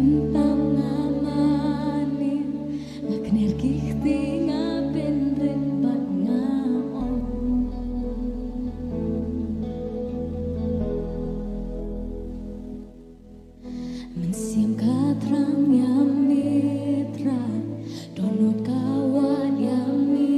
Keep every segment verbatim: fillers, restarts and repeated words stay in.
Tam nga mane, nga kner ki kti, nga pynrit bad nga ong. Mynsiem ka thrang ïa me Trai, dohnud ka wad ïa me.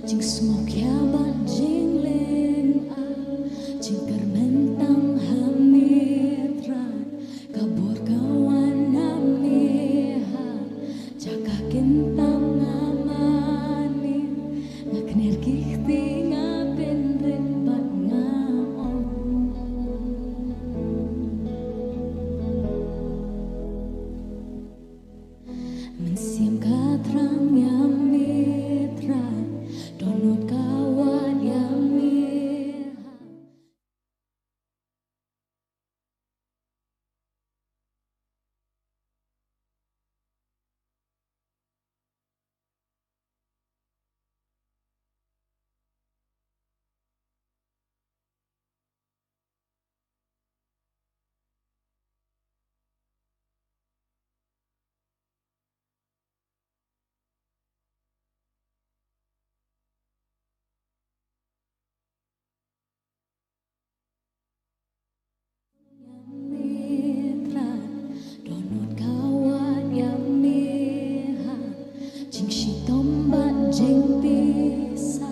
Jingsngewkhia bad jinglynga, jingkyrmen tang ha me Trai, ka bor ka wan na me ha jaka kyntang. Nga mane, nga kner ki kti, nga pynrit bad nga ong. Mynsiem ka thrang ïa me Trai, dohnud ka wad ïa me ha. Dohnud ka wad ïa me ha jingshitom bad jingpisa,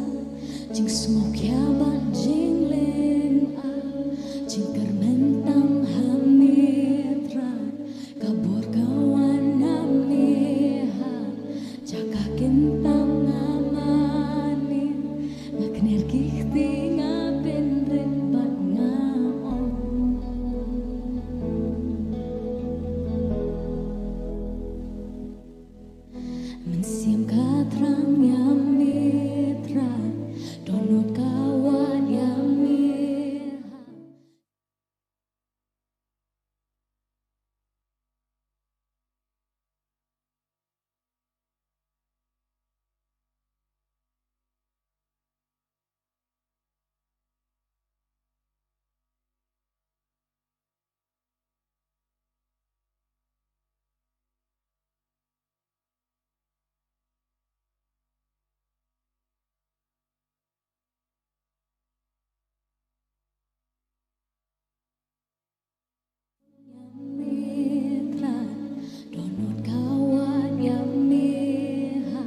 jingsngewkhia bad jinglynga, jingkyrmen tang ha me Trai, ka bor ka wan na me ha jaka kyntang. Nga mane, nga kner ki kti, nga pynrit bad nga ong. Mynsiem ka thrang ïa me Trai, dohnud ka wad ïa me ha. Dohnud ka wad ïa me ha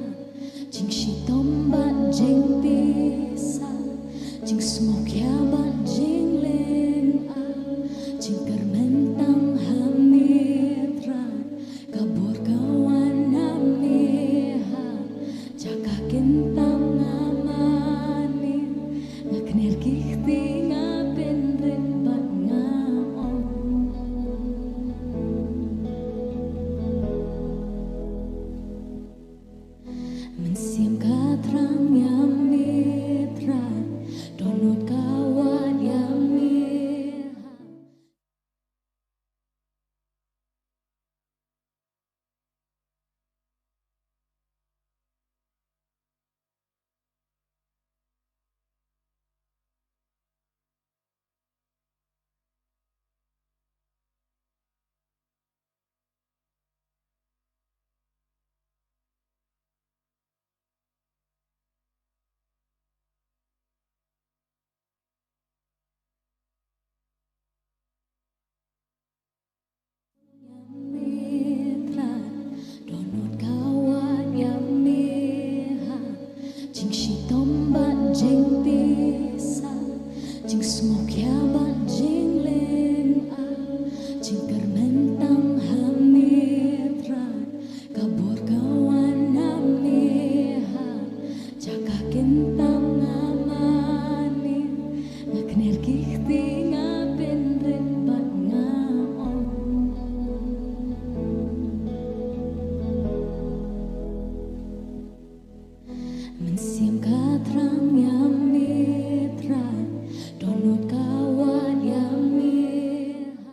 jingshitom bad jingpisa, jingsngewkhia bad jinglynga, jingkyrmen tang ha me Trai, ka bor ka wan na me ha jaka kyntang. Nga mane, nga kner ki kti, nga pynrit bad nga ong. Mynsiem ka thrang ïa me Trai, dohnud ka wad ïa me ha. Dohnud ka wad ïa me ha jingshitom bad jingpisa, jingsngewkhia bad jinglynga, jingkyrmen tang ha me Trai, ka bor ka wan na me ha jaka kyntang. Nga mane, nga kner ki kti, nga pynrit bad nga ong. Mynsiem ka thrang ïa me Trai, dohnud ka wad ïa me ha.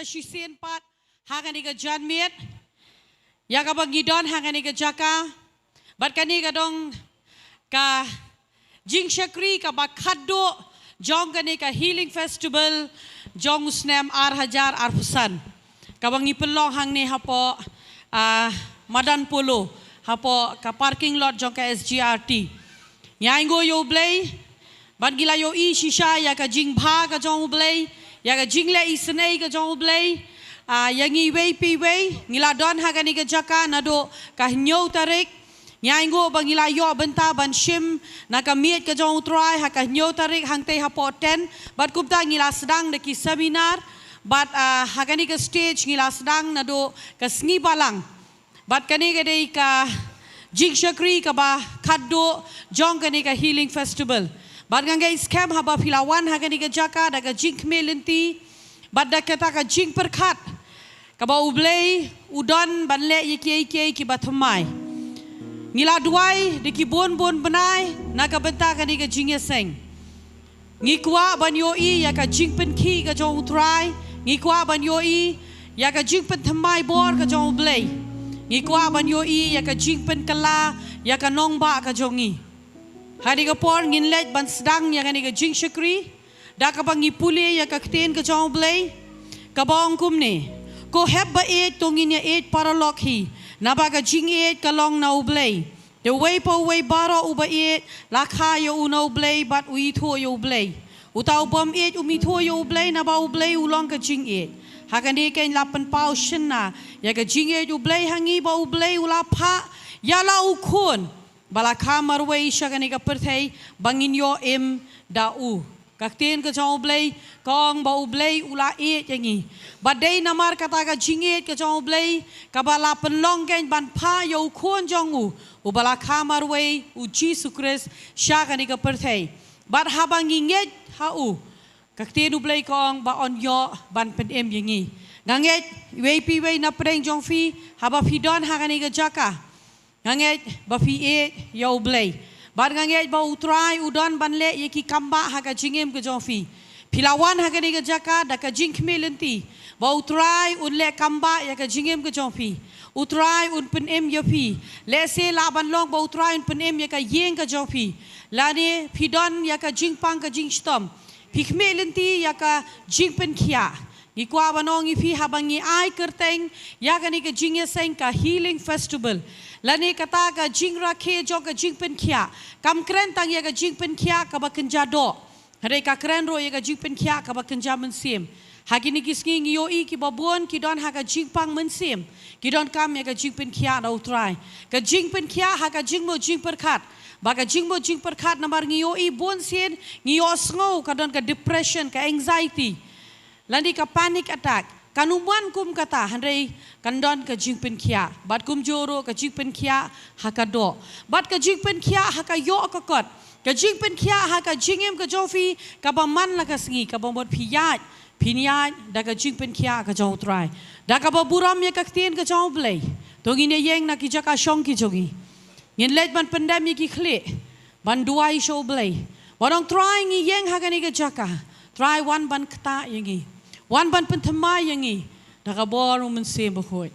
Shisien pat ha kane ka janmiet ïa kaba ngi don ha kane ka jaka, bad kane ka dong ka jingshakri kaba khatduh jong kane ka Healing Festival jong u snem ar hajar arphew san, kaba ngi pynlong hangne hapoh, ah, Madan Polo, hapoh ka parking lot jong ka S G R T. Ngi ainguh ïa U Blei bad ngi la ïohi shisha ïa ka jingbha ka jong U Blei, ïa ka jingleh isynei ka jong U Blei. Ah, ïa ngi iwei pa iwei, ngi la don ha kane ka jaka naduh ka hynñiew tarik. Ngi ainguh ba ngi la ïoh bynta ban shim na ka miej ka jong U Trai ha ka hynñiew tarik hangtei hapoh tent, bad kumta ngi la sdang da ki seminar, bad, ah, ha kane ka stage ngi la sdang naduh ka sngi balang. Bad kane ka dei ka jingshakri kaba khatduh jong kane ka Healing Festival. Bad nga ngeit skhem haba phi la wan ha kane ka jaka da ka jingkhmih lynti bad da kata ka jingpyrkhat kaba U Blei u don ban leh ïa kiei kiei kiba thymmai. Ngi la duwai da ki bun bun bnai na ka bynta kane ka jingïaseng. Ngi kwah ban ïohi ïa ka jingpynkhih ka jong U Trai. Ngi kwah ban ïohi ïa ka jingpynthymmai bor ka jong U Blei. Ngi kwah ban ïohi ïa ka jingpynkylla ïa ka nongbah ka jong ngi. Ha kane ka por ngin leit ban sdang ïa kane ka jingshakri da kaba ngi pule ïa ka ktien ka jong U Blei, kaba ong kumne: Ko hep ba ïeit, to ngin ïa ïeit paralok hi, naba ka jingïeit ka long na U Blei. Te uwei pa uwei baroh uba ïeit la kha ïa u na U Blei bad u ithuh ïa U Blei. Uta u bym ïeit um ithuh ïa U Blei, naba U Blei u long ka jingïeit. Ha kane keiñ la pynpaw shynna ïa ka jingïeit U Blei ha ngi, ba U Blei u la phah ïa la u Khun ba la kha marwei sha kane ka pyrthei ba ngin ïoh im da u. Ka ktien ka jong U Blei ka ong ba U Blei u la ïeit ïa ngi. Bad dei namar kata ka jingïeit ka jong U Blei kaba la pynlong keiñ ban phah ïa u Khun jong u, uba la kha marwei, U Jisu Khrist, sha kane ka pyrthei. Bad haba ngi ngeit ha u, ka ktien U Blei ka ong ba un ïoh ban pynim ïa ngi. Nga ngeit iwei pa iwei na pdeng jong phi, haba phi don ha kane ka jaka, nga ngeit ba phi ïeit ïa U Blei. Bad nga ngeit ba U Trai u don ban leh ïa ki kambah ha ka jingim ka jong phi. Phi la wan ha kane ka jaka da ka jingkhmih lynti ba U Trai un leh kambah ïa ka jingim ka jong phi. U Trai un pynim ïa phi. Lehse lah ban long ba U Trai un pynim ïa ka ïing ka jong phi, lane phi don ïa ka jingpang ka jingshitom. Phi khmih lynti ïa ka jingpynkhiah. Ngi kwah ban ong ïa phi, haba ngi ai kyrteng ïa kane ka jingïaseng ka Healing Festival, lane kata ka jingrakhe jong ka jingpynkhiah, kam kren tang ïa ka jingpynkhiah kaba kynja doh, hynrei ka kren ruh ïa ka jingpynkhiah kaba kynja mynsiem. Ha kine ki sngi ngi ïohi kiba bun ki don ha ka jingpang mynsiem, ki donkam ïa ka jingpynkhiah na U Trai. Ka jingpynkhiah ha ka jingmut jingpyrkhat. Ba ka jingmut jingpyrkhat namar ngi ïohi bunsien ngi ïohsngew ka don ka depression, ka anxiety, lane ka panic attack. Kan ym wan kum kata, hynrei kan don ka jingpynkhiah. Bad kumjuh ruh ka jingpynkhiah ha ka doh. Bad ka jingpynkhiah ha ka ïoh ka kot. Ka jingpynkhiah ha ka jingim ka jong phi kaba man la ka sngi, kaba mut phi ïaid, phin ïaid da ka jingpynkhiah ka jong U Trai, da kaba burom ïa ka ktien ka jong U Blei. To ngin ïeng na ki jaka shong ki jong ngi. Ngin leit ban pyndem ïa ki khlieh ban duwai sha U Blei. Wan ong, Trai, ngi ïeng ha kane ka jaka. Trai, wan ban ktah ïa ngi. Wan ban pynthymmai ïa ngi da ka bor U Mynsiem Bakhuid.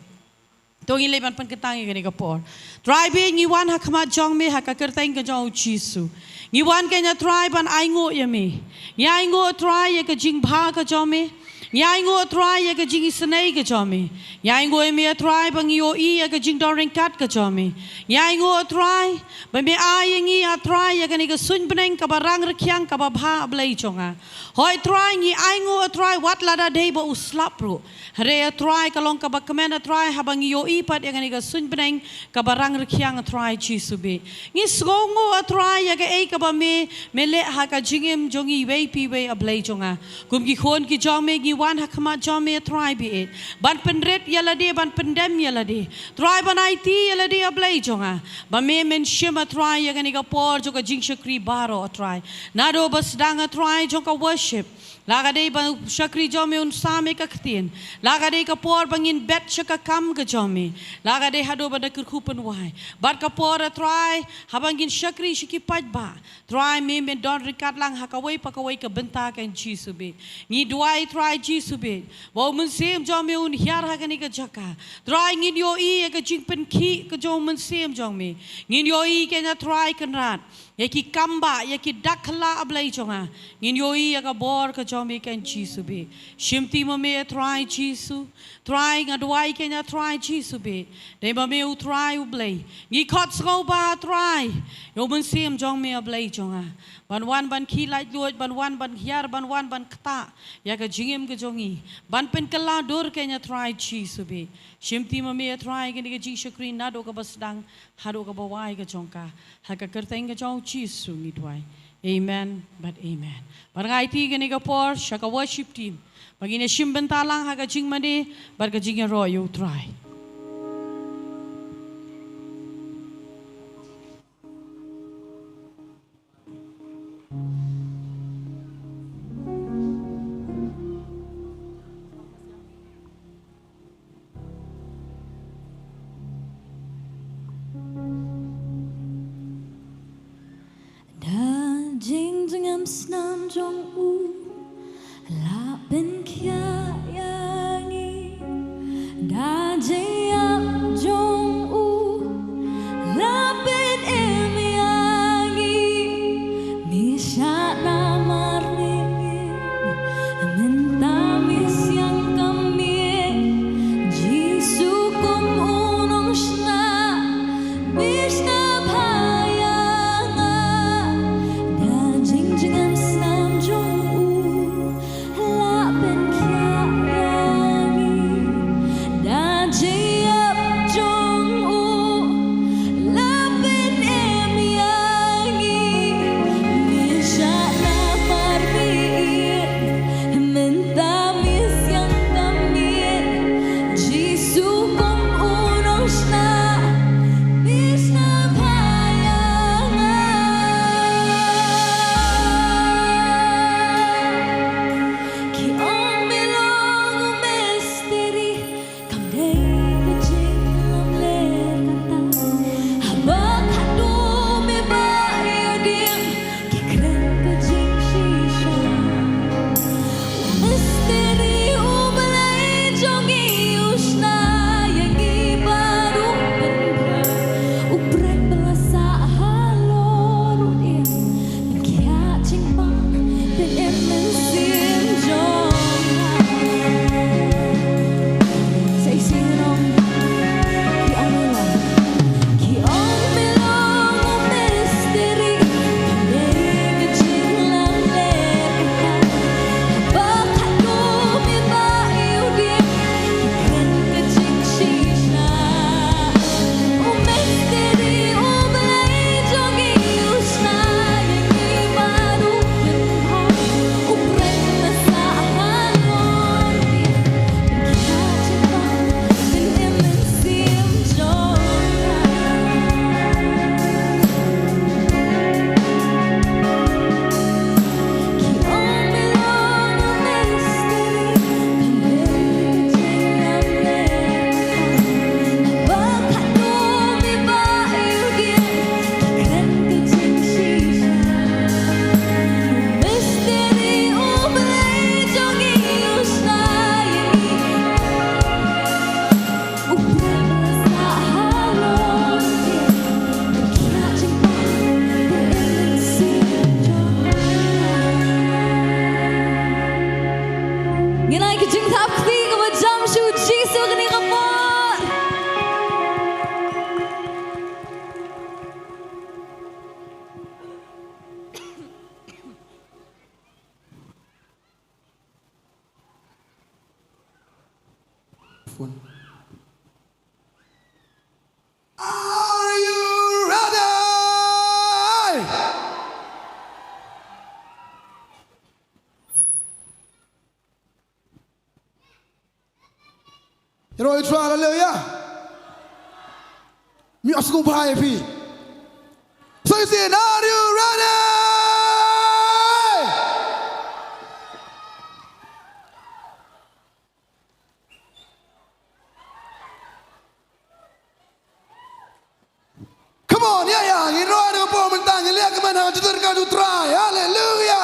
To ngin leit ban pynkyntang ïa kane ka por. Trai bad ngi wan ha khmat jong me ha ka kyrteng ka jong U Jisu. Ngi wan keiñ, A Trai, ban ainguh ïa me. Ngi ainguh, A Trai, ïa ka jingbha ka jong me. Ngi ainguh, A Trai, ïa ka jingisynei ka jong me. Ngi ainguh ïa me, A Trai, ba ngi ïohi ïa ka jingdon ryngkat ka jong me. Ngi ainguh, A Trai, ba me ai ïa ngi, A Trai, ïa kane ka suiñ bneng kaba rang rkhiang kaba bha, A Blei jong nga. Hooid Trai, ngi ainguh, A Trai, wat lada dei ba u slap ruh, hynrei A Trai, ka long kaba kmen, A Trai, haba ngi ïohi pat ïa kane ka suiñ bneng kaba rang rkhiang, A Trai Jisu bad. Ngi sngewnguh, A Trai, ïa kaei kaba me, me leh ha ka jingim jong ngi iwei pa iwei, A Blei jong nga. Kum ki khun ki jong me ngi wan ha khmat jong me, A Trai bad, ban pynrit ïa lade, ban pyndem ïa lade, Trai, ban aiti ïa lade, A Blei jong nga. Ba me men shim, A Trai, ïa kane ka por jong ka jingshakri baroh, A Trai. Naduh ba sdang, A Trai, jong ka worship, la ka dei ba u shakri jong me un sam ïa ka ktien, la ka dei ka por ba ngin bet sha ka kam ka jong me, la ka dei haduh ba da kyrkhu pynwai, bad ka por, A Trai, haba ngin shakri sha ki paidbah, Trai, me men don ryngkat lang ha kawei pa kawei ka bynta, keiñ Jisu bad. Ngi duwai, Trai Jisu beit. Ba u Mynsiem jong me un hiar ha kane ka jaka. Trai, ngin ïohi ïa ka jingpynkhih ka jong u Mynsiem jong me. Ngin ïohi kane Trai Kynrad ïa ki kam ba, ïa ki dak khlak, a Blei jong nga. Ngin ïohi ïa ka bor ka jong me, kane Jisu beit. Shimti ma me Trai Jisu. Trai, nga duwai kane Trai Jisu beit. Dei ma me u Trai u Blei. Ngi khot sngewbha Trai ïa u Mynsiem jong me, a Blei jong nga. Ban wan ban khih laitluid, ban wan ban hiar, ban wan ban ktah ïa ka jingim ka jong ngi. Ban pynkylla dur kane Trai Jisu beit. Shimti ma me Trai kane ka jingshakri naduh kaba sdang haduh kaba wai ka jong ka. Ha ka kyrteng ka jong u Jisu ngi duwai. Amen bad amen. Bad nga aiti kane ka por sha ka worship team ba ngin ïa shim bynta lang ha ka jingmane bad ka jingïaroh ïa u Trai. Da jingjngem snam jong u la pynkhiah ïa ngi. Da jingïap jong u la pynim ïa ngi. Me shah namar me, mynta me siang ka miet. Jisu kum u nongshna. Bishna bha ïa nga, da jingjngem snam jong u la pynkhiah ïa ngi, da jingïap jong u la pynim ïa ngi. Ngi shah namar me, mynta me siang ka miet. Jisu kum u nongshna, bishna bha ïa nga. Ki ong me long u misteri, kam dei ka jinglamler kata. Haba khadduh me ba ïoh dieng, ki kren ka jingshisha. U misteri u Blei jong ngi u shna ïa ngi baroh pynban. U prek ba la sah halor u dieng. Pynkhiah jingpang, pynim mynsiem jong nga. Sa shisien ong, ki ong me long, ki ong me long u misteri. Ka dei ka jinglamler kata. Ba khadduh me ba ïoh dieng, ki kren ka jingshisha. U misteri u Blei jong ngi u shna ïa ngi baroh pynban. U prek ba la sah halor u dieng. Pynkhiah jingpang, pynim mynsiem jong nga. Ngin ai ka jingthap kti kaba jam sha u Jisu kane ka por. Phone. Are you ready? Ïaroh ïa u Trai, haleluya. Ngi ïohsngew bha ïa phi. So you say, are you ready? Come on, ïa, ïa, ngin rwai da ka bor mynta, ngin leh kumne ha ka kyrteng ka jong u Trai. Haleluya.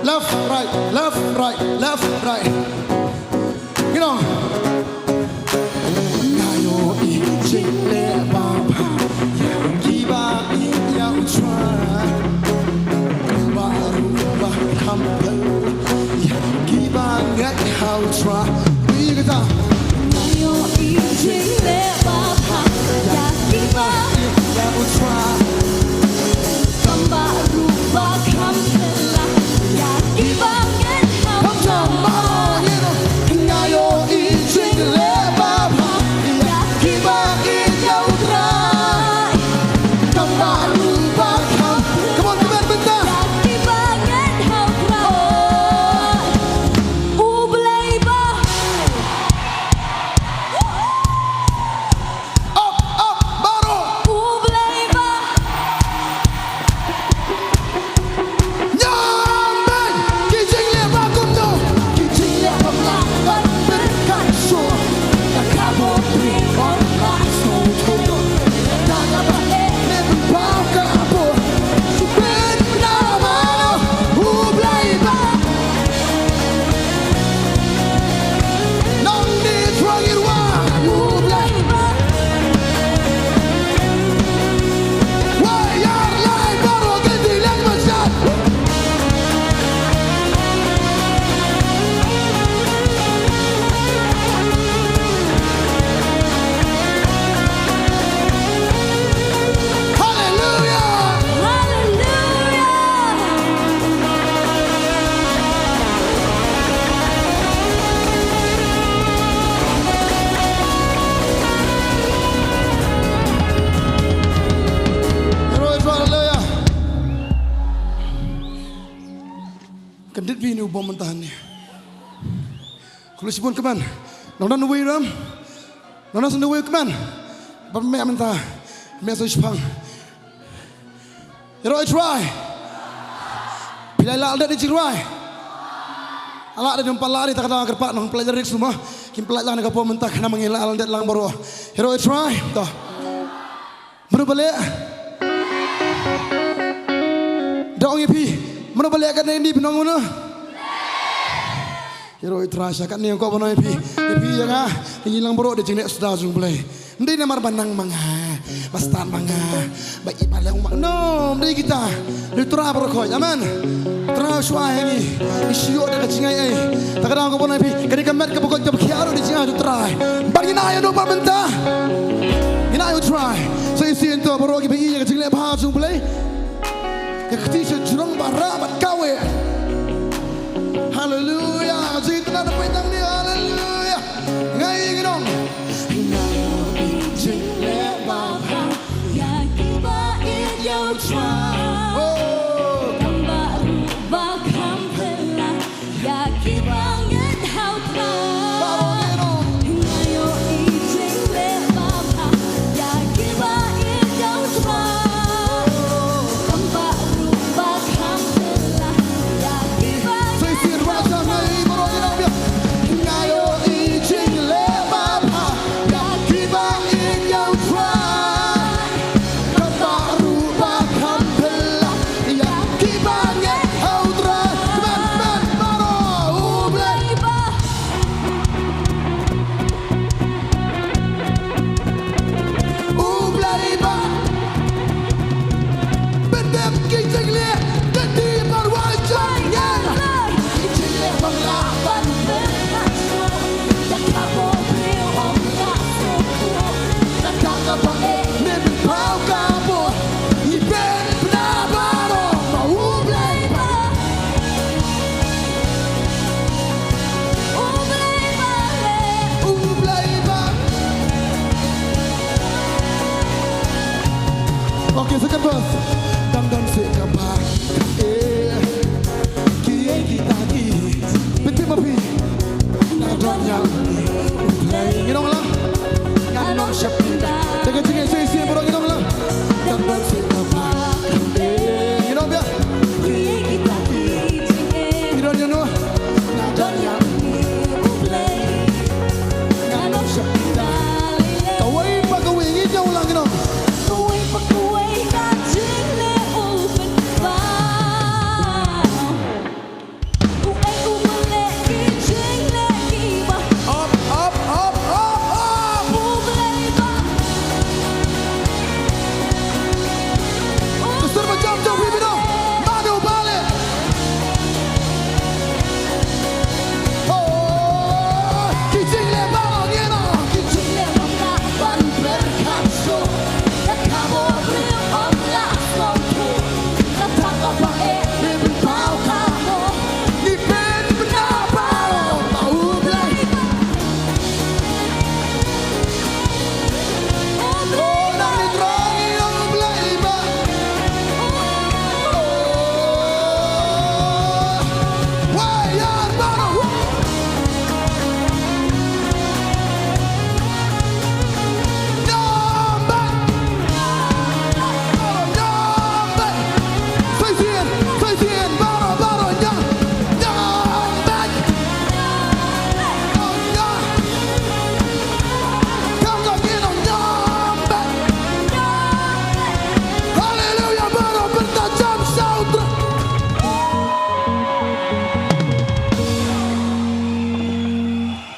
Left, right, left, right, left, right. Kyndit bha ïa une u bom mynta hangne. Khublei shibun kmen. Nang don uwei ruh em? Nang don uwei kmen? Ba me mynta. Me sa shipang. Ïaroh ïa U Trai. Phi la lah da jingrwai. Lah da, ym pat lah da, ta ka daw kyrpad nang pynlait lyrics mo. Kim pynlait lah na ka por mynta, khnang ma ngi lah lyndet lang baroh. Ïaroh ïa U Trai. To. Mano ba leh? Da ong ïa phi, mano ba leh katne, ym dei phi ong mano? Ïaroh ïa U Trai sha katne, ong ko ba ong ïa phi, ïa phi ïa nga, ïa ngi lang baroh da jingleh suda jong U Blei. Ym dei namar ba nang ma nga, ba stad ma nga, ba i ba leh ong ma nga. No, ym dei kita. Dei U Trai baroh khoit. Amen. U Trai u shu ai ha ngi. Ngi shu ïoh da ka jingai ei. Ta ka daw ko ba ong ïa phi, kane ka met kaba koit kaba khiah ruh dei jingai U Trai. Bad ngin ai ïa u ba mynta. Ngin ai ïa U Trai. Sa shisien to baroh kiba ïohi ïa ka jingleh bha jong U Blei. Ka kti sha jrong ba rah bad kawei. Haleluya. Ka jingïatynnad na pynjah ne. Haleluya. Nga ïa ngi nong. Nga ïohi jingleh babha ïa kiba ïeit ïa U Trai. Oh. Tang ba ruh ba kham phylla ïa kiba ngeit ha U Trai. Ba ïa nong. Nga ïohi jingleh babha ïa kiba ïeit ïa U Trai. Tang ba ruh ba kham phylla ïa kiba ngeit ha U Trai. Sa shisien, rah sha nga ïa baroh ïa nang biang. Nga ïohi jingleh babha ïa kiba ïeit ïa U Trai. Kaba ruh ba kham phylla ïa kiba ngeit ha U Trai. Kmen, kmen baroh. U Blei ba. U Blei ba. Pyndem ki jingleh, dei ban wai jong ngi. Ki jingleh ba nga lah ban pynpaw shuh. Ïa kaba briew ym lah sngewthuh. Kata kaba eh, ne pynpaw ka bor. Ngi pynpaw baroh ma U Blei ba. U Blei ba leh. U Blei ba. Okay, second verse. Dang don seh kaba kham eh. Kiei kita ki. Pyntip ma phi. Nga don ïa U Blei. Ngi ong lang. Ngan ym sheptieng. Te ka jingïaseng shisien baroh ngi ong lang. Dang don seh kaba kham eh. Ngi ong biang. Kiei kita ki. Ngi don ïa no. Nga don ïa U Blei. Ngan ym sheptieng. Kawei pa kawei ngi ong lang ngi ong. Kawei pa kawei ka jingleh u pynpaw. U ei u ba leh ki jingleh kiba. Up, up, up, up, up. U Blei ba. Ka sur ba jam jam wi bino. Mano ba leh. Oh, ki jingleh ba ngena. Ki jingleh ba nga ban pyrkhat shuh. Ka khabo briew ym lah sngewthuh. Kata kaba eh, ngi pynpaw ka mo. Ngi pynpaw baroh ma U Blei. Oh, nang ngi rong ïa U Blei ba. Oh. Wai ïa baroh. Nyam bad. Baroh nyam bad. Sa shisien, sa shisien, baroh, baroh nyam. Nyam bad. Nyam. Kam nyam, nyam bad. Haleluya, baroh pyrta jam sha U Trai.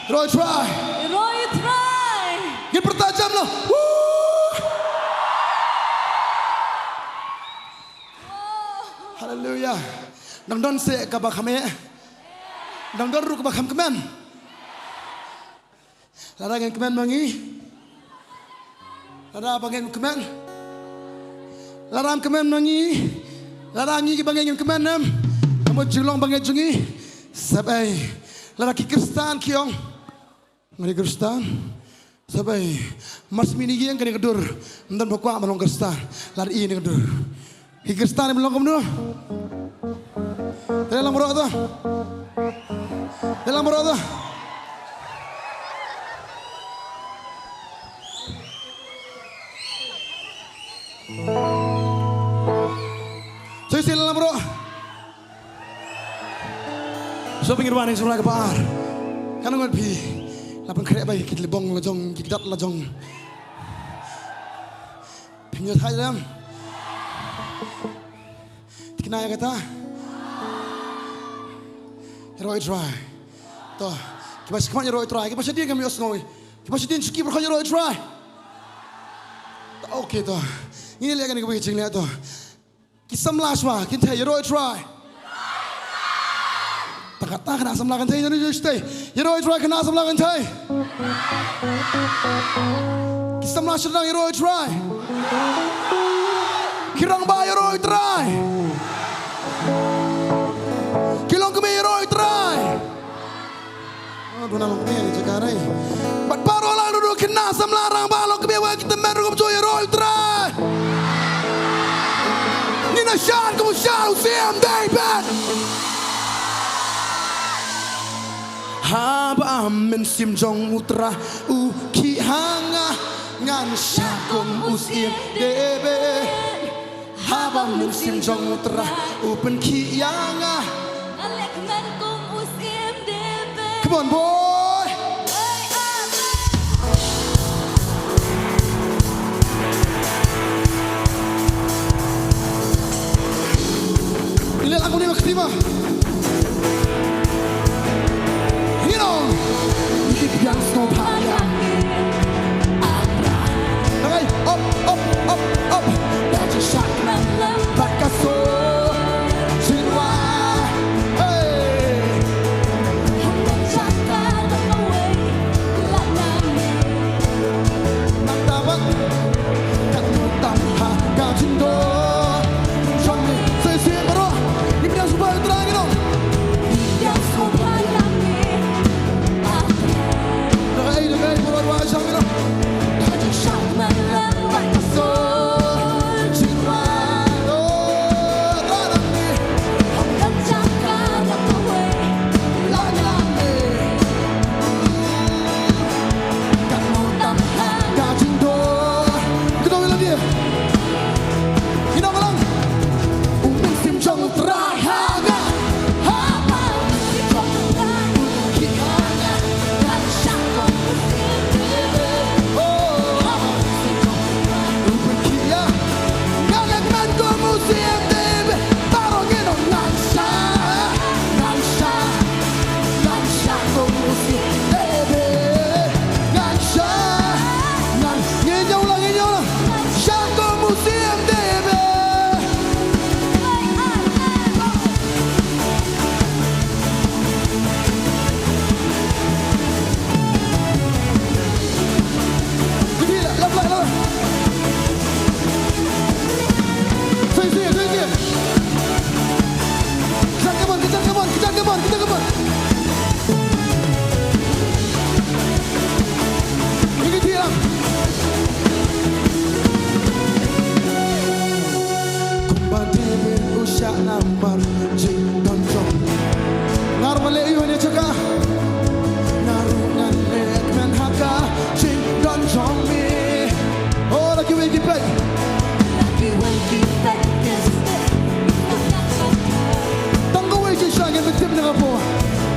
Ïaroh ïa U Trai. Ïaroh ïa U Trai. Ngin pyrta jam noh. Woo! Haleluya. Dang don seh kaba kham eh. Dang don ruh kaba kham kmen. Lada ngin kmen ma ngi. Lada ba ngin kmen. Lada ngin kmen ma ngi. Lada ngi kiba ngin kmen em. Ka mut jinglong ba ngin jong ngi. Sep ei. Lada ki Khristan ki ong. Nga dei Khristan. Sep ei. Mar shu mih na ïing kane ka dur. Ym don ba kwah ban long Khristan. Lada i kane ka dur. Ki Khristan ba long kumno. Lang baroh to. Dei lang baroh to. Soi sien lang baroh. Sngewbha ban ïa kaba ar. Kan ong phi la pynkhreh bha ïa ki lbong la jong, ki kdat la jong. Phi ïoh thait lem. Te kane ïa kata. Ïaroh ïa U Trai. To. Kiba sngewbha ïaroh ïa U Trai. Kiba shadien kam ïohsngew. Kiba shadien shuki baroh ïaroh ïa U Trai. To, okay to. Ngin leh kane kaba ki jingleh to. Ki samla shuwa kin thei ïaroh ïa U Trai. Tang kata khynnah samla kan thei ïaroh ïa U Trai. Ïaroh ïa U Trai khynnah samla kan thei. Ki samla shnong ïaroh ïa U Trai. Ki rangbah ïaroh ïa U Trai. Ki longkmie ïaroh ïa U Trai. Oh, duna longkmie ïa jaka rai. Bad baroh lang duna khynnah samla rangbah longkmie wa ki tymmen ruh kumjuh ïaroh ïa U Trai. Ngin ïa shad kum u shad u Siem David. Haba mynsiem jong U Trai u khih ha nga, ngan shad kum u Siem David. Haba mynsiem jong U Trai u pynkhih ïa nga, ngan leh kmen kum u Siem David. Come on, boy. Hey, amen. Leh lang kumne ma kti ma. Ngin ong. Ngin ïa sngewbha ïa. Ngai, op, op, op, op. Bad ka sor. Sirwa. Hey. Nang tabat. Ka tu tam ha ka jingdon. Jong ni. Soi sien baroh. Ngin ïa sngewbha ïa U Trai ngin ong. Ïa sngewbha ïa U Trai. Dang ai, dang ai, baroh wa jong ni. Kumba David u shah namar jingdon jong. Nga ruh nga leh aïu ha kane ka jaka? Nga ruh ngan leh kmen ha ka jingdon jong me. Oh, la kiwei ki peit. La kiwei ki peit. Tang kawei shisha ngin tip na ka por.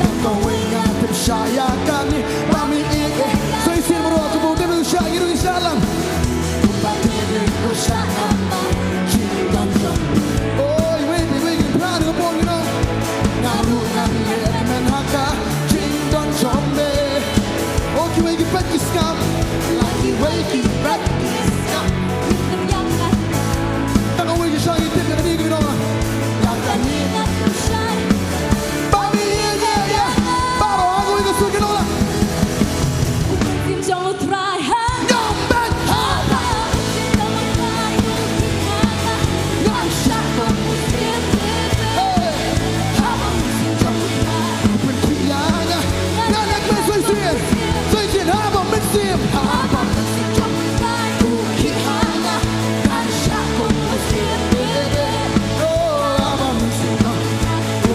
Tang kawei nga tip shisha ïa kane. Ba mi ïeit, eh. Soi sien baroh, kumba David u shah, ngi ruh ngi shah lang. Kumba David u shah namar jingdon jong. Oh, iwei, iwei, ngi phra da ka bor, you know. Nga ruh ngan leh kmen ha ka jingdon jong me. Oh, kiwei ki peit ki sngap. La kiwei ki peit ki sngap. Tang kawei ki shang ïa tip ïa kane, you know. La kane. Ba mi ïeit, ïeit, ïeit. Baroh ha kawei ka sur, you know, la. Jong U Trai ha. Nong bet ha. Ngan shah kum u Siem. Hey. Haba mynsiem jong U Trai u pynkhih ïa nga. Ngan leh kmen soi sien. Soi sien haba mynsiem. Haba mynsiem jong U Trai u khih ha nga. Ngan shah kum u Siem. Oh, haba mynsiem jong U Trai u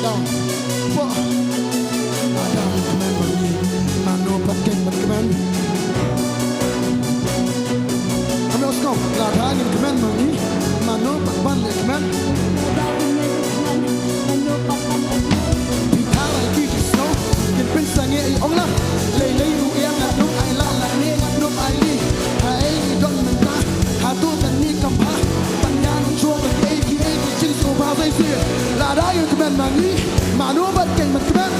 Down. Four. Lada ngin kmen ma ngi, mano pat kin ban kmen? Kynmaw sngewbha, lada ngin kmen ma ngi, mano pat ban leh kmen? Lada ngin kmen, mano pat ban leh kmen? Phi tharai ki jingsngew kin pynsangeh ïa ngi, ong la. Lei lei ruh ïa ngan ym ailad lane ngan ym aili. Haei ngi don mynta, hato kane kam bha ban ïa ngi jur kiei kiei ki jingsngewbha? Sa shisien, lada ngin kmen ma ngi, mano pat kin ban kmen?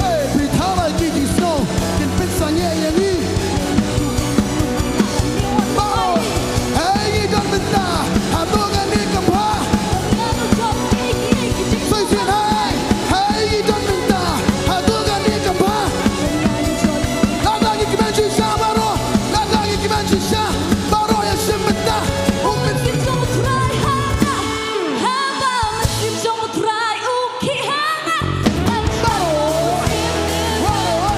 Hey, phi tharai ki jingsngew kin pynsangeh ïa ngi? Baroh. Haei ngi don mynta, hato kane kam bha? Sa shisien, haei, haei ngi don mynta, hato kane kam bha? Lada ngi kmen shisha baroh, lada ngi kmen shisha baroh, ïa shim mynta. U Mynsiem Jong U Trai ha nga, haba U Mynsiem Jong U Trai u khih ha nga. Baroh. Baroh.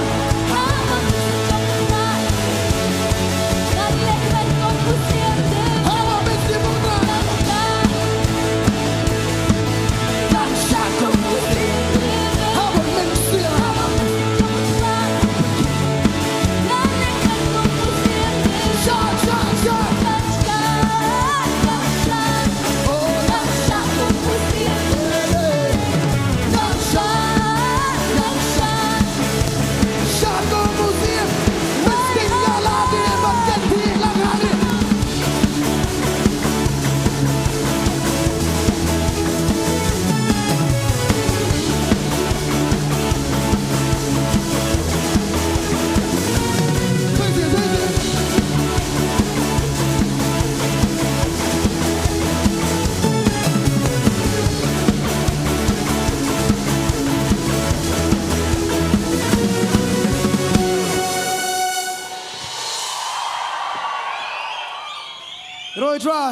Roy Try.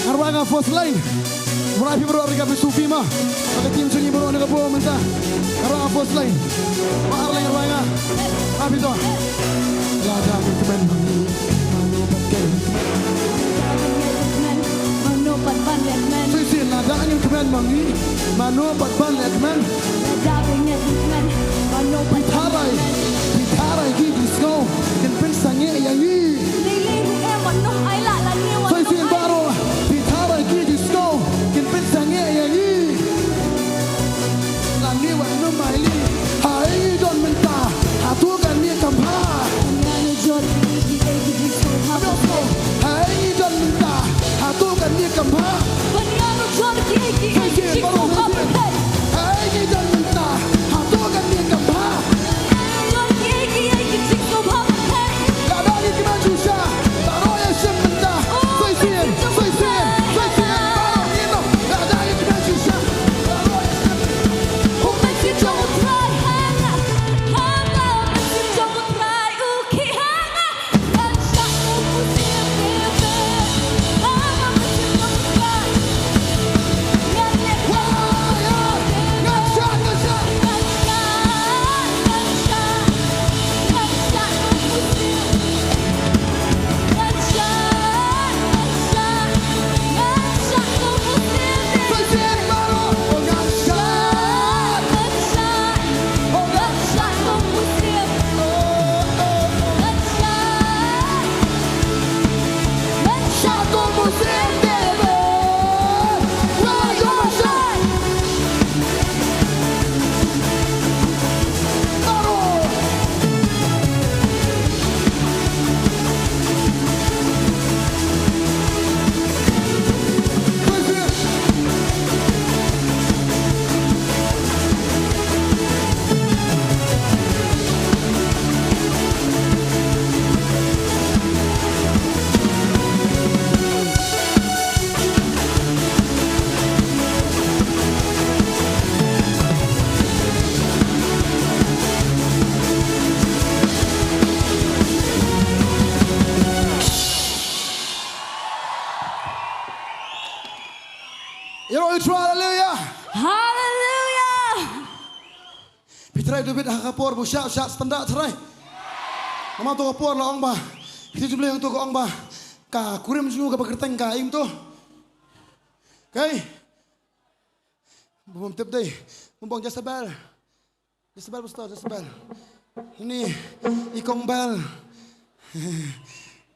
Ngan rwai nga first line. Ngan rwai phi baroh, ri ka phi sufi ma. Ka team jong ngi baroh na ka bor mynta. Ngan rwai nga first line. Ba ar line ngan rwai nga. Happy to. Lada ngin kmen ma ngi, mano pat kin. Mano pat ban leh kmen? Sa shisien, lada ngin kmen ma ngi, mano pat ban leh kmen? Lada ngin kmen, mano pat ban leh kmen? Phi tharai, phi tharai ki jingsngew kin pynsangeh ïa ngi? Lei lei ruh em, wat nym ailad lane wat nym aili. Sa shisien baroh, phi tharai ki jingsngew kin pynsangeh ïa ngi? Lane wat nym aili. Haei ngi don mynta, hato kane kam bha? Haei ngi don mynta, hato kane kam bha? Sa shisien baroh, sa shisien. Haei ngi don mynta, hato kane kam bha? Lada ngi kmen shisha, baroh ïa shim mynta. Sa shisien, sa shisien, sa shisien, baroh ngi noh. Lada ngi kmen shisha, baroh ïa shim. U Mynsiem Jong U Trai ha nga, haba U Mynsiem Jong U Trai u khih ha nga. Ïaroh ïa U Trai, haleluya. Haleluya. Trai David ha ka por ba u shah, u shah stan da trai. Namar to ka por la ong ba, ki ju blei to ka ong ba, ka kurim jong u kaba kyrteng ka im to. Okay. Bym tip dei. Bym bong Jezebel. Jezebel, pastor, Jezebel. Ini i kong Bel.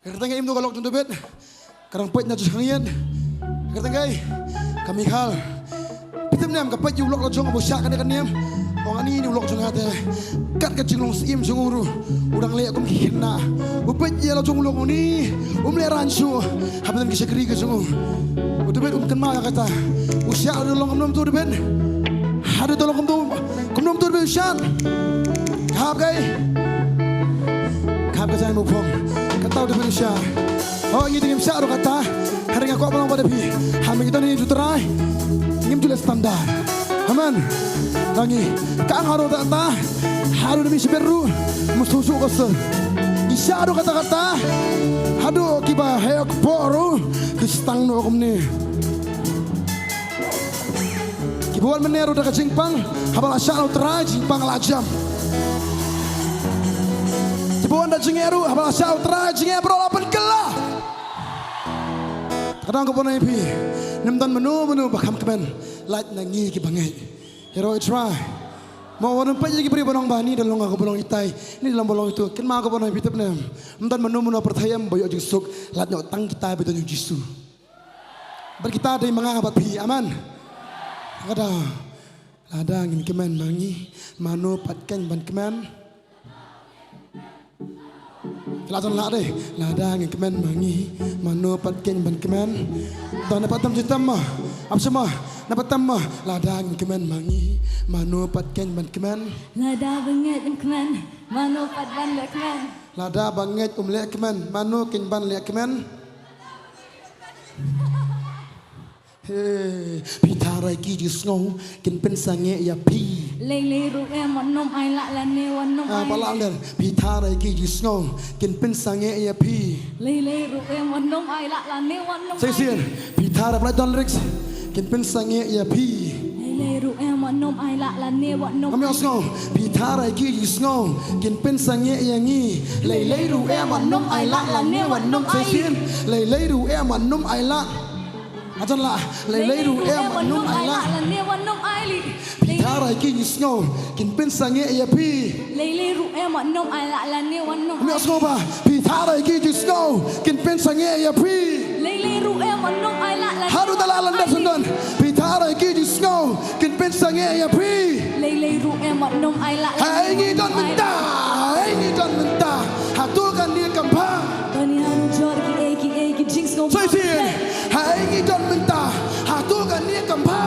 Ka kyrteng ka im to ka lok jong David. Ka dang peit na jong hangiet. Ka kyrteng ka i, ka Mikhal. Phi tip ne em ka peit ïa u lok la jong ba u shah kane ka niam. Ong ani ni u lok jong nga te. Kat ka jinglong syiem jong u ruh. U dang leh kum ki khynnah. U peit ïa la jong u lok u ni. Um leh ran shuh. Hapdeng ki shakri ka jong u. U David um kynmaw ïa kata. U shah u long kumno to David. Haduh to long kumno. Kumno to David u shah. Ka hap kai. Ka hap ka jai mo phong. Kata u David u shah. Oh ngi te ngim shah ruh kata. Hynrei nga kwah ban ong bad phi. Ha me ngi don hi ju trai. Ngim ju leh standard. Amen. Ngi kang haduh kata. Haduh na mi shibit ruh. Mus tu suk ka sir. Ngi shah ruh kata kata. Haduh kiba heh ka por ruh. Ki sdang noh kumne. Kiba wan mynne ruh da ka jingpang, haba la shah u Trai jingpang la jam. Kiba wan da jingeh ruh, haba la shah u Trai jingeh baroh la pynkylla. Ka dang ka ban ïa phi, ym don mano mano ba kham kmen lait na ngi kiba ngeit. Hero i Trai. Mo wan peit ïa ki briew ba nong ba ni da long ka ba long itai, ni da long ba long itu. Kynmaw ka ban ïa phi tip ne em. Ym don mano mano pyrthei em ba ïoh jingsuk, lait noh tang kita ba don ïa u Jisu. Bad kita dei ma nga bad phi, amen. Ka da, lada ngin kmen ma ngi, mano pat keiñ ban kmen. Ki la jan lah dei, lada ngin kmen ma ngi, mano pat keiñ ban kmen. To na pat tam jitam ma, ap sema, na pat tam ma, lada ngin kmen ma ngi, mano pat keiñ ban kmen. Lada ba ngeit um kmen, mano pat ban leh kmen. Lada ba ngeit um leh kmen, mano keiñ ban leh kmen. He, phi tharai ki jingsngew kin pynsangeh ïa phi. Lei lei ruh em wat nym ailad lane wat nym. Ah, ai. Ba la ler. Phi tharai ki jingsngew kin pynsangeh ïa phi. Lei lei ruh em wat nym ailad lane wat nym. Sa shisien. Phi tharai, phi la don lyrics, kin pynsangeh ïa phi. Lei lei ruh em wat nym ailad lane wat nym. Ngam ïoh sngew. Phi tharai ki jingsngew kin pynsangeh ïa ngi. Lei lei ruh em wat nym ailad lane wat nym. Sa shisien. Lei lei ruh em wat nym ailad. Ajan la, lei lei ruh em wat nym ailad lane wat nym ai li. Phi tharai ki jingsngew kin pynsangeh ïa phi. Lei lei ruh em wat nym ailad lane wat nym. Ngam ïoh sngew ba. Phi tharai ki jingsngew kin pynsangeh ïa phi. Lei lei ruh em wat nym ailad lane. Haduh da la lyndet syndon. Phi tharai ki jingsngew kin pynsangeh ïa phi. Lei lei ruh em wat nym ailad. Haei ngi don mynta? Haei ngi don mynta? Hato kane kam bha? Bani harum jor kiei kiei ki jingsngew. Sa shisien. Haei ngi don mynta? Hato kane kam bha?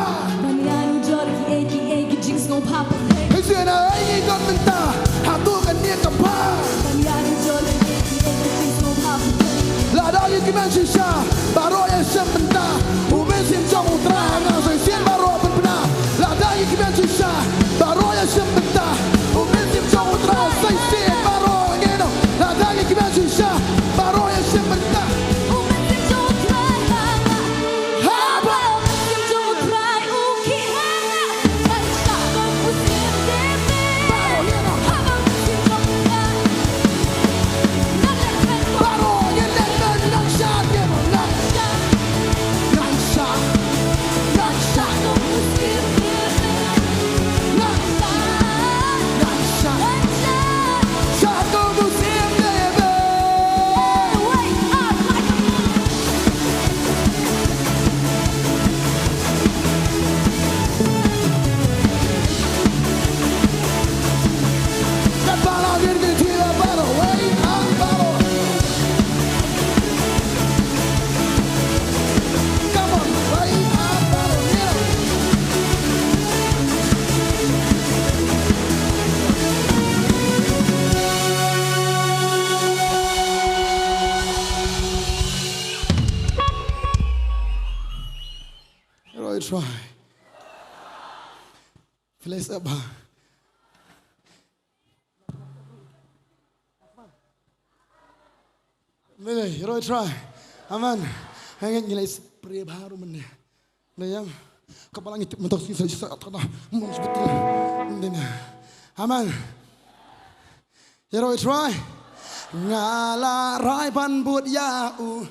Bani harum jor kiei kiei ki jingsngew bha. Sa shisien, haei ngi don mynta? Hato kane kam bha? Bani harum jor kiei kiei ki jingsngew bha. Lada ngi kmen shisha, baroh ïashem bynta. U mynsiem jong U Trai ha nga, sa shisien baroh pynbna. Lada ngi kmen shisha, baroh ïashem bynta. U mynsiem jong U Trai, sa shisien baroh ngi no. Lada ngi kmen shisha, baroh ïashem bynta. U mynsiem jong U Trai ha nga. Haba u mynsiem jong U Trai u khih ha nga. Ngan shah kum u syiem David. Baroh ngi no. Haba u mynsiem jong U Trai. Hero i Trai. Bless up, ha. Amen. Hero i Trai. Amen. Hangen ngi lai spray baru mene. Na yang. Kepala ngi tip mentok sing sa sa ta na. Mun sebetul. Mene. Amen. Ïaroh ïa u Trai. Nga la rai ban bud ïa u.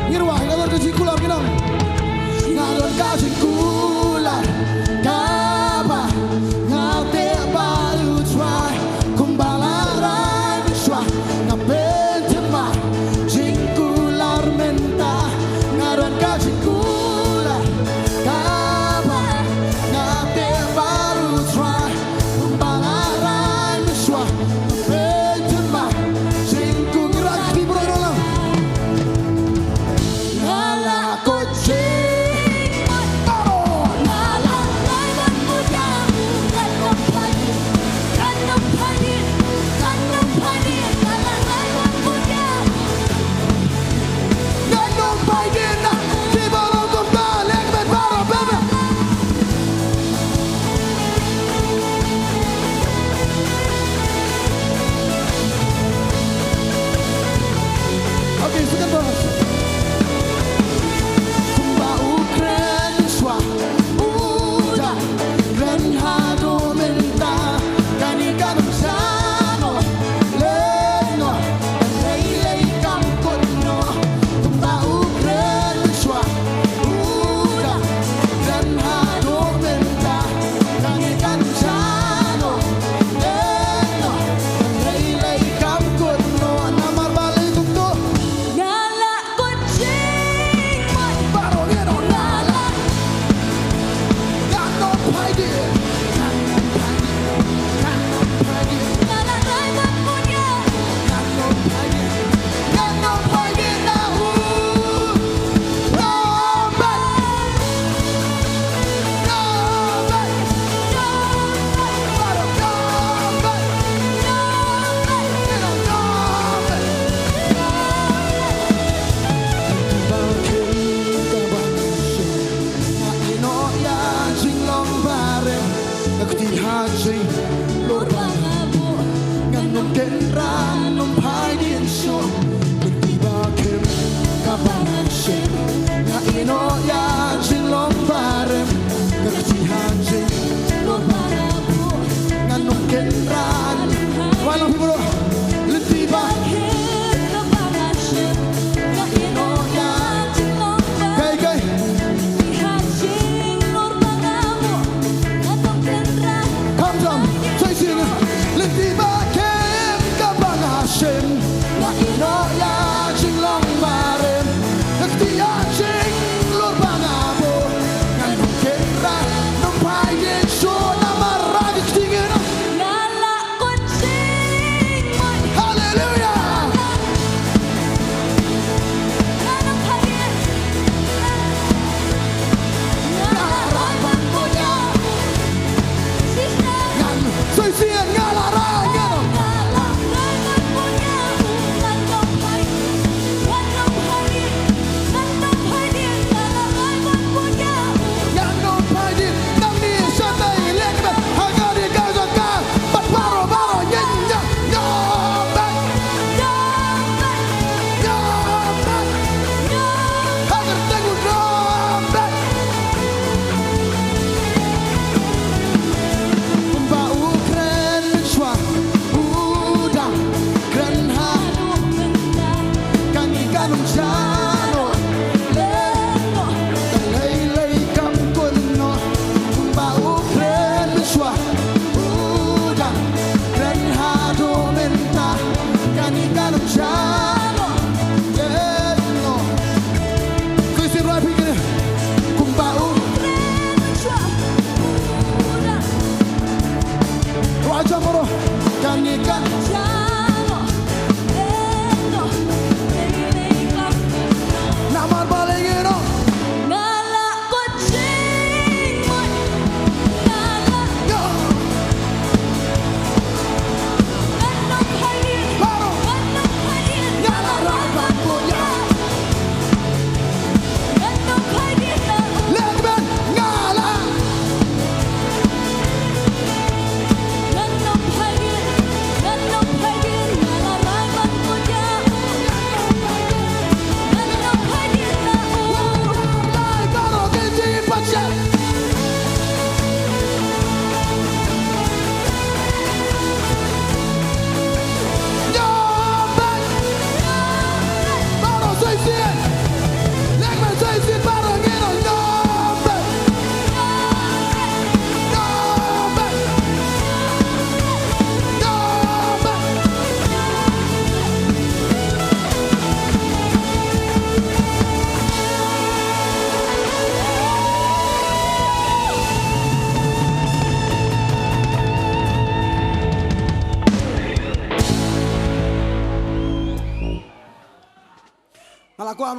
Ngin wai, nga don ka jingkular, ngin ong. Nga don ka jingkular kaba nga teh bad u Trai, kumba la rai mynshuwa. Nga pynthikna jingkular mynta. Nga don ka jingkular kaba nga teh bad u Trai, kumba la rai mynshuwa. Nga pynthikna jingkular. Ngi rai, ngi rai, ngi rai. Nga la kut jingmut baroh. Nga la rai ban bud ïa u. Ngan ym phai dien, ngan ym phai dien, ngan ym phai dien. Nga la rai ban bud ïa u. Ngan ym phai dien. Na, dei ba long kumta, leh kumta baroh, baroh. Okay, second verse. Kumba u kren mynshuwa, u dang kren haduh mynta, kane kan ym shah noh, leh noh, lei lei kam kut noh. Kumba u kren mynshuwa, u dang kren haduh mynta, kane kan ym shah noh, leh noh, lei lei kam kut noh. Namar balei kumto? Nga la kut jingmut baroh, ngin ong, nga la, ngan ym phai dien, ngan ym phai dien, ngan ym phai dien. Nga la rai ban bud ïa u. Ngan ym phai dien, ngan ym phai dien na u. Amen. Amen. Amen. Amen. Amen. Nga ïehnoh ïa ka jinglong barim, nga kti ha ka jinglong barim. Ngan ym kynrad, ngan ym phai dien shuh. Lynti ba khim kaba nga shim, nga ïehnoh ïa ka jinglong barim, nga kti ha ka jinglong barim. Ngan ym kynrad. Wai lang phi bro. Lynti ba. Kai, kai. Come, come. Say, sing.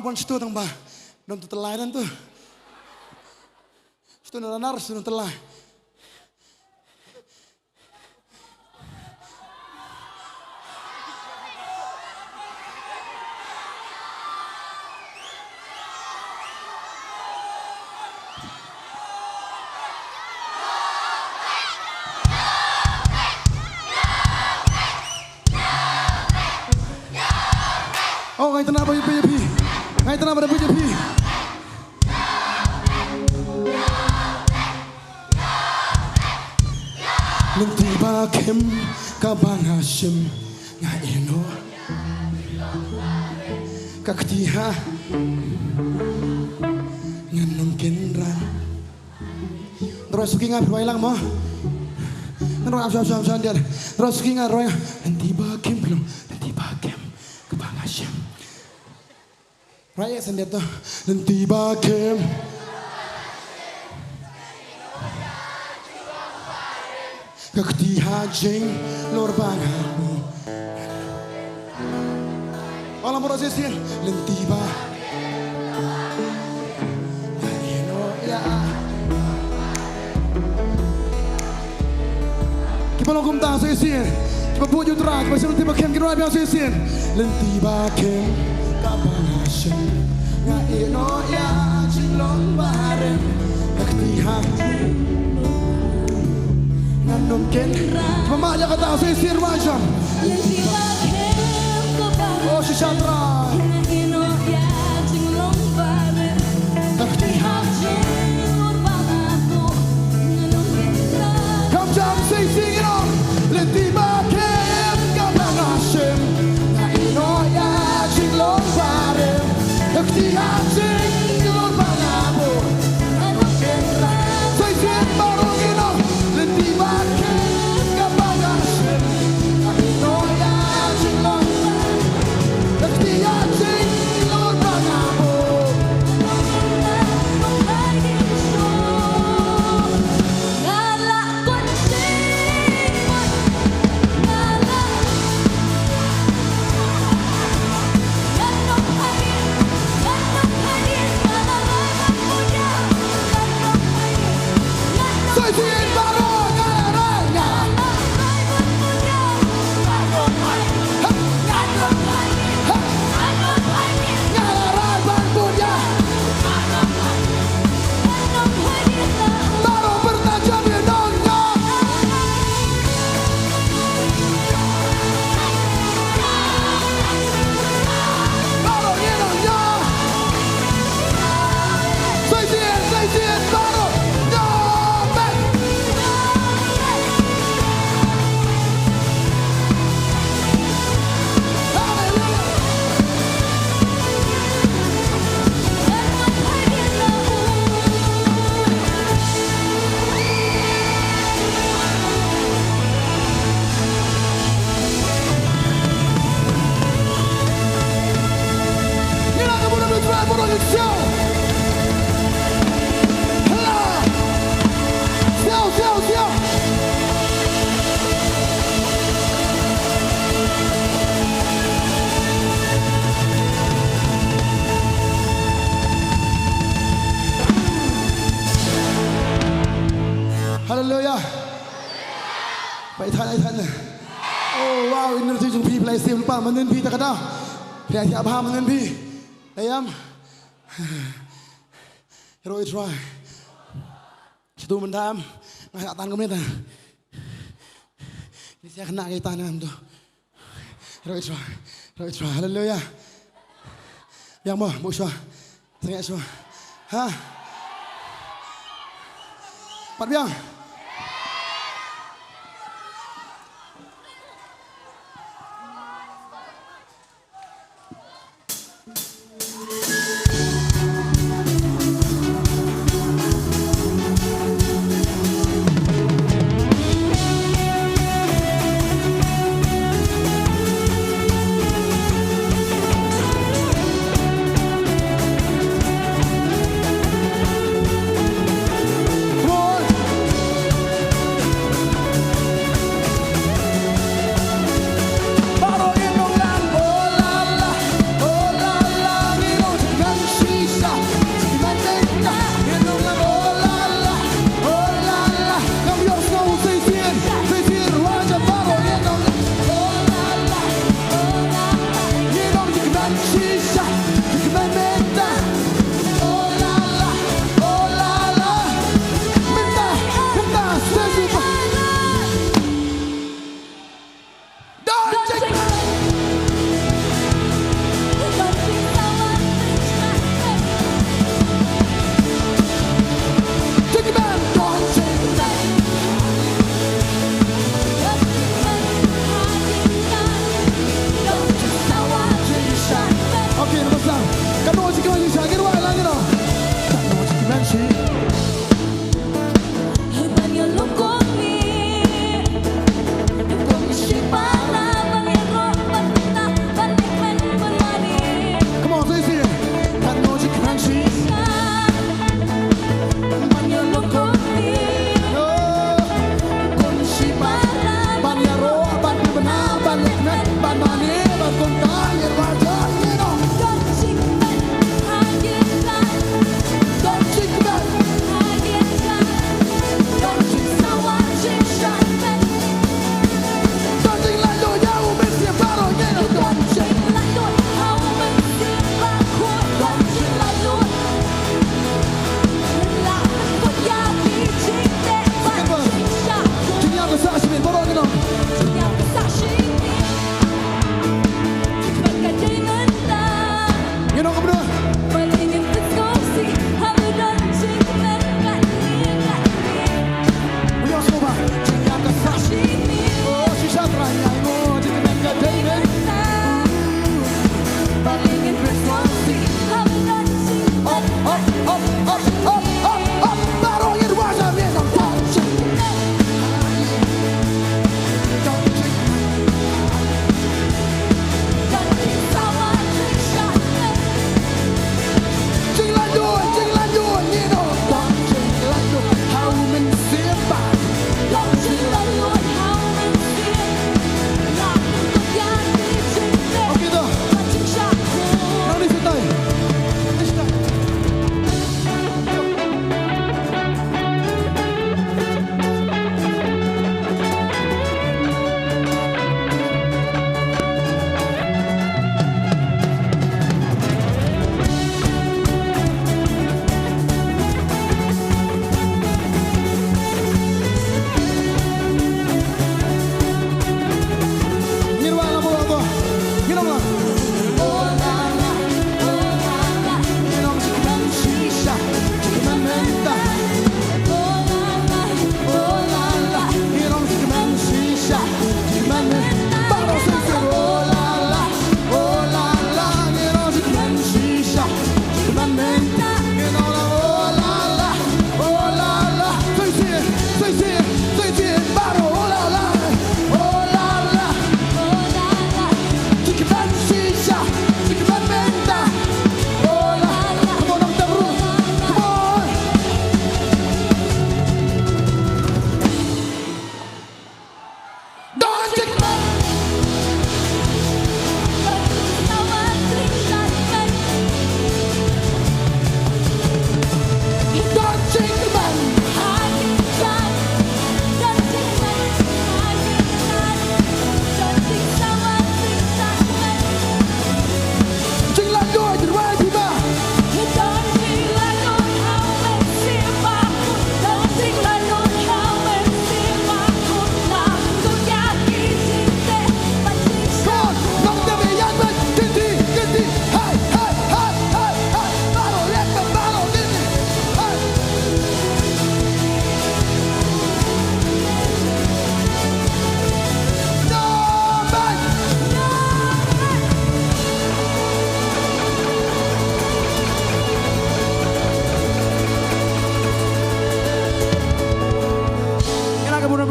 Pon shatu tang ba. Dom tu telai dan tu. Shatu na ranar, shatu na telai. Oh, nga itynnad ban ïa phi, ïa phi. Nga itynnad ban ïa phi, ïa phi. Lynti ba khim kaba nga shim nga ïehnoh. Ka kti ha ngan ym kynran. Ngan rwai suki nga, phi rwai lang mo. Ngan rwai, am shwa, am shwa, am shwa, ngan rwai suki nga, rwai nga. Lynti ba khim, lynti ba khim kaba nga shim. Rwai ïa ka sended to. Lynti ba khim. Ka kti ha jinglor ba nga buh. Wan lang burom shisien. Lynti ba. Kiba long kumta shisien. Kiba bud ïa U Trai, kiba shim lynti ba khim, kin rwai biang shisien. Lynti ba khim kaba nga shim. Nga ïehnoh ïa jinglong barim. Ka kti ha. Ngan ym kynran. Kiba mad ïa kata shisien, rwai sham. Lynti ba khim kaba nga shim. Oh, shisha Trai. Nga ïehnoh ïa jinglong barim. Ka kti ha. Kham jam shisien, ïehnoh. Lynti ba khim kaba nga shim. Nga ïehnoh ïa jinglong barim. Ka kti ha jinglor ba nga buh. Shisien baroh, ïehnoh. Lynti ba khim kaba nga shim. Nga ïehnoh ïa jinglong. Ka kti ha jinglor ba nga buh. Haleluia. Peit, peit, peit. Oh, wow, energy jong phi, phi la ïashem lypa mynnin phi ta ka daw. Phi la ïashem bha mynnin phi. Dei em? Hero Israel. Shatu mynta em. Nga ïa tan kumne ta. Ni sia kena ka ïa tan em tu. Hero Israel. Hero Israel. Haleluia. Biang mo, buh shuwa. Sangeh shuwa. Ha? Pat biang.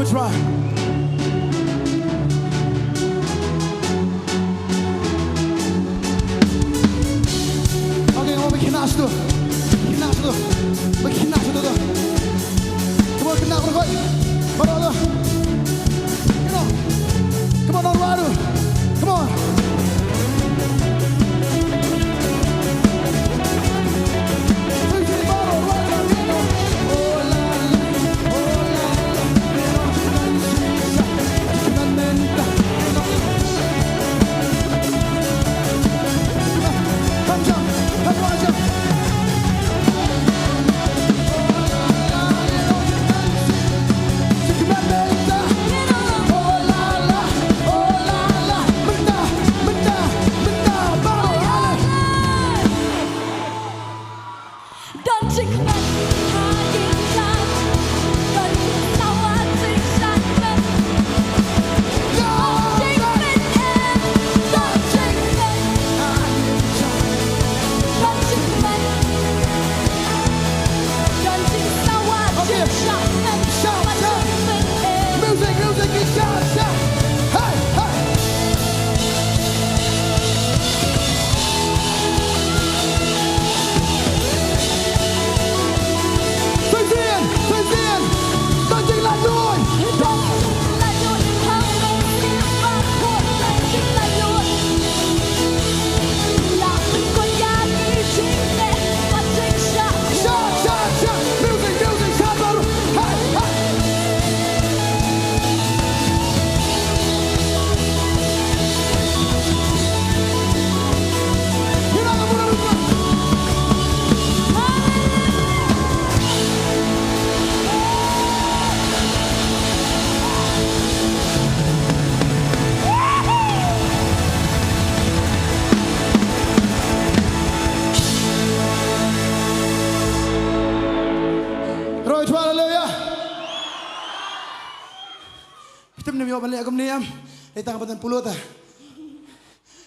That's right. Okay, oh, we cannot stop. We cannot stop. We cannot stop. Come on, cannot stop. Come on, come on, come on. Music, music, shout, shout. Hey, hey. Roi chwa, haleluya. Kitim nim yo ban leh kumne em. Leh tang ban pulu ta.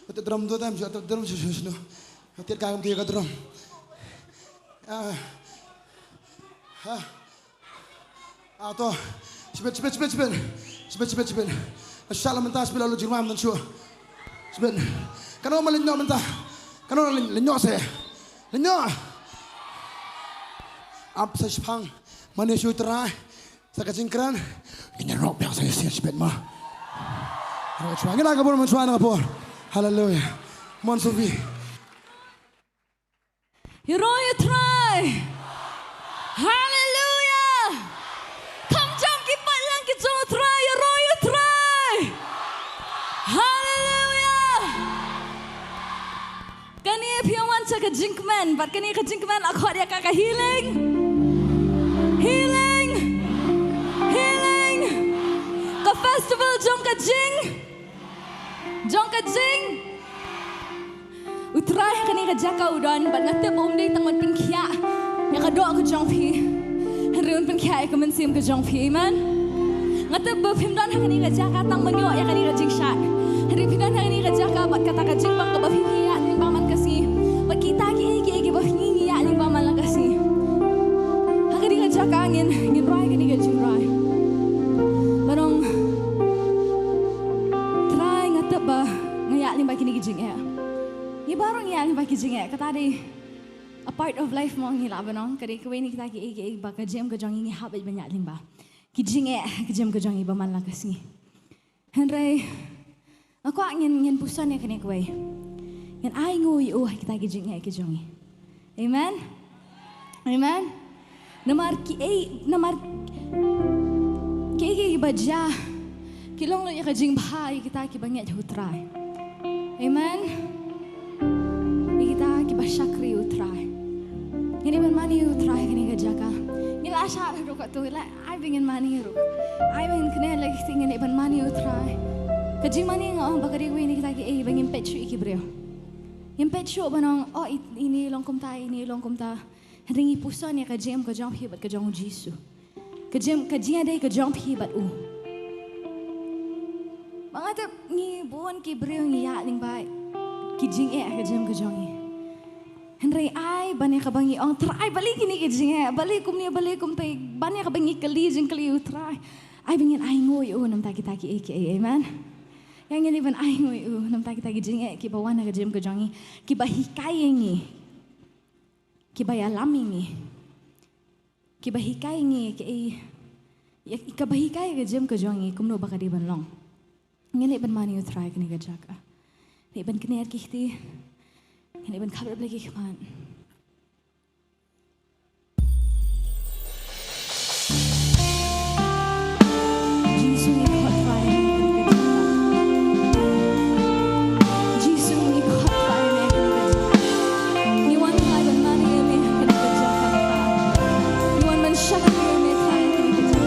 Kata drum tu tam, kata drum su su su. Kata ka kam tu ka drum. Ah. Ha. Ah, to. Sibit, sibit, sibit, sibit. Sibit, sibit, sibit. Shala mynta sibit lalu jingmam nan shu. Sibit. Kano ma lyngngoh mynta. Kano lyngngoh se. Lyngngoh. Ap sa shipang. Mane shu Trai. Sa ka jingkren. Ngin ïa rok biang sa ïa sibit ma. Rok chwa. Ngin ïa ka bor man chwa na ka bor. Haleluya. Mon Sophie. Ïaroh ïa u Trai. Haleluya. Kam jam ki pat lang ki jong u Trai, ïaroh ïa u Trai. Haleluya. Kane phi wan sha ka jingkmen, bad kane ka jingkmen la khot ïa ka ka healing. Healing. Healing. Ka festival jong ka jing. Jong ka jing. U Trai ha kane ka jaka u don, bad nga tip ba um dei tang ban pynkhiah ïa ka doh ka jong phi. Hynrei un pynkhiah ïa ka mynsiem ka jong phi, amen. Nga tip ba phim don ha kane ka jaka tang ban ïoh ïa kane ka jingshad. Hynrei phi don ha kane ka jaka bad kata ka jingbam kaba phi ïa lyngba man ka sngi. Bad kita kiei kiei kiba phi ïa lyngba man la ka sngi. Ha kane ka jaka ngin, ngin rwai kane ka jingrwai. Ba ong, Trai nga tip ba nga ïa lyngba kine ki jingeh. Ngi baroh ngi ïa lyngba ki jingeh, kata dei a part of life mo ngi lah ban ong, ka dei kawei na kita kiei kiei ba ka jingim ka jong ngi ngi hap ban ïa lyngba. Ki jingeh, ka jingim ka jong ngi ba man la ka sngi. Hynrei nga kwah ngin, ngin puson ïa kane kawei. Ngin ainguh ïa u ha kita ki jingeh ki jong ngi. Amen. Amen. Namar kiei, namar kiei kiei kiba jia ki long lut ïa ka jingbha ïa kita kiba ngeit ha u Trai. Amen. Ïa kita kiba shakri ïa u Trai. Ngin ïa ban mane ïa u Trai ha kane ka jaka. Ngi la shad haduh katto, la ai ba ngin mane ruh. Ai ba ngin kane la ki, ngin ïa ban mane ïa u Trai. Ka jingmane nga ong ba ka dei kawei na kita kiei ba ngim peit shuh ïa ki briew. Ngim peit shuh ban ong, oh, i, ine long kumta, ine long kumta. Hynrei ngi puson ïa ka jingim ka jong phi bad ka jong u Jisu. Ka jingim, ka jingïadei ka jong phi bad u. Ba nga tip ngi bun ki briew ngi ïa lyngba ki jingeh ha ka jingim ka jong ngi. Hynrei ai ban ïa kaba ngi ong, Trai, balei kine ki jingeh, balei kumne, balei kumtai, ban ïa kaba ngi kylli jingkylli ïa u Trai. Ai ba ngin ainguh ïa u namar kita kiei kiei, amen. Ïa ngin leit ban ainguh ïa u namar kita ki jingeh kiba wan ha ka jingim ka jong ngi, kiba hikai ïa ngi, kiba ïalam ïa ngi, kiba hikai ïa ngi, kiei, ïa, kiba hikai ïa ka jingim ka jong ngi kumno ba ka dei ban long. Ngin leit ban mane ïa u Trai ha kane ka jaka. Leit ban kner ki kti. Ngin leit ban khap rep ki khmat. Jisu ngi khot Trai ïa me ha kane ka jaka. Jisu ngi khot Trai ïa me ha kane ka jaka. Ngi wan Trai ban mane ïa me ha kane ka jaka. Ngi wan ban shakri ïa me Trai ha kane ka jaka.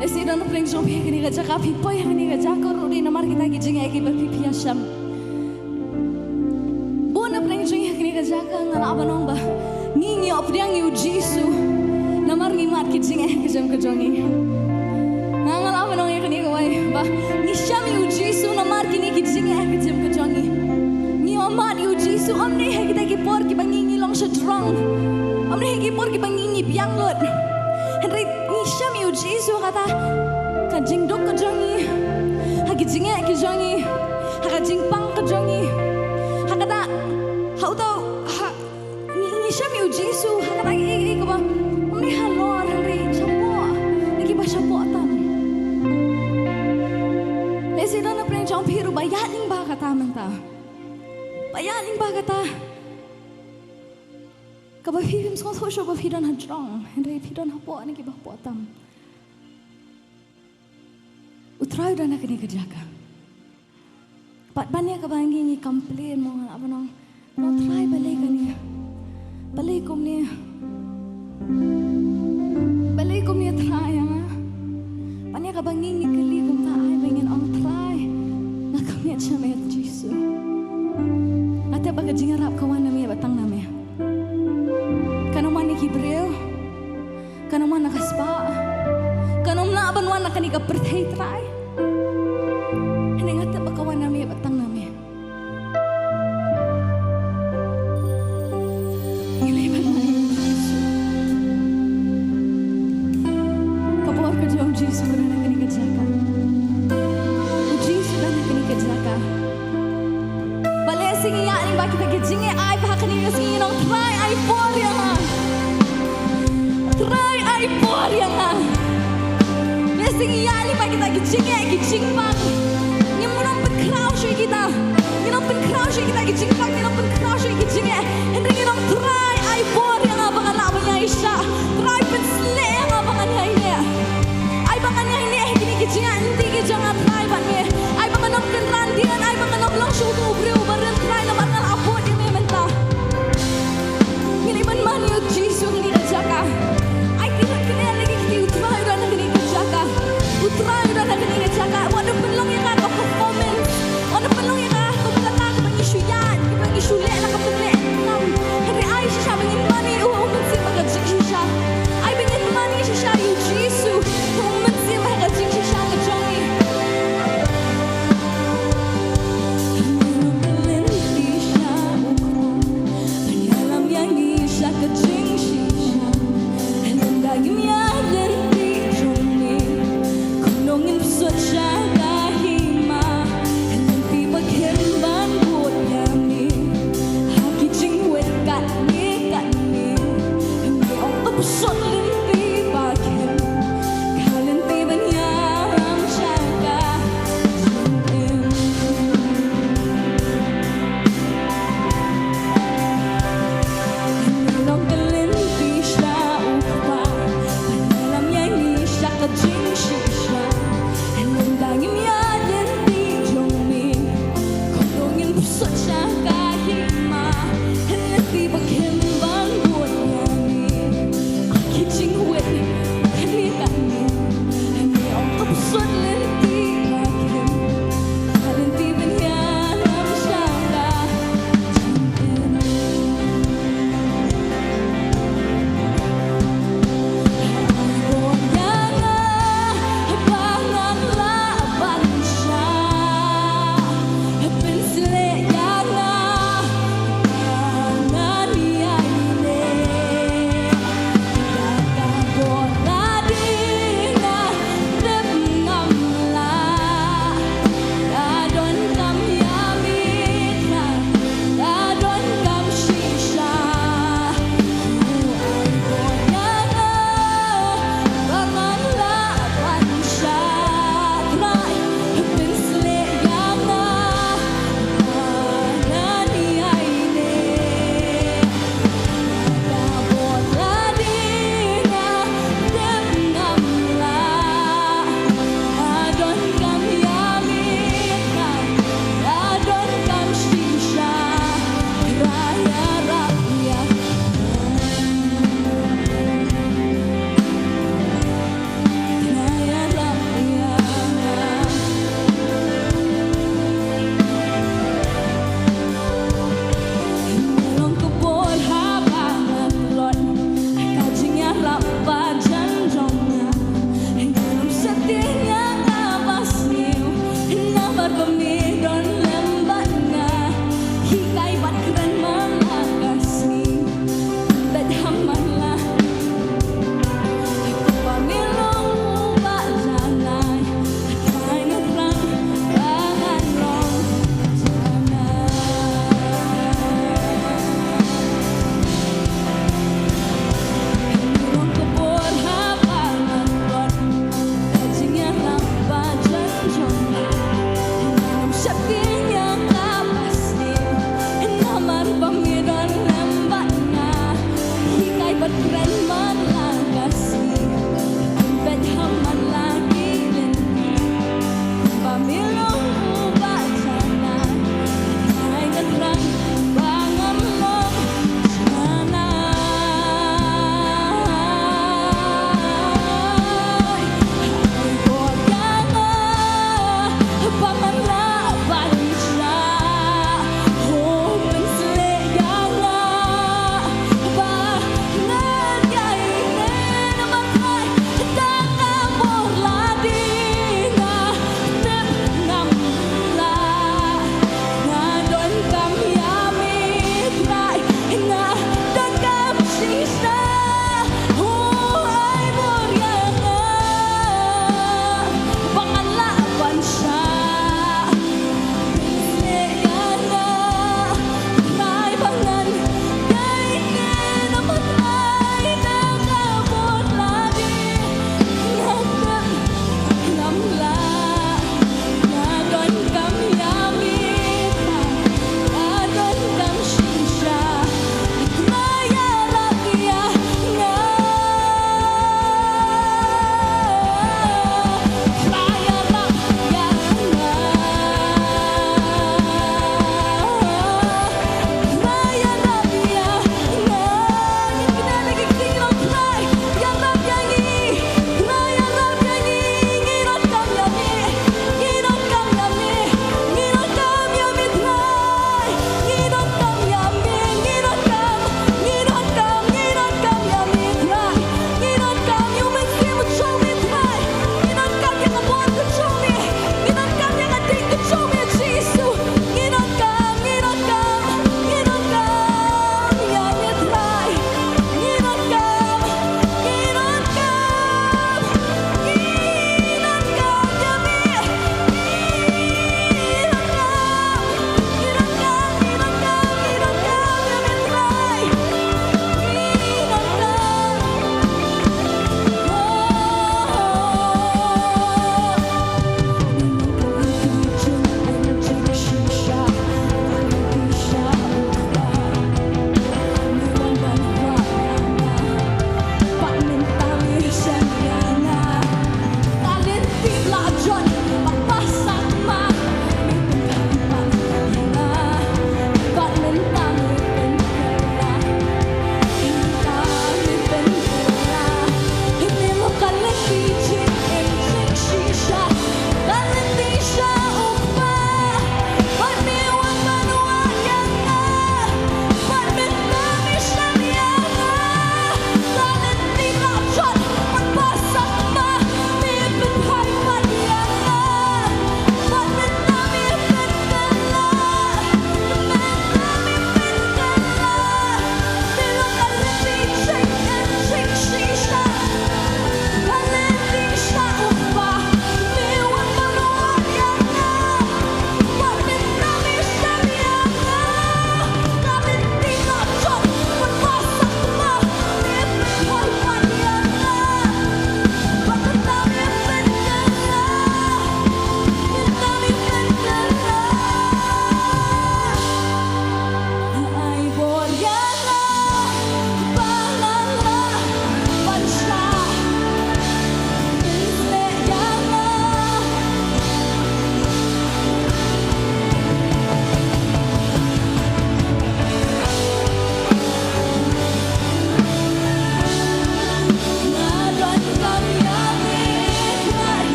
Lehse don na pdeng jong phi ha kane ka jaka, phi poi ha kane ka jaka ruh dei namar kita ki jingeh kiba phi phi ïashem. Bun na pdeng jong ngi ha kane ka jaka nga lah ban ong ba ngi ngi ïoh pdiang ïa u Jisu namar ngi mad ki jingeh ha ka jem ka jong ngi. Nga nga lah ban ong ïa kane kawei ba ngi shem ïa u Jisu namar kine ki jingeh ha ka jem ka jong ngi. Ngi ïoh mad ïa u Jisu ym dei ha kita ki por kiba ngi ngi long sha jrong, ym dei ha ki por kiba ngi ngi biang lut. Hynrei ngi shem ïa u Jisu ha kata ka jingduk ka jong ngi, ha ki jingeh ki jong ngi, ha ka jingpang ka jong ngi, ha kata, ha uto, ha, ngi, ngi shem ïa u Jisu ha kata kaei kaei kaba ym dei halor, hynrei shapoh na kiba shapoh tam. Lehse don na pdeng jong phi ruh ba ïaid lyngba kata mynta, ba ïaid lyngba kata kaba phi phim sngewthuh shuh ba phi don ha jrong, hynrei phi don hapoh na kiba hapoh tam. U Trai u don ha kane ka jaka. Pat ban ïa kaba ngi ngi complain mo, nga lah ban ong, Nongtrai, balei kane? Balei kumne? Balei kumne Trai ïa nga? Pat ban ïa kaba ngi ngi kylli kumta, ai ba ngin ong, Trai, nga commit sha me Jisu. Nga tip ba ka jingïarap ka wan na me bad tang na me. Kan ym wan na ki briew, kan ym wan na ka spah, kan ym lah ban wan na kane ka pyrthei Trai. Hynrei nga tip ba ka wan na me bad tang na me. Ngi leh ban wan ïa u Jisu. Ka bor ka jong u Jisu ka don ha kane ka jaka. U Jisu u don ha kane ka jaka. Balei sngewbha ïa ngi ba kita ki jingeh, ai ba ha kane ka sngi ngi ong, Trai, ai por ïa nga. Trai, ai por ïa nga. Lehse ngi ïa leh ba kita ki jingeh, ki jingpang, ngim nang pynkhraw shuh ïa kita. Ngim nang pynkhraw shuh ïa kita ki jingpang, ngim nang pynkhraw shuh ïa ki jingeh. Hynrei ngi ong, Trai, ai por ïa nga ba ngan lah ban ïaishah. Trai, pynshlur ïa nga ba ngan ïaineh. Ai ba ngan ïaineh ha kine ki jingïaid lynti ki jong nga Trai bad me. Ai ba ngan ym kynran dien, ai ba ngan ym long shuh uto u briew uba rim Trai namar nga la bud ïa me mynta. Ngi leh ban wan ïa u Jisu ha kane ka jaka. Ai ki lut kane lagi kti, u Trai u don ha kane ka jaka. U Trai u don ha kane ka jaka. Wat da pynlong ïa ka ka performance. Wat da pynlong ïa ka ka kata kaba ngi shu ïaid, kaba ngi shu leh.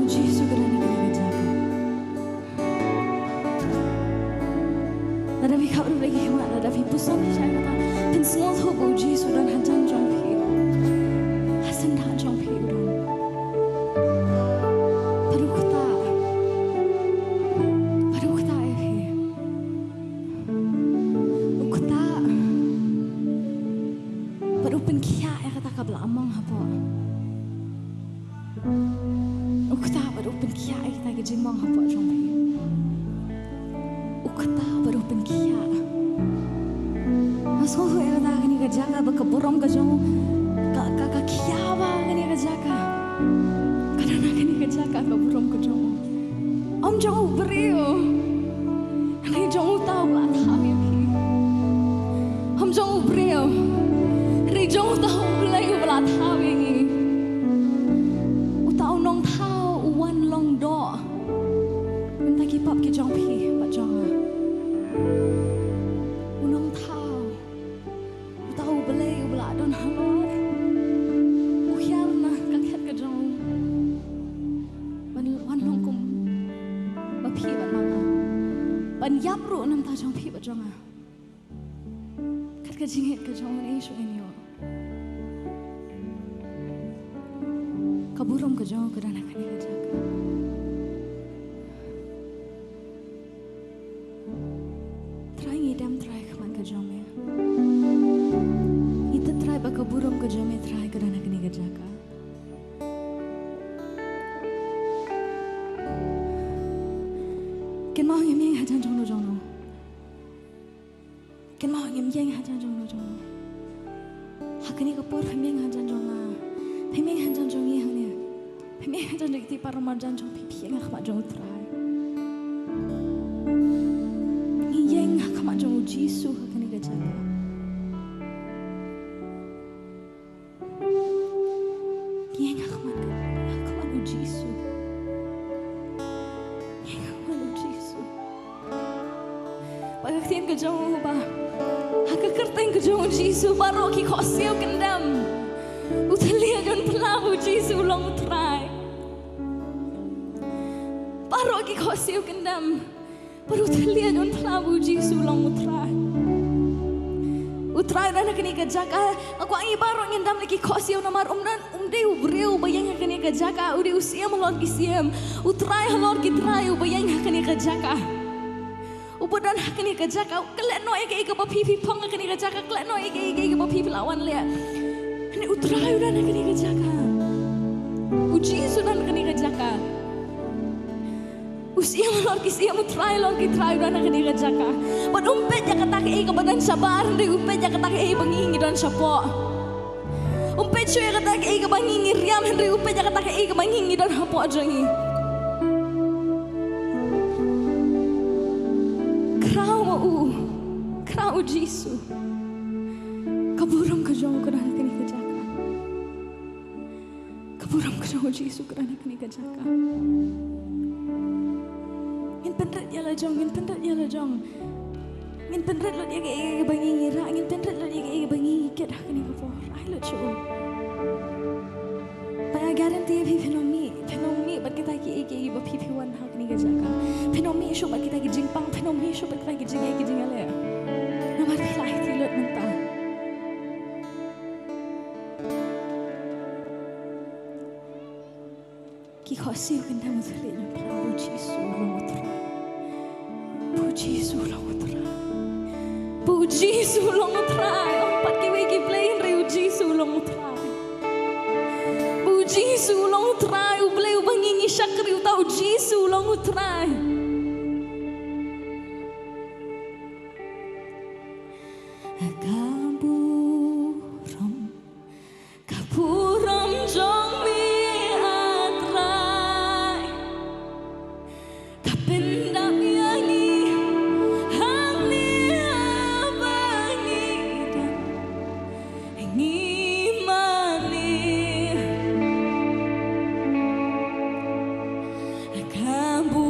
Jisu ka don ha kane ka jaka. Lada phi khapkhreh ki khmat, lada phi puson sha kata, pynsngewthuh ba u Jisu u don hajan jong phi. Ha syndah jong phi u don. Bad u ktah. Bad u ktah ïa phi. U ktah. Bad u pynkhiah ïa kata kaba la mong hapoh. U ktah bad u pynkhiah ïa kita ki jingmong hapoh jong phi. U ktah bad u pynkhiah. Nga sngewthuh ïa kata, kane ka jaka ba ka burom ka jong u ka, ka, ka khia bha kane ka jaka. Ka don ha kane ka jaka ka burom ka jong u. Ym jong u briew. Hynrei jong uta uba la thaw ïa phi. Ym jong u briew. Hynrei jong uta U Blei uba la thaw ïa ngi. Uta u nongthaw u wan long doh. Mynta ki pop ki jong phi bad jong nga. U nongthaw. Uta U Blei uba la don halor. U hiar na ka khet ka jong u. Ban wan long kum ba phi bad ma nga. Ban ïap ruh na ka bynta jong phi bad jong nga. Kat ka jingngeit ka jong u, ngi shu ngin ïoh. Ka burom ka jong u ka don ha kane ka jaka. Trai, ngi dem, Trai, ha khmat ka jong me. Ngi tip, Trai, ba ka burom ka jong me, Trai, ka don ha kane ka jaka. Kynmaw, ngim ïeng hajan jong no jong no. Kynmaw, ngim ïeng hajan jong no jong no. Ha kane ka por phim ïeng hajan jong nga. Phim ïeng hajan jong ngi hangne. Phim ïeng hajan jong kito ki para marjan jong phi, phi ïeng ha khmat jong u Trai. Ngi ïeng ha khmat jong u Jisu ha kane ka jaka. Ngi ïeng ha khmat, ha khmat u Jisu. Ngi ïeng ha khmat u Jisu. Ba ka ktien ka jong u ba ha ka kyrteng ka jong u Jisu baroh ki khohsiew kyndem. U thylliej un phla ba u Jisu u long u Trai. Baroh ki khohsiew kyndem. Bad u thylliej un phla ba u Jisu u long u Trai. U Trai u don ha kane ka jaka. Nga kwah ngi baroh ngin dam na ki khohsiew namar um don, um dei u briew uba ïeng ha kane ka jaka, u dei u Siem halor ki siem, u Trai halor ki trai uba ïeng ha kane ka jaka. Uba don ha kane ka jaka, klet noh ïa kaei kaba phi phi phong ha kane ka jaka, klet noh ïa kaei kaei kaba phi phi la wan leh. Hynrei u Trai u don ha kane ka jaka. U Jisu u don ha kane ka jaka. U Siem halor ki siem, u Trai halor ki trai u don ha kane ka jaka. Bad um peit ïa kata kaei kaba don shabar, hynrei u peit ïa kata kaei ba ngi ngi don shapoh. Um peit shuh ïa kata kaei kaba ngi ngi riam, hynrei u peit ïa kata kaei kaba ngi ngi don hapoh jong ngi. Khraw ma u, khraw u Jisu. Ka burom ka jong u ka don ha kane ka jaka. Ka burom ka jong u Jisu ka don ha kane ka jaka. Ngin pynrit ïa la jong, ngin pynrit ïa la jong. Ngin pynrit lut ïa kaei ba ngi ngi rah, ngin pynrit lut ïa kaei ba ngi ngi kit ha kane ka por. Ai lut shuh. Ba nga guarantee ïa phi, phin ym mih, phin ym mih bad kita kiei kiei ba phi phi wan ha kane ka jaka. Phin ym mih shuh bad kita ki jingpang, phin ym mih shuh bad kita ki jingeh ki jingeh. Namar phi la aiti lut mynta. Ki khohsiew kyndem u thylliej un phla ba u Jisu u long u Trai. Ba u Jisu u long u Trai. Ba u Jisu u long u Trai. Ym pat kiwei ki blei hynrei u Jisu u long u Trai. Ba u Jisu u long u Trai, u Blei uba ngi ngi shakri, uta u Jisu u long u Trai. Ka burom, ka burom jong me, ah Trai. Ka pyndap ïa ngi hangne ha ba ngi don, ngi mane. Ka bu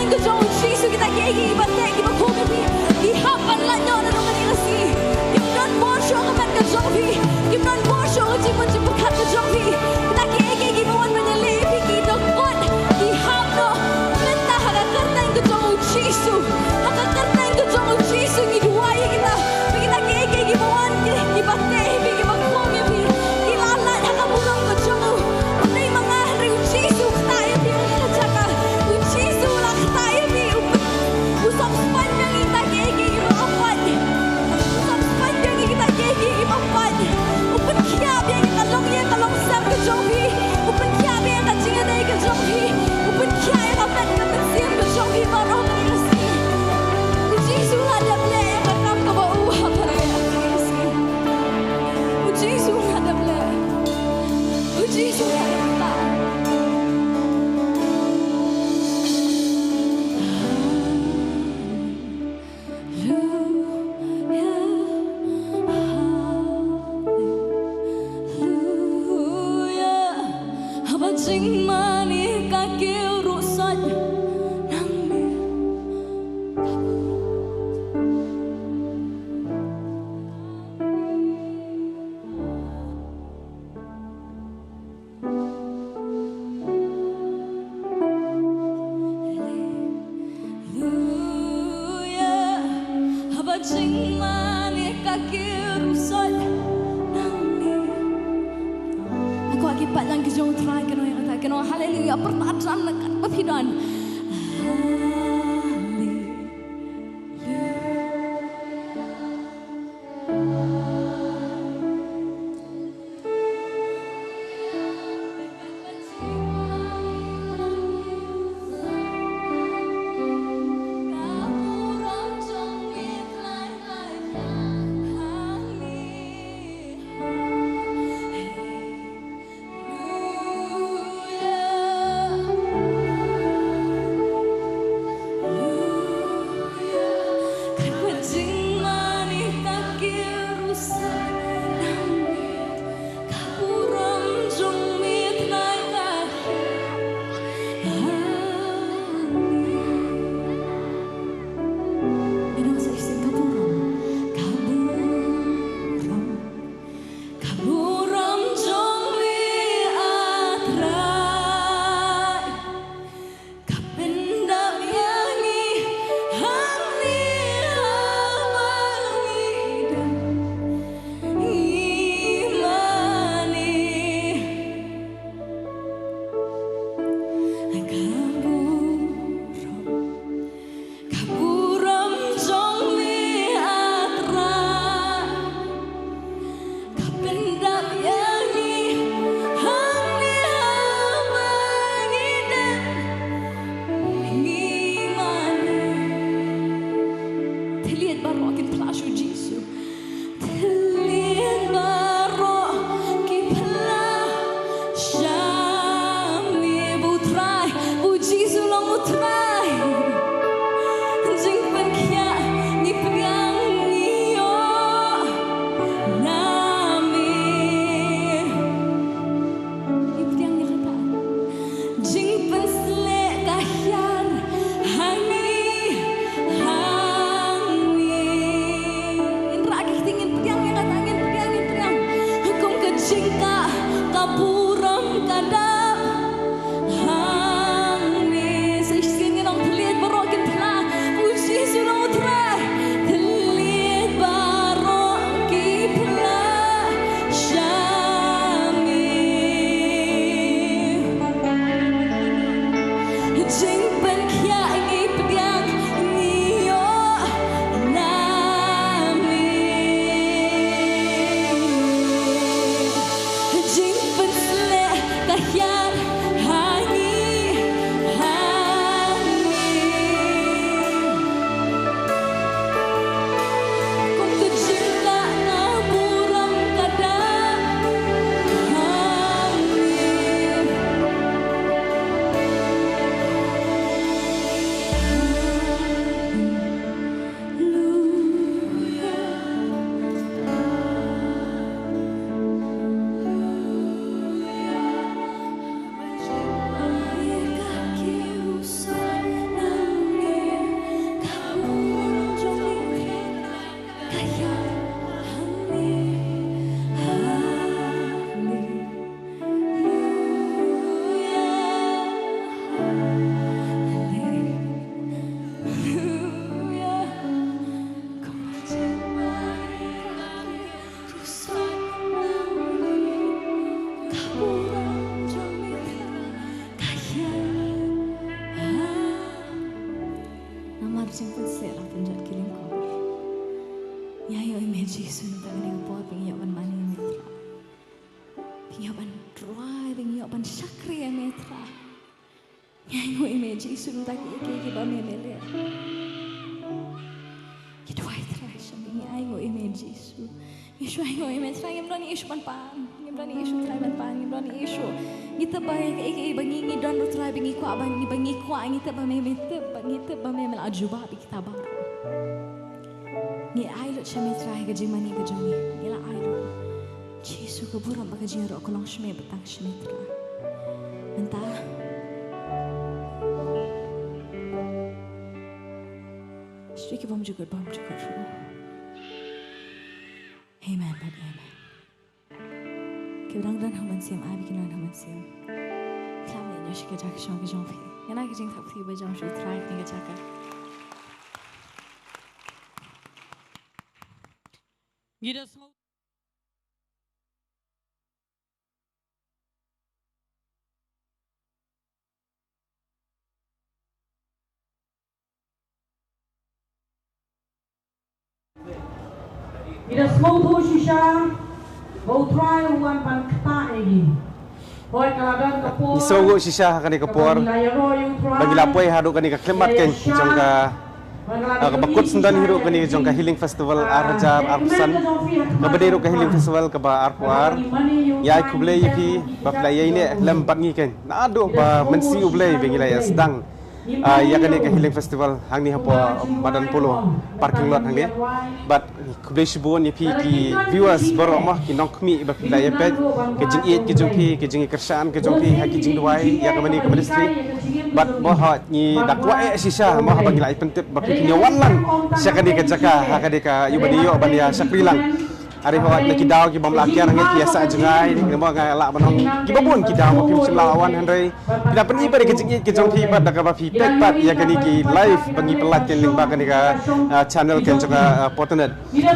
Ka jong u Jisu kita kiei kiei kiba teh kiba khum ïa phi ki hap ban lait noh na ka bynta ka sngi. Kim don bor shuh ka met ka jong phi. Kim don bor shuh ka jingmut jingpyrkhat ka jong phi. Kita kiei kiei kiba wan ban ïaleh ïa phi ki dang kot ki hap noh. Mynta ha ka kyrteng ka jong u Jisu, ha ka kyrteng ka jong u Jisu ngi duwai ïa kita. Kita kiei kiei kiba wan ki, kiba teh ïa phi, kiba khum ïa phi, ki la lait ha ka burom ka jong u. Ym dei ma nga hynrei u Jisu u ktah ïa phi ha kane ka jaka. U Jisu u la ktah ïa phi, u pyn, u sngewspain biang ïa kita kiei kiei kiba pait. U sngewspain biang ïa kita kiei kiei kiba pait. U pynkhiah biang ïa ka longïing ka longsem ka jong phi. U pynkhiah biang ïa ka jingïadei ka jong phi. U pynkhiah ïa ka met ka mynsiem ka jong phi baroh kane ka sngi. U Jisu u la dep leh ïa ka kam kaba u hap ban leh ha kane ka sngi. U Jisu u la dep leh. U Jisu u la dep leh. Haleluya, haleluya. Haba jingmane ka kiew ruh sait nangne. Haleluya. Haba jingmane ka kiew ruh sait nangne. Nga kwah ki paidlang ki jong U Trai kynnoh ïa kata, kynnoh haleluya, pyrta jan na kat ba phi don. Haleluya. Jisu, mynta kane ka por ba ngi ïoh ban mane ïa me Trai. Ba ngi ïoh ban rwai, ba ngi ïoh ban shakri ïa me Trai. Ngi ainguh ïa me Jisu, mynta kiei kiei kiba me me leh. Ngi duwai Trai sha me, ngi ainguh ïa me Jisu. Ngi shu ainguh ïa me Trai, ngim don ïa shu ban pan, ngim don ïa shu Trai ban pan, ngim don ïa shu. Ngi tip ba ïa kiei kiei ba ngi, ngi don ruh Trai ba ngi kwah, ba ngi, ba ngi kwah, ngi tip ba me, me tip, ba ngi tip ba me me la jubab ïa kita baroh. Ngi ai lut sha me Trai ka jingmane ka jong ngi. Ngi la ai lut. Jisu, ka burom bad ka jingïaroh ka long sha me bad tang sha me Trai. Mynta. Sha ki bym jukut, bym jukut ruh. Amen bad amen. Ki dang don ha u mynsiem, ai ba kin don ha u mynsiem. Khlem leh noh sha ka jaka shong ka jong phi. Ïa na ka jingthap phi ba jong sha u Trai kane ka jaka. Ngi da sngew Ngi da sngewthuh shisha ba u Trai u wan ban ktah ïa ngi. Hooid, ka la don ka por. Ngi sngewthuh shisha ha kane ka por ba ngi la poi haduh kane ka khyllipmat keiñ jong ka, ah, kaba kut syndon hi ruh kane jong ka Healing Festival ar hajar arphew san. Kaba dei ruh ka Healing Festival kaba arphew ar. Ïa khublei ïa phi ba phi la ïaineh lem bad ngi keiñ. Naduh ba mynsiem U Blei ba ngi la ïa sdang, ah, ïa kane ka Healing Festival hangne hapoh Madan Polo parking lot hangne. Bad khublei shibun ïa phi ki viewers baroh mo, ki nongkhmih ba phi la ïa peit, ka jingïeit ka jong phi, ka jingïakyrshan ka jong phi ha ki jingduwai ïa ka mane ka ministry. Bad mo, ha ngi da kwah eh shisha mo haba ngi la ïa pyntip ba phi kin ïa wan lang sha kane ka jaka ha kane ka ïa ba ngi ïoh ban ïa shakri lang. Are hooid, na ki daw ki bym lah kiar, nga ngeit ki ïa sah jngai, ne mo nga lah ban ong kiba bun ki daw ba phim shym lah wan, hynrei phi da pyni pat ïa ka jingïeit ka jong phi bad da kaba phi peit pat ïa kane ki live ba ngi pynlait keiñ lyngba kane ka, ah, channel keiñ jong ka, ah, Potnet.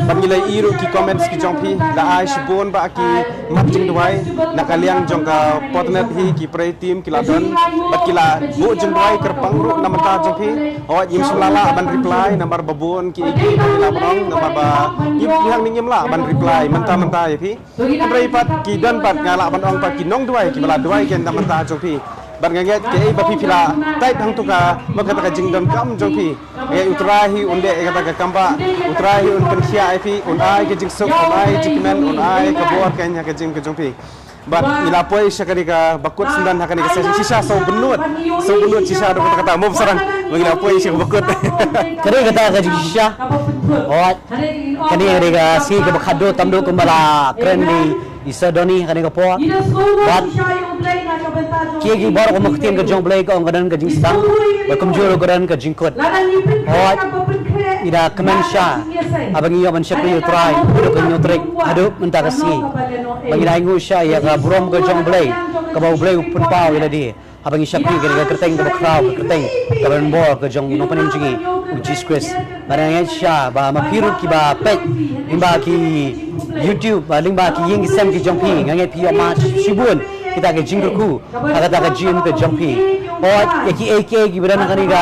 Bad ngi la ïohi ruh ki comments ki jong phi, la ai shibun ba ki mat jingduwai na ka liang jong ka Potnet hi, ki prayer team ki la don bad ki la buh jingduwai kyrpang ruh na bynta jong phi. Hooid, ngim shym la lah ban reply namar ba bun ki, ki, ki la ban ong namar ba ngim, ngim lah ban reply mynta mynta ïa phi. Hynrei pat ki don pat, nga lah ban ong pat ki nongduwai kiba la duwai keiñ na bynta jong phi. Bad nga ngeit kaei ba phi phi la tied hangto ka, mo kata ka jingdonkam jong phi. Nga ngeit U Trai hi un leh ïa kata ka kam ba, U Trai hi un pynkhiah ïa phi, un ai ka jingsuk, un ai ka jingkmen, un ai ka bor keiñ ha ka jingim ka jong phi. Bad ngi la poi sha kane kaba kut syndon ha kane ka session shisha, saw bynnud, saw bynnud shisha, da kata kata mo ba sarang, ngi la poi sha kaba kut. Kane kata ka jingshisha. Hooid. Kane ka dei ka sngi kaba khatduh tam duh kumba la kren da i Sir Donny ha kane ka por. Bad kiei kiei baroh ka ktien ka jong U Blei ka ong ka don ka jingsdang bad kumjuh ruh ka don ka jingkut. Hooid, ngi da kmen sha haba ngi ïoh ban shakri ïa U Trai haduh ka hynñiew tarik, haduh mynta ka sngi. Ba ngi da ainguh sha ïa ka burom ka jong U Blei kaba U Blei u pynpaw ïa lade. Haba ngi shakri ïa ka kyrteng kaba khraw, ka kyrteng kaba donbor ka jong u Nongpynim jong ngi, u Jisu Khrist. Bad nga ngeit shisha ba ma phi ruh kiba peit lyngba ki YouTube, ba lyngba ki ïing ki sem ki jong phi, nga ngeit phi ïohmad shibun kita ki jingkyrkhu ha kata ka jingim ka jong phi. Hooid, ïa kiei kiei kiba don ha kane ka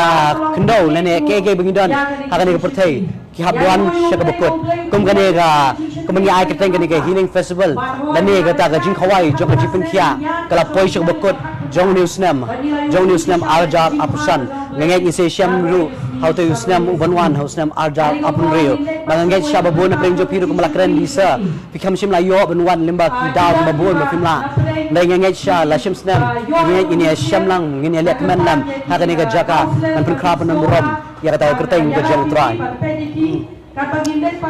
khyndew lane kiei kiei ba ngi don ha kane ka pyrthei, ki hap duwan sha kaba kut. Kum kane ka, kum ngi ai kyrteng kane ka Healing Festival lane kata ka jingkhawai jong ka jingpynkhiah, ka la poi sha kaba kut jong une u snem, jong une u snem ar hajar arphew san. Nga ngeit ngin sa shem ruh ha utei u snem u ban wan, ha u snem ar hajar arphew hynriew. Bad nga ngeit shisha ba bun na pdeng jong phi ruh kumba la kren da i Sir, phi kham shym la ïoh ban wan lyngba ki daw kiba bun ba phim lah. Hynrei nga ngeit shisha la shem snem, nga ngeit ngin ïa shem lang, ngin ïa leh kmen lang ha kane ka jaka ban pynkhraw pyndonburom ïa kata ka kyrteng ka jong U Trai.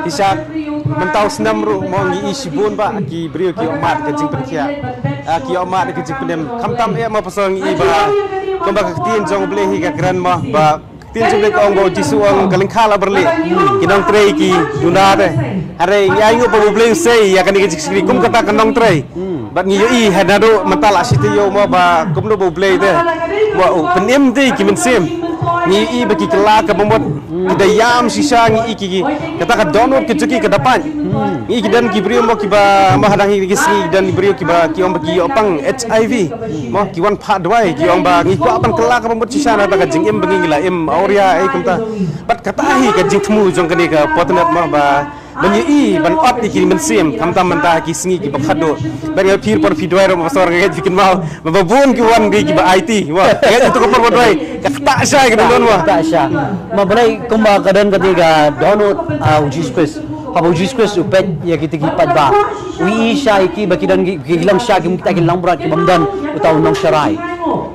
Shisha mynta u snem ruh mo ngi i shibun ba ki briew ki ïohmad ka jingpynkhiah, ah, ki ïohmad ka jingpynim. Khamtam eh mo, paidbah, ngi i ba kumba ka ktien jong U Blei hi ka kren mo ba ka ktien jong U Blei ka ong ba U Jisu u ong ka lyngkha la byrlih, ki nongtrei ki duna te. Hynrei ngi ainguh ba U Blei u sei ïa kane ka jingshakri kum kata ka nongtrei. Bad ngi ïohi ha naduh mynta la shi taïew mo ba kumno ba U Blei te, mo u pynim te ki mynsiem. Ngi ïohi ba ki kylla ka bamut ki da ïam shisha, ngi ïohi ki, kata ka dohnud ka jong ki ka da pait. Ngi ïohi ki don ki briew mo kiba mo hadang hi ki sngi ki don ki briew kiba ki ong ba ki ïoh pang H I V. Mo ki wan phah dawai, ki ong ba ngi kwah ban kylla ka bamut shisha na kata ka jingim ba ngi la im awria ei kumta. Bad kata hi ka jingthmu jong kane ka Potnet mo ba Ban ïohi ban ot ïa ki mynsiem, khamtam mynta ki sngi kiba khadduh. Ban ïa phi por phi duwai ruh, Pastor, nga ngeit phi kynmaw ba bun ki wan ki kiba aiti. Wa, nga ngeit ïa tu ka por ba duwai ka ktah sha ka don wa. Ktah sha. Ma balei kumba ka don kata ka dohnud, ah, u Jisu Khrist. Haba u Jisu Khrist u peit ïa kita ki paidbah, u ïohi sha ïa ki ba ki don ki, ki long sha ki, kita ki langbrot ki bym don uta u nongsharai.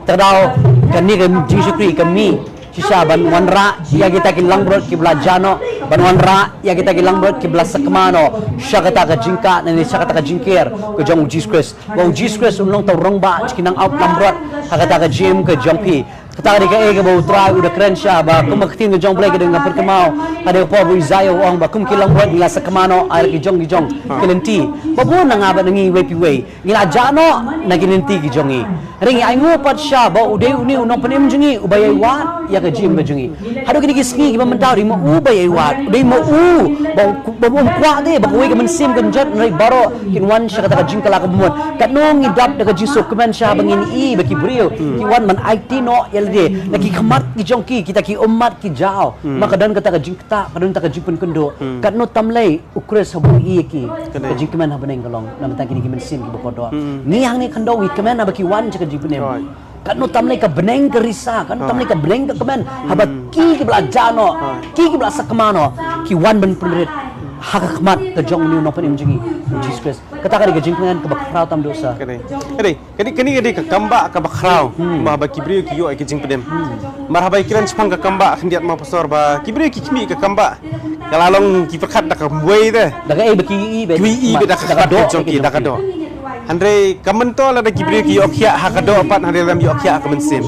Te ka daw kane ka jingshakri ka mih shisha ban wanrah ïa kita ki langbrot kiba la jah noh, ban wanrah ïa kita ki langbrot kiba la sakma noh sha kata ka jingkah ne sha kata ka jingker ka jong u Jisu Khrist. Ba u Jisu Khrist un long uta u rangbah jong ki nang aut langbrot ha kata ka jingim ka jong phi. Kata ka dei kaei kaba u Trai u da kren sha ba kum ka ktien ka jong u Blei ka dang nga pynkynmaw. Ka dei ka por ba u Isaiah u ong ba kum ki langbrot ngi la sakma noh ha ki jong ki jong ki lynti. Ba bun na nga bad na ngi iwei pa iwei ngi la jah noh na ki lynti ki jong ngi. Hynrei ngi ainguh pat sha ba u dei une u nongpynim jong ngi uba ïai wad ïa ka jingim ka jong ngi. Haduh kine ki sngi kiba mynta u dei ma u ba ïai wad, u dei ma u ba, ba um kwah te ba kawei ka mynsiem kan jot, hynrei baroh kin wan sha kata ka jingkylla kaba mut. Katno ngi dap da ka jingsngewkmen sha ba ngin ïohi ba ki briew ki wan ban aiti noh ïa lade na ki khmat ki jong ki, kita ki ummat ki jaw. Ma ka don kata ka jingktah, ka don kata ka jingpynkynduh. Katno tam lei u Khrist haba u ïohi ïa ki. Ka dei. Ka jingkmen ha bneng ka long na bynta kine ki mynsiem kiba kordor. Ngi hangne khyndew ngi kmen haba ki wan sha ka jingpynim. Right. Katno tam lei ka bneng ka risa, katno tam lei ka bneng ka kmen haba ki kiba la jah noh, ki kiba la sakma noh ki wan ban pynrit ha ka khmat ka jong une u nongpynim jong ngi, u Jisu Khrist. Kata ka dei ka jingkmen kaba khraw tam duh sa. Ka dei. Ka dei. Kane, kane ka dei ka kambah kaba khraw, hmm, ba, ba ki briew ki ïoh ïa ka jingpynim. Hmm. Mar haba ïa kren shaphang ka kambah khyndiat ma Pastor ba ki briew ki khmih ka kambah. Ka la long ki pyrkhat da ka wei te. Da kaei ba ki ïohi beit. Ki ïohi beit da ka khmat ka jong ki, da ka doh. Hynrei ka myntoi lada ki briew ki ïoh khiah ha ka doh pat, hynrei lada ym ïoh khiah ha ka mynsiem.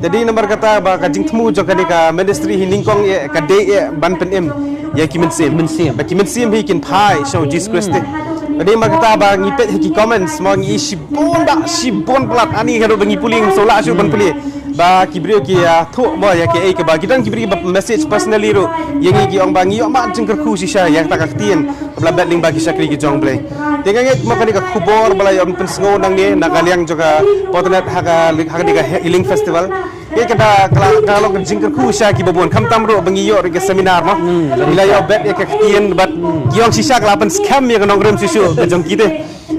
Te dei namar kata ba ka jingthmu jong kane ka ministry hi nyngkong eh ka dei eh ban pynim ïa ki mynsiem. Mynsiem. Ba ki mynsiem hi kin phai sha u Jisu Khrist. Ka dei namar kata ba ngi peit ha ki comments mo ngi ïohi shibun ba shibun palat, ani ka ruh ba ngi pule ngim sngewlah shuh ban pule. Ba ki briew ki ïathuh mo ïa kiei kiba ki don, ki briew kiba message personally ruh ïa ngi ki ong ba ngi ïoh mad jingkyrkhu shisha ïa kata ka ktien kaba la bet lyngba ki shakri ki jong u Blei. Te nga ngeit mo kane ka khubor ba la ïoh pynsngew nangne na ka liang jong ka Potternet ha ka, ha kane ka Healing Festival. Ïa kata ka la, ka long ka jingkyrkhu sha kiba bun, khamtam ruh ba ngi ïoh ruh ka seminar mo. Hmm, ngi la ïoh bet ïa ka ktien bad ki ong shisha ka la pynskhem ïa ka nongrim shuh shuh ka jong ki te.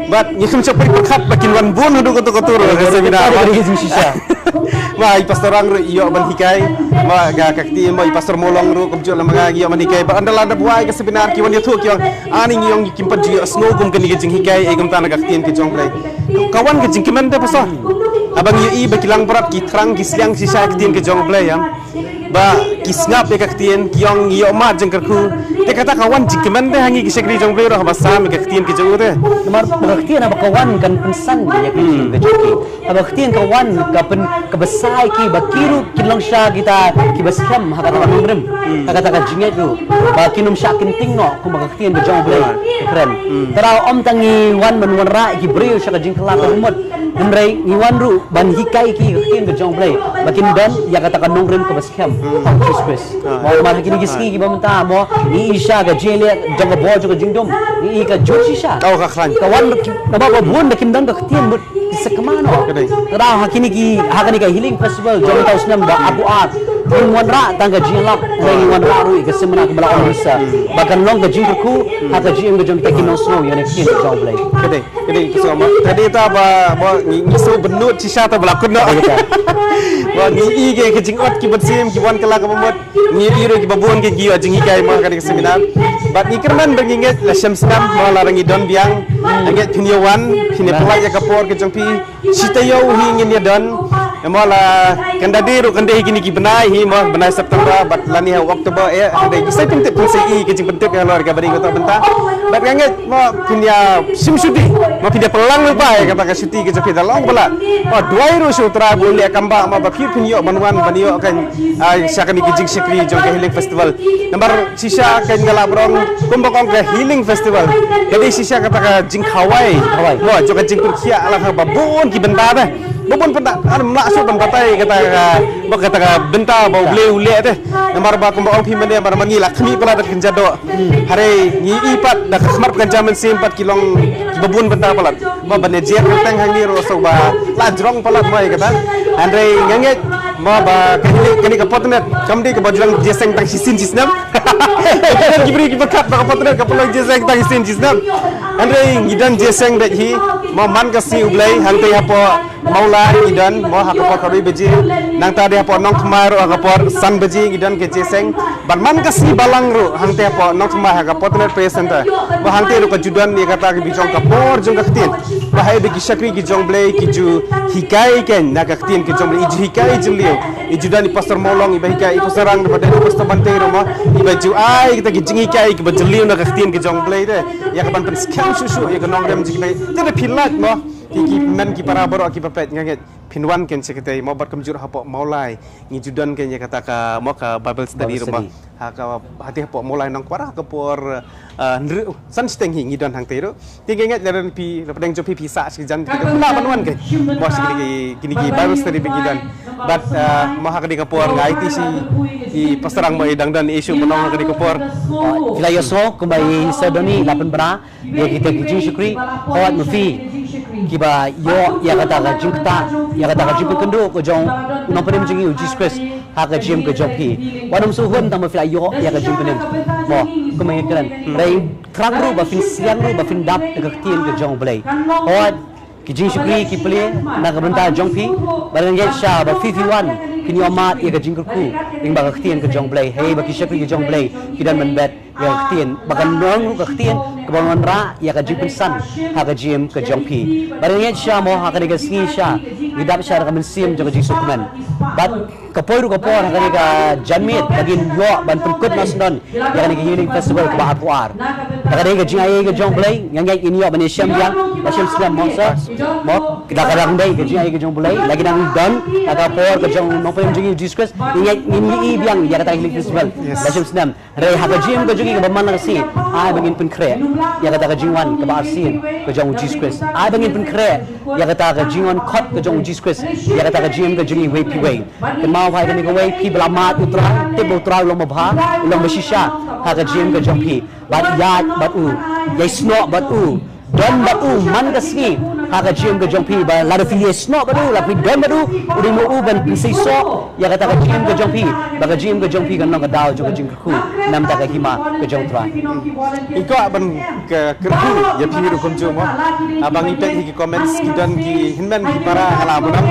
Bad ngi kham shym pyrkhat ba kin wan bun haduh kato kato ruh ka seminar. Ka dei ka jing shisha. Ma i Pastor Rang ruh i ïoh ban hikai. Ma ka, ka ktien ma i Pastor Molong ruh kumjuh lem ma nga ngi ïoh ban hikai. Bad ynda la dep wai ka seminar ki wan ïathuh ki ong ani ngi ong kim pat ju ïohsngew kum kane ka jinghikai ei kumta na ka ktien ka jong u Blei. Ka wan ka jingkmen te Pastor. Haba ngi ïohi ba ki langbrot ki thrang ki sliang shisha ïa ka ktien ka jong u Blei ïa. Ba ki sngap ïa ka ktien, ki ong ngi ïoh mad jingkyrkhu. Te kata ka wan jingkmen te ha ngi ki shakri jong u Blei ruh haba sam ïa ka ktien ka jong u te. Namar ba ka ktien haba ka wan kan pynsan ïa ka jingim ka jong ki. Haba ka ktien ka wan ka pyn, ka bsa ïa ki ba ki ruh kin long sha kita kiba skhem ha kata ka nongrim, ha kata ka jingngeit ruh. Ba kin ym shah kynting noh kumba ka ktien ka jong u Blei ka kren. Te lada ym tang ngi wan ban wanrah ïa ki briew sha ka jingkylla kaba mut, hynrei ngi wan ruh ban hikai ïa ki ka ktien ka jong u Blei ba kin don ïa kata ka nongrim kaba skhem ha u Jisu Khrist. Mo, namar ha kine ki sngi kiba mynta mo ngi ïohi sha ka jingïaleh jong ka bor jong ka jingdum, ngi ïohi ka jur shisha. Oh, ka khlaiñ. Ka wan namar ba bun ba kim don ka ktien bad ki sakma noh. Ka dei. Te lada ha kine ki, ha kane ka Healing Festival jong uta u snem ba arphew ar, ngim wanrah tang ka jingïalap, hynrei ngi wanrah ruh ïa ka seminar kaba la ong shisha ba kan long ka jingkyrkhu ha ka jingim ka jong kita ki nongsngew ïa kane ka ktien ka jong u Blei. Ka dei. Ka dei ka sngewbha. Ka dei ta ba, ba ngi, ngi sngewbha bynnud shisha ta ba la kut noh. Ka dei ta. Ba ngi i ki, ki jingot ki mynsiem ki wan kylla kaba mut. Ngi i ruh kiba bun ki, ki ïoh jinghikai mo ha kane ka seminar. Bad ngi kyrmen ba ngi ngeit la shem snem mo lada ngi don biang. Ngi ngeit phin ïa wan, phin ïa pynlait ïa ka por ka jong phi. Shi taïew hi ngin ïa don. Mo la kan da dei ruh kan dei hi kine ki bnai hi mo, bnai September bad lane ha October eh, hynrei ngi sa pyntip, phin sa i ka jingpyntip ïa halor kaba dei kato ka bynta. Bad nga ngeit mo phin ïa shim shuti, mo phin ïa pynlang lypa ïa kata ka shuti ka jong phi da long ba la. Mo duwai ruh sha u Trai ba un leh kam ba, mo ba phi phin ïoh ban wan ban ïoh kan, ah, sha kane ka jingshakri jong ka Healing Festival. Namar shisha kan nga lah ban ong kumba kong ka Healing Festival ka dei shisha kata ka jingkhawai. Khawai. Mo jong ka jingpynkhiah la ha ba bun ki bynta te. Ba bun bynta, ah, ym lah shuh ban batai kata ka, ba kata ka bynta ba U Blei u leh te. Namar ba kumba ong phi mynne, namar ma ngi la khmih palat da ka kynja doh. Hynrei ngi i pat da ka khmat ka kynja mynsiem pat ki long kiba bun bynta palat. Ba ban ïa jer kyrteng hangne ruh sngewbha la jrong palat mo ïa kata. Hynrei nga ngeit Mo ba kane, kane ka fortnight kam dei kaba ju long jingïaseng tang shisien shisnem. Ki briew kiba khat ba ka fortnight ka pynlong jingïaseng tang shisien shisnem. Hynrei ngi don jingïaseng beit hi. Mo man ka sngi U Blei hangtei hapoh Mawlai ngi don mo ha ka por khatwei baje. Nangta dei hapoh Nongthymmai ruh ha ka por san baje ngi don ka jingïaseng. Bad man ka sngi Balang ruh hangtei hapoh Nongthymmai ha ka fortnight prayer center. Mo hangtei ruh ka ju don ïa kata ka bi jong ka por jong ka ktien. Ba haei ba ki shakri ki jong Blei ki ju hikai keiñ na ka ktien ka jong Blei, i ju hikai jylliew. I ju don i Pastor Mawlong iba hikai, i Pastor Rang iba don, i Pastor Bantei ruh mo iba ju ai kita ki jinghikai kiba jylliew na ka ktien ka jong Blei te. Ïa ka ban pynskhem shuh shuh ïa ka nongrim jong ki Blei. Te da phi lait mo ki, ki men ki para baroh kiba peit, nga ngeit phin wan keiñ sha katei mo bad kumjuh hapoh Mawlai ngi ju don keiñ ïa kata ka mo ka Bible study ruh mo. Ha ka, hangtei hapoh Mawlai Nongkwar ha ka por, ah, hynriew san shiteng hi ngi don hangtei ruh. Te nga ngeit lada phi, lada pdeng jong phi phi sah shi jan phi lah ban wan keiñ mo sha kine ki, kine ki Bible study ba ngi don. Bad, ah, mo ha kane ka por nga aiti sha i Pastor Rang mo i dang don issue mo ha kane ka por. Phi la ïohsngew kumba i Sir Donny la pynbna ïa kita ki jingshakri, hooid ma phi kiba ïoh ïa kata ka jingktah, ïa kata ka jingpynkynduh ka jong u Nongpynim jong ngi u Jisu Khrist ha ka jingim ka jong phi. Wat nym shu hun tang ba phi la ïoh ïa ka jingpynim. Mo, kumba ngi kren, hynrei thrang ruh ba phin siang ruh ba phin dap ïa ka ktien ka jong U Blei. Hooid, ki jingshakri ki plie na ka bynta jong phi, bad nga ngeit shisha ba phi phi wan kin ïoh mad ïa ka jingkyrkhu lyngba ka ktien ka jong U Blei. Hei ba ki shakri ka jong U Blei ki don mynbeit ïa ka ktien, ba kan long ruh ka ktien kaba wanrah ïa ka jingpynsan ha ka jingim ka jong phi. Bad nga ngeit shisha mo ha kane ka sngi shisha ngi dap shisha da ka mynsiem jong ka jingsngewkmen. Bad ka poi ruh ka por ha kane ka janmiet ba ngin ïoh ban pynkut noh sngewdon ïa kane ka healing festival kaba arphew ar. Da ka dei ka jingaiei ka jong U Blei nga ngeit ngin ïoh ban ïashem biang, la shem snem mo sir, mo da ka dang dei ka jingaiei ka jong U Blei la ki dang don ha ka por ka jong u Nongpynim jong ngi u Jisu Khrist. Nga ngeit ngin ïohi biang ïa kata ka healing festival la shem snem. Hynrei ha ka jingim ka jong ngi kaba man la ka sngi, ai ba ngin pynkhreh ïa kata ka jingwan kaba arsien ka jong u Jisu Khrist. Ai ba ngin pynkhreh ïa kata ka jingwan khot ka jong u Jisu Khrist ïa kata ka jingim ka jong ngi wei phi wei. Kynmaw ha kane kawei, phi ba la mad ïa u Trai, tip ba u Trai u long babha, u long bashisha ha ka jingim ka jong phi. Bad ïaid bad u, ïai snoh bad u, don bad u man ka sngi ha ka jingim ka jong phi. Ba lada phi ïai snoh bad u, lada phi don bad u, u dei ma u ban pynseisoh ïa kata ka jingim ka jong phi, ba ka jingim ka jong phi kan long ka daw jong ka jingkyrkhu na ka bynta ka hima ka jong u Trai. Ngi kwah ban kyrkhu ïa phi ruh kumjuh mo. Haba ngi peit hi ki comments ki don ki hynmen ki para, nga la buh nam.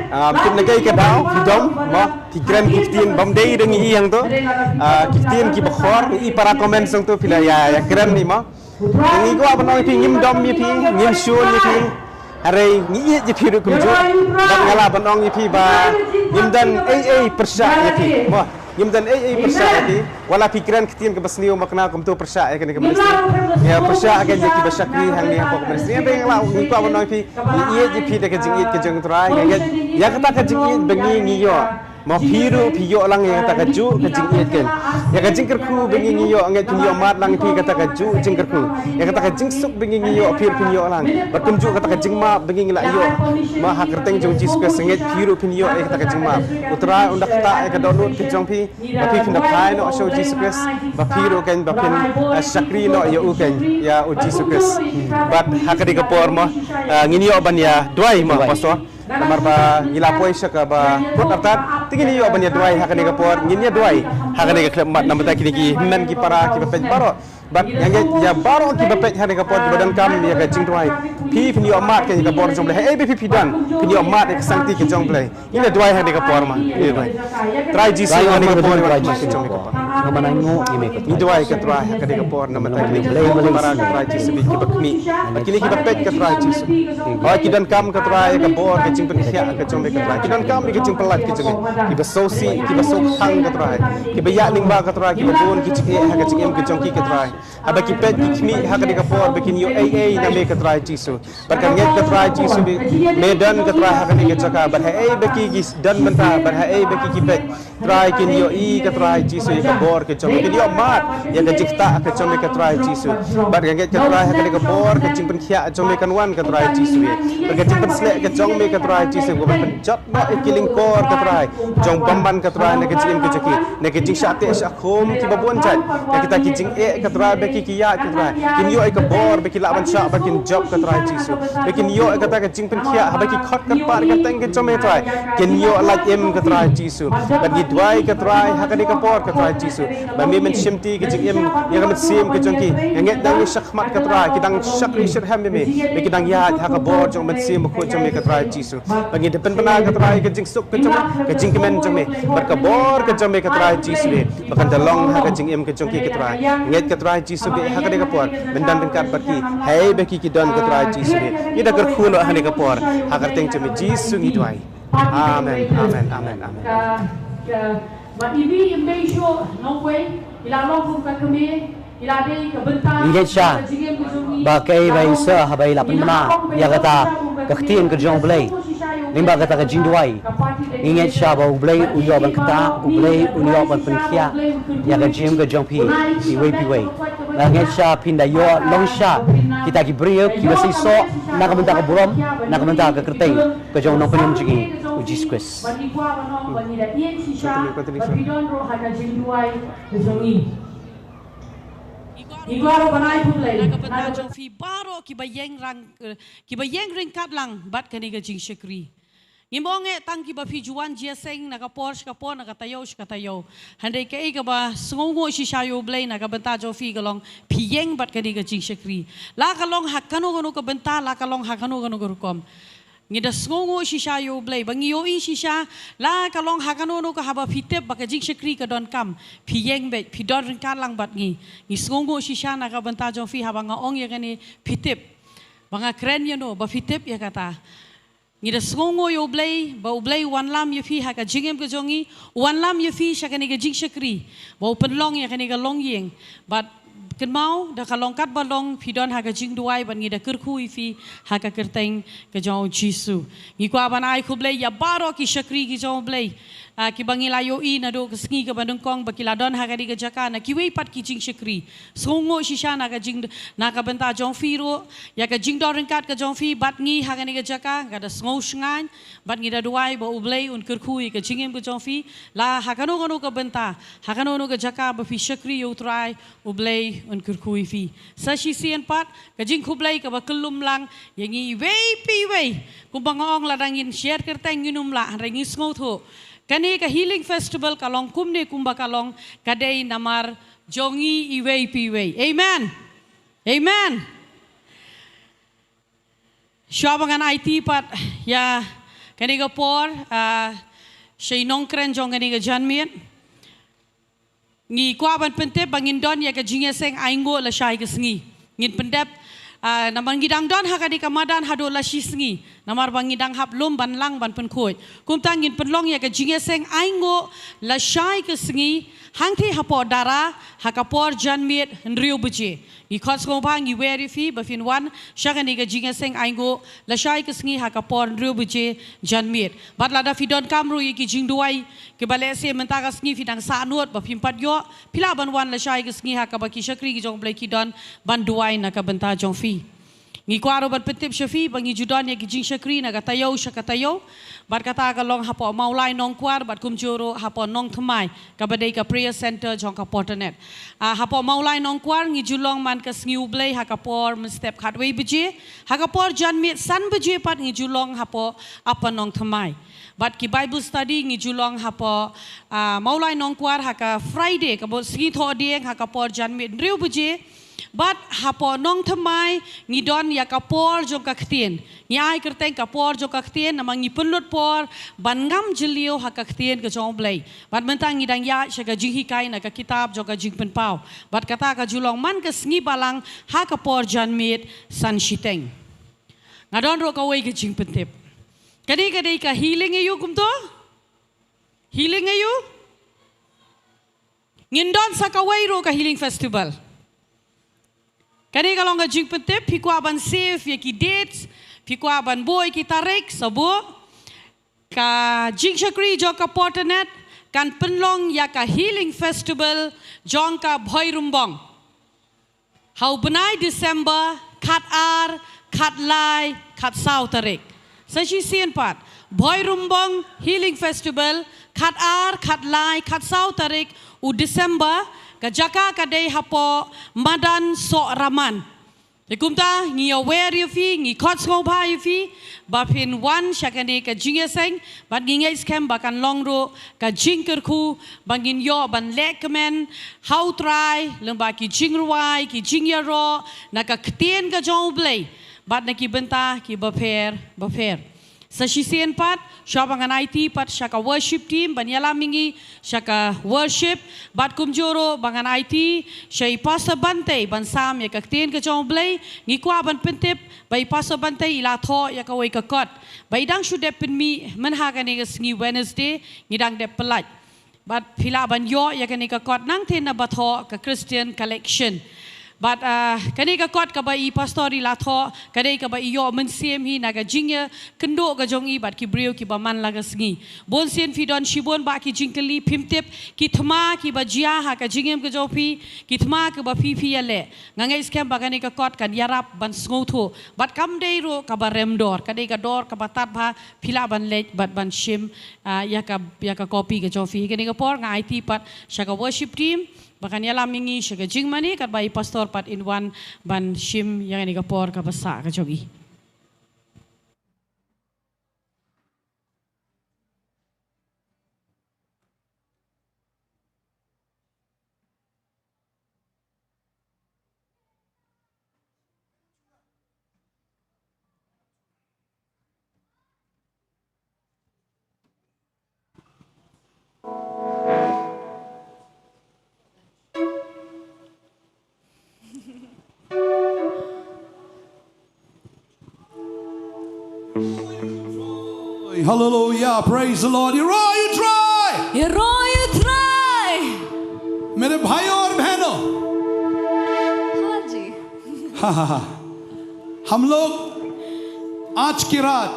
Ah, tip na kaei ka daw phi dom mo. Ki kren ki ktien bym dei da ngi i hangto. Ah, ki ktien kiba khor, i para comment sngewthuh phi la ïa, ïa kren ni mo. Ngi kwah ban ong ïa phi ngim dom ïa phi, ngim shun ïa phi. Hynrei ngi ïeit ïa phi ruh kumjuh. Bad nga lah ban ong ïa phi ba ngim don ei ei pyrshah ïa phi. Mo, ngim don ei ei pyrshah ïa phi. Wat la phi kren ktien kaba sniew ma kynnoh kumto pyrshah ïa kane ka ministry. Ïa pyrshah ïa kiba shakri hangne hapoh ka ministry. Hynrei nga lah, ngi kwah ban ong ïa phi, ngi ïeit ïa phi da ka jingïeit ka jong u Trai. Nga ngeit ïa kata ka jingïeit ba ngi ngi ïoh. Mo phi ruh phi ïoh lang ïa kata kajuh ka jingïeit keiñ. Ïa ka jingkyrkhu ba ngi ngi ïoh, nga ngeit phin ïoh mad lang phi kata kajuh jingkyrkhu. Ïa kata ka jingsuk ba ngi ngi ïoh phi ruh phin ïoh lang. Bad kumjuh kata ka jingmap ba ngi ngi la ïoh. Mo ha ka kyrteng jong u Jisu Khrist nga ngeit phi ruh phin ïoh ïa kata ka jingmap. U Trai un da ktah ïa ka dohnud ka jong phi. Ba phi phin da phai noh sha u Jisu Khrist. Ba phi ruh keiñ ba phin, eh, shakri noh ïa u keiñ, ïa u Jisu Khrist. Bad ha kane ka por mo, eh, ngin ïoh ban ïa duwai mo, Pastor. Namar ba ngi la poi sha kaba kut artat, te ngin ïoh ban ïa duwai ha kane ka por, ngin ïa duwai ha kane ka khyllipmat na ka bynta kine ki hynmen ki para kiba peit baroh. Bad nga ngeit ïa baroh kiba peit ha kane ka por kiba donkam ïa ka jingduwai. Phi phin ïoh mad ïa ka bor jong U Blei. Haei ba phi phi don, phin ïoh mad ïa ka sangti ka jong U Blei. Ngin ïa duwai ha kane ka por ma. Ngin ïa duwai. Trai Jisu, ha kane ka por, Trai Jisu, jong ka por. Ngi duwai ka Trai ha kane ka por, na ka bynta kine ki para ka Trai Jisu, kiba khmih. Bad kine kiba peit ka Trai Jisu. Hooid, ki donkam ka Trai ka bor, ka jingpynkhiah ka jong me ka Trai. Ki donkam ka jingpyllait ka jong me. Kiba sngewsih, kiba sngewkhang ka Trai. Kiba ïaid lyngba ka Trai, kiba bun ki jingeh ha ka jingim ka jong ki ka Trai. Haba ki peit ki khmih ha kane ka por ba kin ïoh ei ei na me ka Trai Jisu. Bad nga ngeit ka Trai Jisu, me don ka Trai ha kane ka jaka. Bad haei ba ki ki don mynta, bad haei ba ki ki peit, Trai kin ïohi ka Trai Jisu ïa ka bor ka jong me, kin ïoh mad ïa ka jingktah ka jong me ka Trai Jisu. Bad nga ngeit ka Trai ha kane ka por ka jingpynkhiah jong me kan wan ka Trai Jisu ïa. Bad ka jingpynsleh ka jong me ka Trai Jisu, ka ban pynjot noh ïa ki lyngkor ka Trai jong bymman ka Trai na ka jingim ka jong ki, na ka jing shah teh shah khum kiba bun jait. Ïa kita ki jingeh, ka Trai, ba ki ki ïaid, ka Trai, kin ïoh ïa ka bor ba ki lah ban shah, ba kin jop, ka Trai Jisu. Ba kin ïoh ïa kata ka jingpynkhiah haba ki khot kyrpad ïa ka kyrteng ka jong me, Trai, kin ïoh lait im, ka Trai Jisu. Bad ngi duwai, ka Trai, ha kane ka por, ka Trai Jisu, ba me men shimti ka jingim ïa ka mynsiem ka jong ki. Nga ngeit nang ïa shakhmat, ka Trai, ki dang shakri shitrhem ïa me, ba ki dang ïaid ha ka bor jong mynsiem bakhuid jong me, ka Trai Jisu. Ba ngi da pynbna, ka Trai, ka jingsuk ka jong me, ka jingkmen jong me, bad ka bor ka jong me, ka Trai Jisu, ba kan da long ha ka jingim ka jong ki, ka Trai. Ngeit, ka Trai Jisu, ba ha kane ka por men don ryngkat bad ki, hei ba ki ki don, ka Trai Jisu. Ngi da kyrkhu noh ha kane ka por ha ka kyrteng jong me Jisu ngi duwai. Amen, amen, amen, amen. Ngi ngeit sha ba kaei ba i sa haba i la pynbna ïa kata ka ktien ka jong U Blei lyngba kata ka jingduwai. Ngi ngeit sha ba U Blei u ïoh ban kta, U Blei u ïoh ban pynkhiah ïa ka jingim ka jong phi iwei pa iwei. Nga ngeit sha phin da ïoh long sha kita ki briew kiba seisoh na ka bynta ka burom, na ka bynta ka kyrteng ka jong u Nongpynim jong ngi, u Jisu Khrist. Continue, continue, sir. Ngi kwah ruh ban ai khublei na ka bynta jong phi baroh kiba ïeng rang, eh, kiba ïeng ryngkat lang bad kane ka jingshakri. Ngim ong eh tang kiba phi ju wan jingïaseng na ka por sha ka por, na ka taïew sha ka taïew. Hynrei kaei kaba sngewnguh shisha ïa U Blei na ka bynta jong phi ka long phi ïeng bad kane ka jingshakri. La ka long ha kano kano ka bynta, la ka long ha kano kano ka rukom. Ngi da sngewnguh shisha ïa U Blei ba ngi ïohi shisha, la ka long ha kano kano ka, haba phi tip ba ka jingshakri ka donkam, phi ïeng beit, phi don ryngkat lang bad ngi. Ngi sngewnguh shisha na ka bynta jong phi haba nga ong ïa kane, phi tip. Ba nga kren ïa no, ba phi tip ïa kata. Ngi da sngewnguh ïa U Blei ba U Blei u wanlam ïa phi ha ka jingim ka jong ngi, u wanlam ïa phi sha kane ka jingshakri, ba u pynlong ïa kane ka longïing. Bad kynmaw, da ka long katba long phi don ha ka jingduwai, bad ngi da kyrkhu ïa phi ha ka kyrteng ka jong U Jisu. Ngi kwah ban ai khublei ïa baroh ki shakri ki jong U Blei, ah, kiba ngi la ïohi naduh ka sngi kaba nyngkong ba ki la don ha kane ka jaka na kiwei pat ki jingshakri. Sngewnguh shisha na ka jing, na ka bynta jong phi ruh, ïa ka jingdon ryngkat ka jong phi bad ngi ha kane ka jaka. Nga da sngew shngaiñ bad ngi da duwai ba U Blei un kyrkhu ïa ka jingim ka jong phi, la ha kano kano ka bynta, ha kano kano ka jaka ba phi shakri ïa U Trai, U Blei un kyrkhu ïa phi. Sa shisien pat, ka jingkhublei kaba kyllum lang ïa ngi iwei pa iwei. Kumba nga ong, lada ngin share kyrteng ngin ym lah, hynrei ngi sngewthuh kane ka Healing Festival ka long kumne kumba ka long, ka dei namar jong ngi iwei pa iwei. Amen. Amen. Shuwa ba ngan aiti pat ïa kane ka por, ah, sha i nongkren jong kane ka janmiet, ngi kwah ban pyntip ba ngin don ïa ka jingïaseng ainguh lashai ka sngi. Ngin pyndep, ah, namar ngi dang don ha kane ka madan haduh la shi sngi, namar ba ngi dang hap lum ban lang ban pynkhuid. Kumta ngin pynlong ïa ka jingïaseng ainguh lashai ka sngi hangtei hapoh Dara ha ka por janmiet hynriew baje. Ngi khot sngewbha, ngi wer ïa phi ba phin wan sha kane ka jingïaseng ainguh lashai ka sngi ha ka por hynriew baje janmiet. Bad lada phi donkam ruh ïa ki jingduwai kiba lehse mynta ka sngi phi dang sahnud ba phim pat ïoh, phi lah ban wan lashai ka sngi ha kaba ki shakri ki jong U Blei ki don ban duwai na ka bynta jong phi. Ngi kwah ruh ban pyntip sha phi ba ngi ju don ïa ki jingshakri na ka taïew sha ka taïew. Bad kata ka long hapoh Mawlai Nongkwar bad kumjuh ruh hapoh Nongthymmai, kaba dei ka prayer center jong ka Porternet. Ah, hapoh Mawlai Nongkwar ngi ju long man ka sngi U Blei ha ka por mynstep khatwei baje. Ha ka por janmiet san baje pat ngi ju long hapoh Upper Nongthymmai. Bad ki Bible study ngi ju long hapoh, ah, Mawlai Nongkwar ha ka Friday, kaba sngi Thohdieng, ha ka por janmiet hynriew baje. Bad hapoh Nongthymmai ngi don ïa ka por jong ka ktien. Ngi ai kyrteng ka por jong ka ktien namar ngi pynlut por ban ngam jylliew ha ka ktien ka jong U Blei. Bad mynta ngi dang ïaid sha ka jinghikai na ka kitab jong ka Jingpynpaw. Bad kata ka ju long man ka sngi Balang ha ka por janmiet san shiteng. Nga don ruh kawei ka jingpyntip. Kane ka dei ka healing aiu kumto? Healing aiu? Ngin don sa kawei ruh ka Healing Festival. Kane ka long ka jingpyntip, phi kwah ban save ïa ki dates, phi kwah ban buh ïa ki tarik, sa buh. Ka jingshakri jong ka Porternet kan pynlong ïa ka Healing Festival jong ka Bhoirymbong ha u bnai December khatar, khatlai, khatsaw tarik. Sa shisien pat, Bhoirymbong Healing Festival khat ar, khat lai, khat saw tarik u December, ka jaka ka dei hapoh Madan Sohraman. Te kumta ngi ïawer ïa phi, ngi khot sngewbha ïa phi ba phin wan sha kane ka jingïaseng, bad ngi ngeit skhem ba kan long ruh ka jingkyrkhu ba ngin ïoh ban leh kmen ha U Trai lyngba ki jingrwai, ki jingïaroh na ka ktien ka jong U Blei bad na ki bynta kiba pher bapher. Sa shisien pat, shuwa ba ngan aiti pat sha ka worship team ban ïalam ïa ngi sha ka worship, bad kumjuh ruh ba ngan aiti sha i Pastor Bantei ban sam ïa ka ktien ka jong U Blei. Ngi kwah ban pyntip ba i Pastor Bantei i la thoh ïa kawei ka kot ba i dang shu dep pynmih mynha kane ka sngi Wednesday, ngi dang dep pyllait. Bad phi lah ban ïoh ïa kane ka kot nangtei na bathoh ka Christian Collection. Bad, ah, kane ka kot kaba i Pastor i la thoh ka dei kaba i ïoh mynsiem hi na ka jingïakynduh ka jong i bad ki briew kiba man la ka sngi. Bun sien phi don shibun bah ki jingkylli, phim tip ki thma kiba jia ha ka jingim ka jong phi, ki thma kiba phi phi ïaleh. Nga ngeit skhem ba kane ka kot kan ïarap ban sngewthuh bad kam dei ruh kaba rem dor, ka dei ka dor kaba tad bha. Phi lah ban leit bad ban shim, ah, ïa ka, ïa ka copy ka jong phi. Kane ka por nga aiti pat sha ka worship team ba kan ïalam ïa ngi sha ka jingmane, katba i Pastor pat in wan ban shim ïa kane ka por kaba sah ka jong i. Hallelujah, praise the Lord. Ïaroh ïa U Trai. Ïaroh ïa U Trai. मेरे भाइयों और बहनों, हाँ जी। हम लोग आज की रात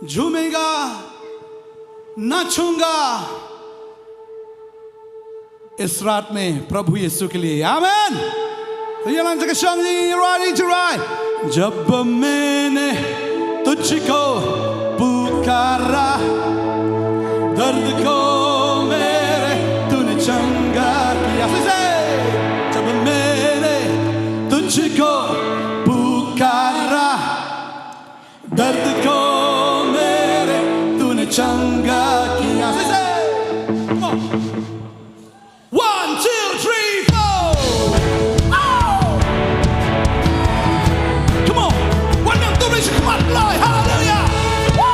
झूमेगा, नाचूंगा, इस रात में प्रभु यीशु के लिए। आमेन। तो ये लाइन से शांति, राजी जुराई। जब मैंने तुझको पुकारा, दर्द को मेरे तूने चंगा किया। फिर से। जब मैंने तुझको पुकारा, दर्द को मेरे तूने चंगा किया। Say, say. Come on. One, two, three, four. Oh! Come on. One, two, three, come on, fly. Hallelujah. Woo!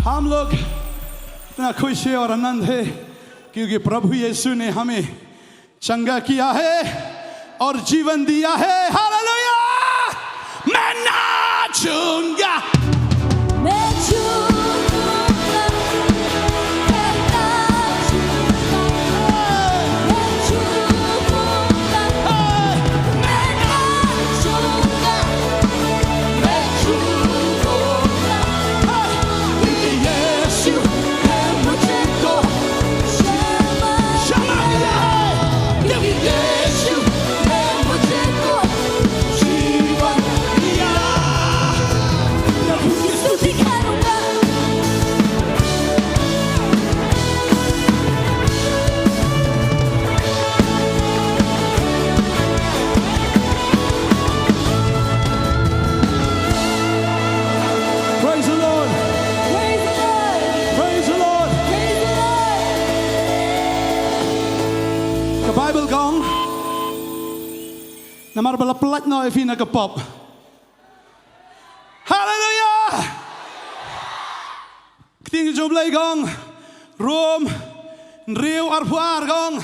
हम लोग इतना खुश है और आनंद है, क्योंकि प्रभु यीशु ने हमें चंगा किया है और जीवन दिया है। हालेलुया! मैं नाचूंगा। मैं झूमूंगा, मैं नाचूंगा, मैं झूमूंगा, मैं नाचूंगा, मैं झूमूंगा। क्योंकि यीशु ने मुझको क्षमा दिया है, क्योंकि यीशु ने मुझको जीवन दिया। प्रभु की स्तुति करूंगा। Praise the Lord. Praise the Lord. Praise the Lord. Praise the Lord. Ka Bible ka ong, namar ba la pyllait noh ïa phi na ka pop. Haleluya. Ka ktien jong U Blei ka ong, Rom hynriew arphew ar ka ong,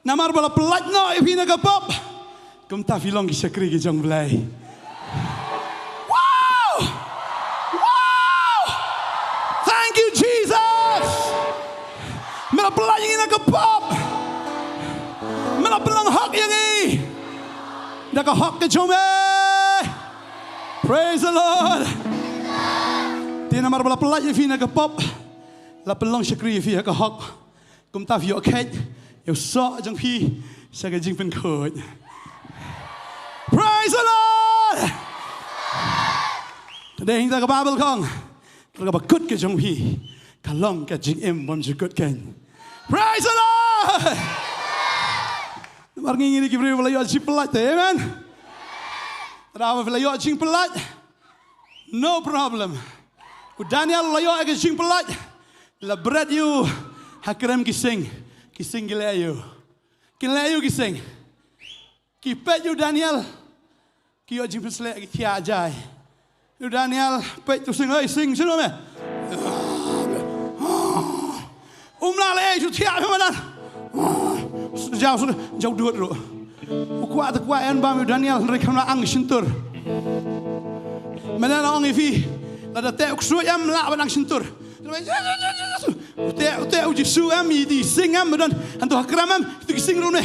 namar ba la pyllait noh ïa phi na ka pop, kumta phi long ki shakri ki jong U Blei. Wow! Wow! Thank you, Jesus. Me la pyllait ïa ngi na ka pop. Me la pynlong hok ïa ngi da ka hok ka jong me. Praise the Lord. Te namar ba la pyllait ïa phi na ka pop, la pynlong shakri ïa phi ha ka hok. Kumta phi ïoh kheit ïa u soh jong phi sha ka jingpynkhuid. Praise the Lord. Te hangta ka Bible ka ong, kaba kut ka jong phi ka long ka jingim bymjukut keiñ. Praise the Lord. Namar ngi ngi dei ki briew ba la ïoh jingpyllait te, amen. Te haba phi la ïoh jingpyllait, no problem. U Daniel u la ïoh ïa ka jingpyllait, la bret ïa u ha krem ki sing. Ki sing ki leh ïa u. Ki leh ïa u ki sing. Ki peit ïa u Daniel, ki ïoh jingpynsleh, ki thiah jai. U Daniel peit u sing, "Oi sing, shano me?" Um lah leh ei, shu thiah phi madan. Jaw, jaw dud ruh. U kwah te kwah ïa ban bam ïa u Daniel, hynrei kam lah ang shyntur. Mynta nga ong ïa phi, lada teh u ksuid em lah ban ang shyntur. U teh, u teh u Jisu em, i sing em, madan, hangto ha krem em, kito ki sing ruh ne.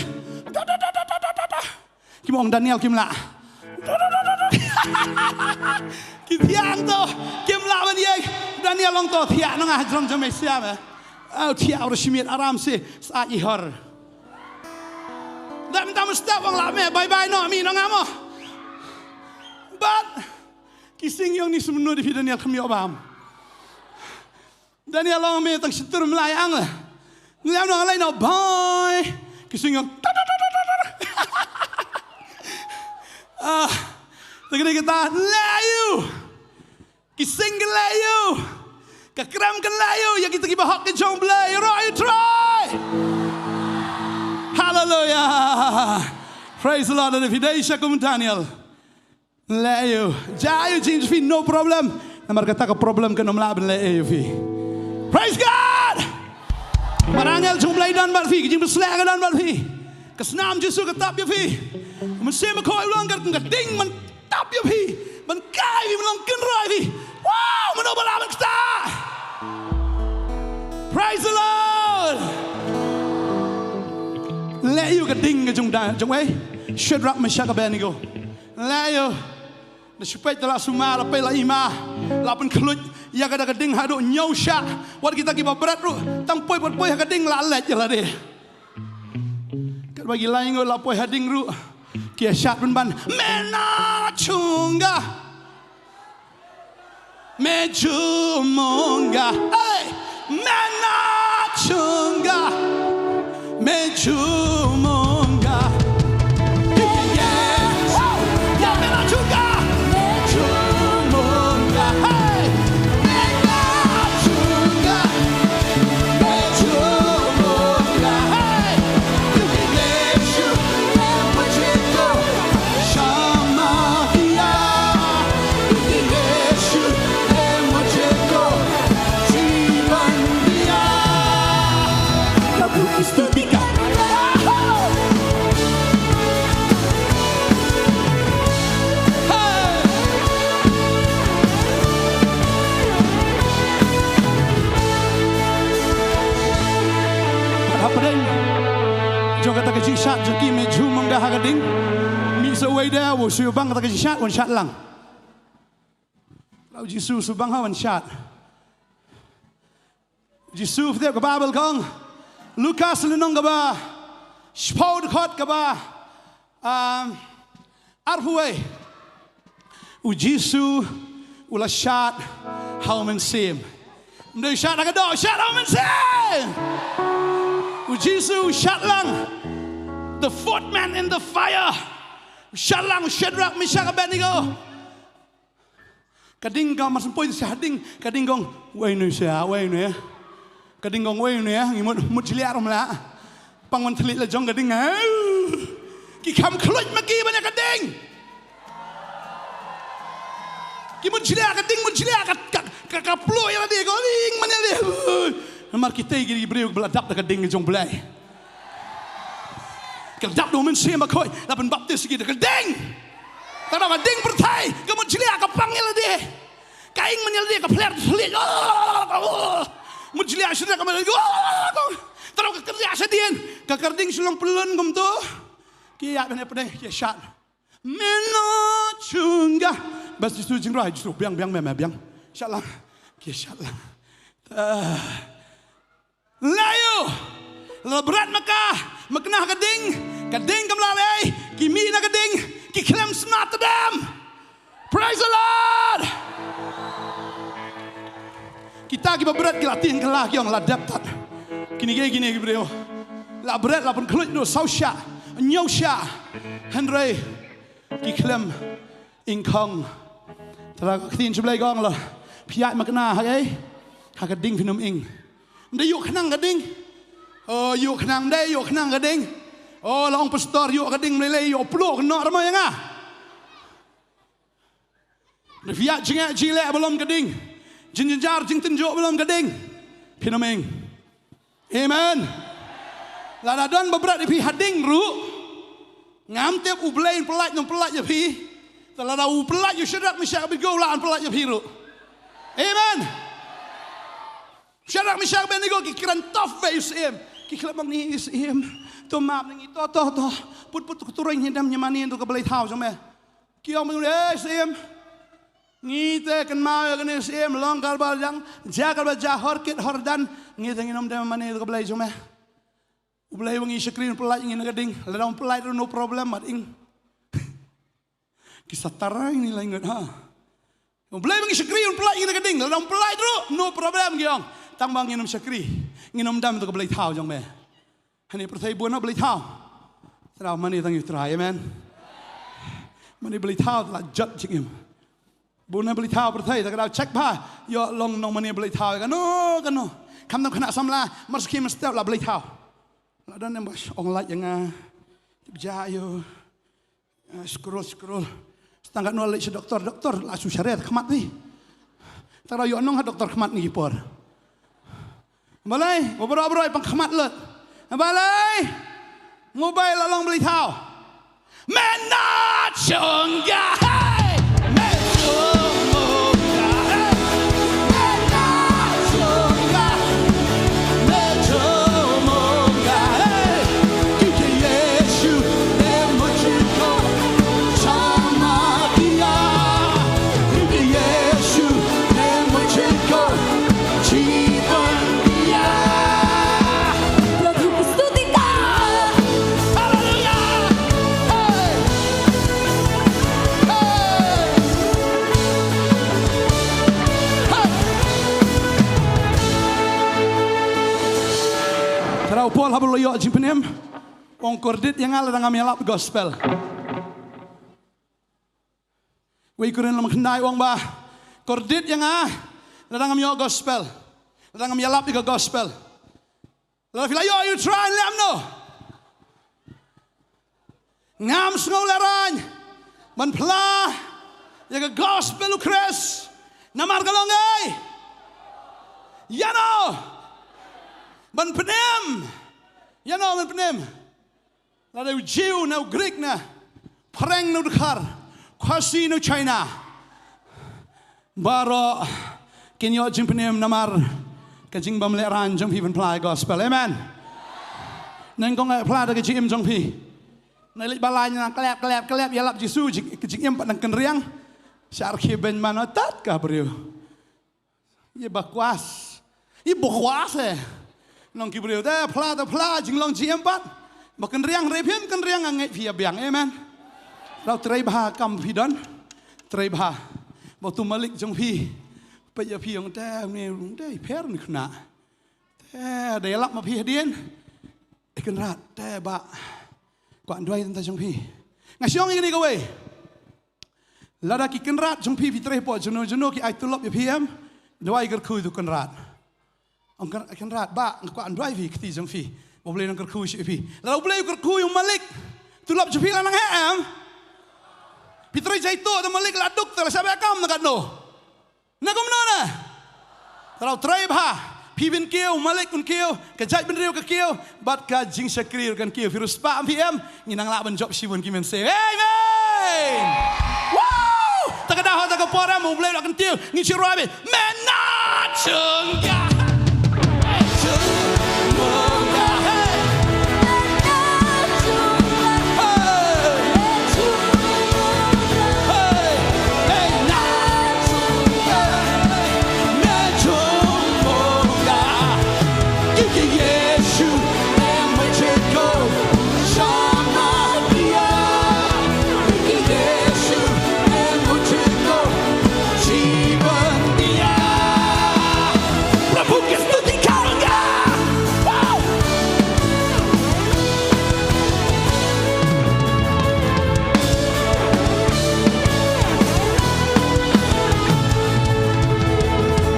Kim ong Daniel kim lah. Ki thiah hangto, kim lah ban ïeng. Daniel ong to thiah noh nga ha jrong jong me, Mesia me. Au thiah u rashmit aram se, sa i hor. Da mynta mynstep ong lah me, bye bye noh mi noh nga mo. But ki sing ïong ni, sumnu dei phi Daniel, kham ïoh bam. Daniel ong me tang shyntur, me lah ïa ang. Ngi lem noh, ngi leh noh, bye. Ki sing ïong. Ah, te ka dei kata, leh ïa u. Ki sing ki leh ïa u. Ka krem kan leh ïa u. Ïa kita kiba hok ki jong U Blei. Ïaroh ïa u Trai. Hallelujah. Praise the Lord. Lada phi dei sha kum Daniel, leh ïa u. Jia ïa u jingim jong phi, no problem. Namar kata ka problem kan ym lah ban leh ïa u phi. Praise God. Mar angel jong U Blei don bad phi, ka jingpynsleh ka don bad phi. Ka snam Jisu ka tap ïa phi. Mynsiem Bakhuid u long kat kum ka ding ban tap ïa phi, ban kai phi, ban long kynroh ïa phi. Wow, mano ba lah ban ktah. Praise the Lord. Leh ïa u ka ding ka jong da, jong ei, Shadrach, Meshach, Abednego. Leh ïa u. Da shu peit da la sumar, la peit la ima, la pynkhluit ïa ka da ka ding haduh hynñiew shah. Wat kita kiba bret ruh, tang poi pat poi ha ka ding la leit ïa lade. Katba ki lai ngut la poi ha ding ruh, ki ïa shad pynban, "Main na chunga, main chumunga, hey, main na chunga, main chumunga." Yes. Ya main na chunga, main chumunga, hey. Jong kata ka jingshad jong ki, me ju mong ka ha ka ding. Mih sa uwei da, u shu bang kata ka jingshad, wan shad lang. La u Jisu shu bang ha wan shad. Jisu, phi tip ka Baibl ka ong, Lukas lynnong kaba shiphew, dkhot kaba, um, arphew wei. U Jisu u la shad ha u Mynsiem. Ym dei shad ha ka doh, shad ha u Mynsiem. U Jisu u shad lang. The fourth man in the fire. U shad lang, Shadrach, Meshach, Abednego. Ka ding ka mar sngewpoi sha ding, ka ding ka ong, uei une sha, uei une. Ka ding ka ong, uei une, ngi mut, mut jliah ruh ym lah. Pang wan thylliej la jong ka ding, eh. Ki kham khluit ma ki ban ïa ka ding. Ki mut jliah ka ding, mut jliah ka, ka, ka, ka pluh ïa lade, ka ring man ïa lade. Namar kitei ki briew ba la dap da ka ding jong U Blei. Ka dap da u Mynsiem Bakhuid, la pynbaptis ki da ka ding. Ka dap ka ding pyrthei, ka mut jliah ka pang ïa lade. Ka ing man ïa lade, ka pler thylliej. Mut jliah sha ka man. Tang ka kyrdiah shadien, ka kyrdiang shu long pyllun kumto. Ki ïaid ban ïa pdeng, ki ïa shad. Meno chunga. Bas Jisu jingrwai, Jisu biang, biang, me, me, biang. Shad lang. Ki ïa shad lang. Ah. Leh aïu? La bret ma ka, ma kane ka ding, ka ding kam lah lei, ki mih na ka ding, ki khlem smat tdem. Praise the Lord! Kita kiba bret ki la tieng kylla, ki ong la dep tad. Kine ki, kine ki briew. La bret, la pynkhluit noh saw shah, hynñiew shah. Hynrei ki khlem ing khong. Te la ka ktien jong U Blei ka ong la, phi ïaid ma kane ha kaei? Ha ka ding phin ym ing. Ym dei ïuh khnang ka ding. Oh, ïuh khnang, ym dei ïuh khnang ka ding. Oh, la ong pastor ïuh ka ding, ym lei lei, ïuh pluh kynnoh ruh mo ïa nga. Ym dei phi ïaid jingeh jingleh ba lum ka ding. Jingjynjar jingtynjuh ba lum ka ding. Phin ym ing. Amen. Lada don ba bret ïa phi ha ding ruh, ngam tip U Blei un pyllait, un pyllait ïa phi. Te lada u pyllait ïa u Shadrach, Meshach, Abednego, u lah un pyllait ïa phi ruh. Amen. Shadrach, Meshach, Abednego ki kren tough bha ïa u syiem. Ki khlem ong, ngi, syiem, to map na ngi, to, to, to. Put, put, to, to, ring hi dam, ngi mane ïa ka blei thaw jong me. Ki ong, eh, syiem. Ngi te kynmaw ïa kane, syiem, long kaba jia, jia kaba jia, hor kit hor dan. Ngi te ngin ym dei mane ïa ka blei jong me. U Blei ba ngi shakri un pyllait ïa ngi na ka ding. Lada um pyllait ruh no problem, mat ing. Ki sa tharai ïa ngi lai ngut, ha. U Blei ba ngi shakri un pyllait ïa ngi na ka ding. Lada um pyllait ruh no problem, ki ong. Tang ba ngin ym shakri, ngin ym dam ïa ka blei thaw jong me. Hangne pyrthei bun na blei thaw. Te dei mane tang ïa U Trai, amen. Mane blei thaw te la jot jingim. Bun na blei thaw pyrthei, te ka dei check bha. Ïoh long nongmane blei thaw, kano kano. Kham tam khynnah samla, mar sakhi mar step la blei thaw. La don em ba ong lait ïa nga. Tip ja ïoh. Ah, scroll, scroll. Tang katno leit sha doktor, doktor, la shu sha red khmat ni. Tang da ïoh nong ha doktor khmat ni ki por. Balei, ba baroh baroh pang khmat lut. Balei, mobile la long blei thaw. Mena chonga, hey, me chonga, hey. Haleluya. Hey. Hey. Tang da u Paul haba u la ïoh jingpynim, u ong kordit ïa nga lada ngam ïalap gospel. Wei Korinth lynnong khyndai u ong ba kordit ïa nga lada ngam ïoh gospel, lada ngam ïalap ïa ka gospel. Lada phi la ïoh ïa U Trai, leh kumno? Ngam sngew lehraiñ ban phla ïa ka gospel U Khrist. Namar ka long ei? Ïano ban pynim? Ïano ban pynim? Lada u Jiw ne u Grik ne, phareng ne u dkhar, Khasi ne u China. Baroh kin ïoh jingpynim namar ka jingbymlehraiñ jong phi ban phla ïa ka gospel. Amen. Neng kong ai phla da ka jingim jong phi. Neng leit ba lai na klep klep klep ïalap Jisu jing ka jingim pat nang kynriang. Shar ki ben mano tat ka briew. Ye bakwas. Ye bakwas eh. Nong ki briew te phla te phla jinglong jingim pat. Ba kynriang re phi kynriang ngai phi ïa biang. Amen. Rau trei bha kam phi don. Trei bha. Ba tu malik jong phi. Peit ïa phi ong te ne te pher ni khna. Te da ïalap ma phi hadien. Kynrad te ba. Kwah duwai tang jong phi. Nga shong ïa kane kawei. Lada ki kynrad jong phi phi trei hapoh jano jano ki ai tulop ïa phi em. Duwai kyrkhu ïa u kynrad. Ong kynrad ba nga kwah duwai phi kti jong phi. Ba U Blei nang kyrkhu ïa phi. Lada U Blei kyrkhu ïa u malik. Tulop jong phi la nang heh em. Phi trei jaito da malik la duk te la sha ba kam na katno. Na kumno na. Tara u trei bha. Phi bin kiew malik un kiew ka jaitbynriew ka kiew bad ka jingshakri kan kiew phi riewspah phi em. Ngi nang lah ban jop shibun ki mynsiem. Amen. Woo! Ta ka dah ta ka por em U Blei la kyntiew ngi shu rwai. Mena chunga.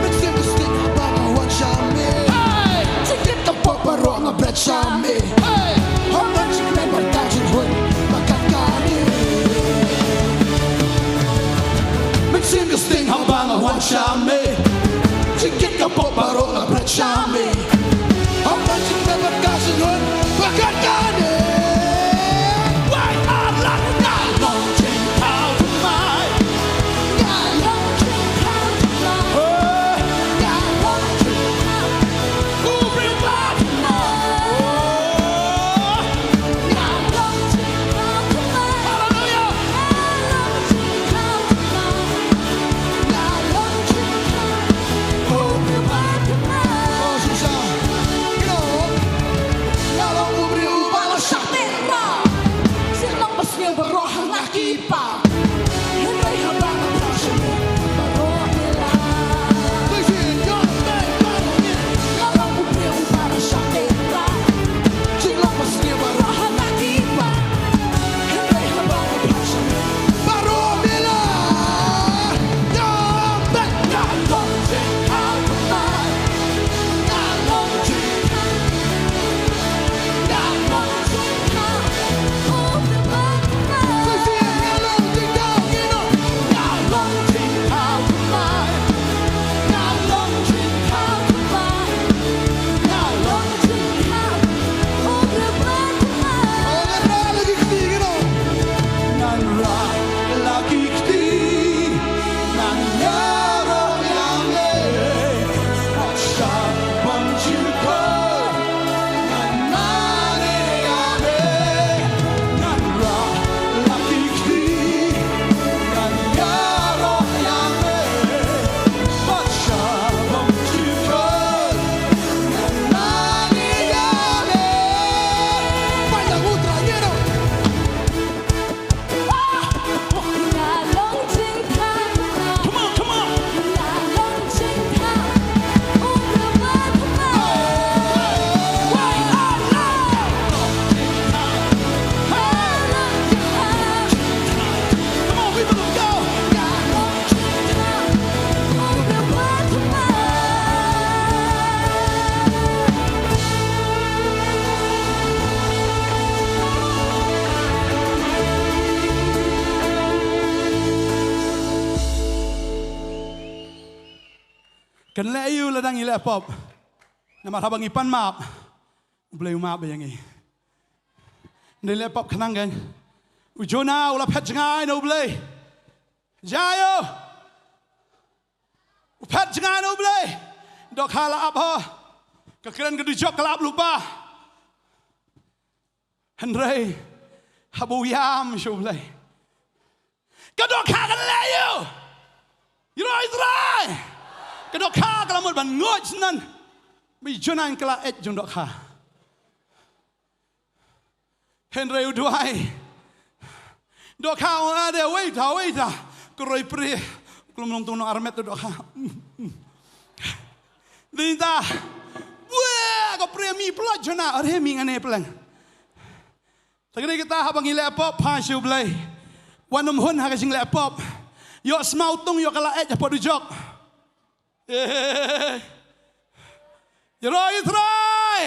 Mynsiem ka sting haba nga wan sha me. Hey! Jingkit ka pop baroh nga bret sha me. Hey! Haba jingkmen bad ka jinghun ba kat kane. Mynsiem ka sting haba nga wan sha me. Jingkit ka pop baroh nga bret sha me. Haba jingkmen bad ka jinghun ba kat kane. Wai alang nga long jingkhaw thymmai. Nga long jingkhaw thymmai. Nga long jingkhaw. U briew ba thymmai. Nga long jingkhaw thymmai. Haleluya. Nga long jingkhaw thymmai. Nga long jingkhaw. U briew ba thymmai. Oh, shisha. Nga long u briew uba la shah tyrwa. Sien long ba sniew baroh ha nga ki pa. Kan leh ïa u lada ngi leh pop. Namar haba ngi pan map, U Blei u map ïa ngi. Ngi leh pop khnang kan. U Jonah u la phet jngai na U Blei. Jaio. U phet jngai na U Blei. Dohkha la ap ho. Ka kren ka dujok ka la ap lypa. Hynrei haba u ïam sha U Blei, ka dohkha kan leh ïa u. Ïaroh ïa U Trai. Ka dohkha ka la mut ban nguid nan. Ba i Jona ka la eit jong dohkha. Hynrei u duwai. Dohkha u ong, "Ade, wait, wait." Ka roi prie. Ka long tong nong armet dohkha. Dei ta. Wah, ka prie mi pla Jona, are mi ngane pleng. Te ka dei kata, haba ngi leh pop ha sha U Blei, wat nym hun ha ka jingleh pop. Ïoh smaw tung, ïoh ka la eit hapoh dujok. Eh. Ïaroh ïa U Trai.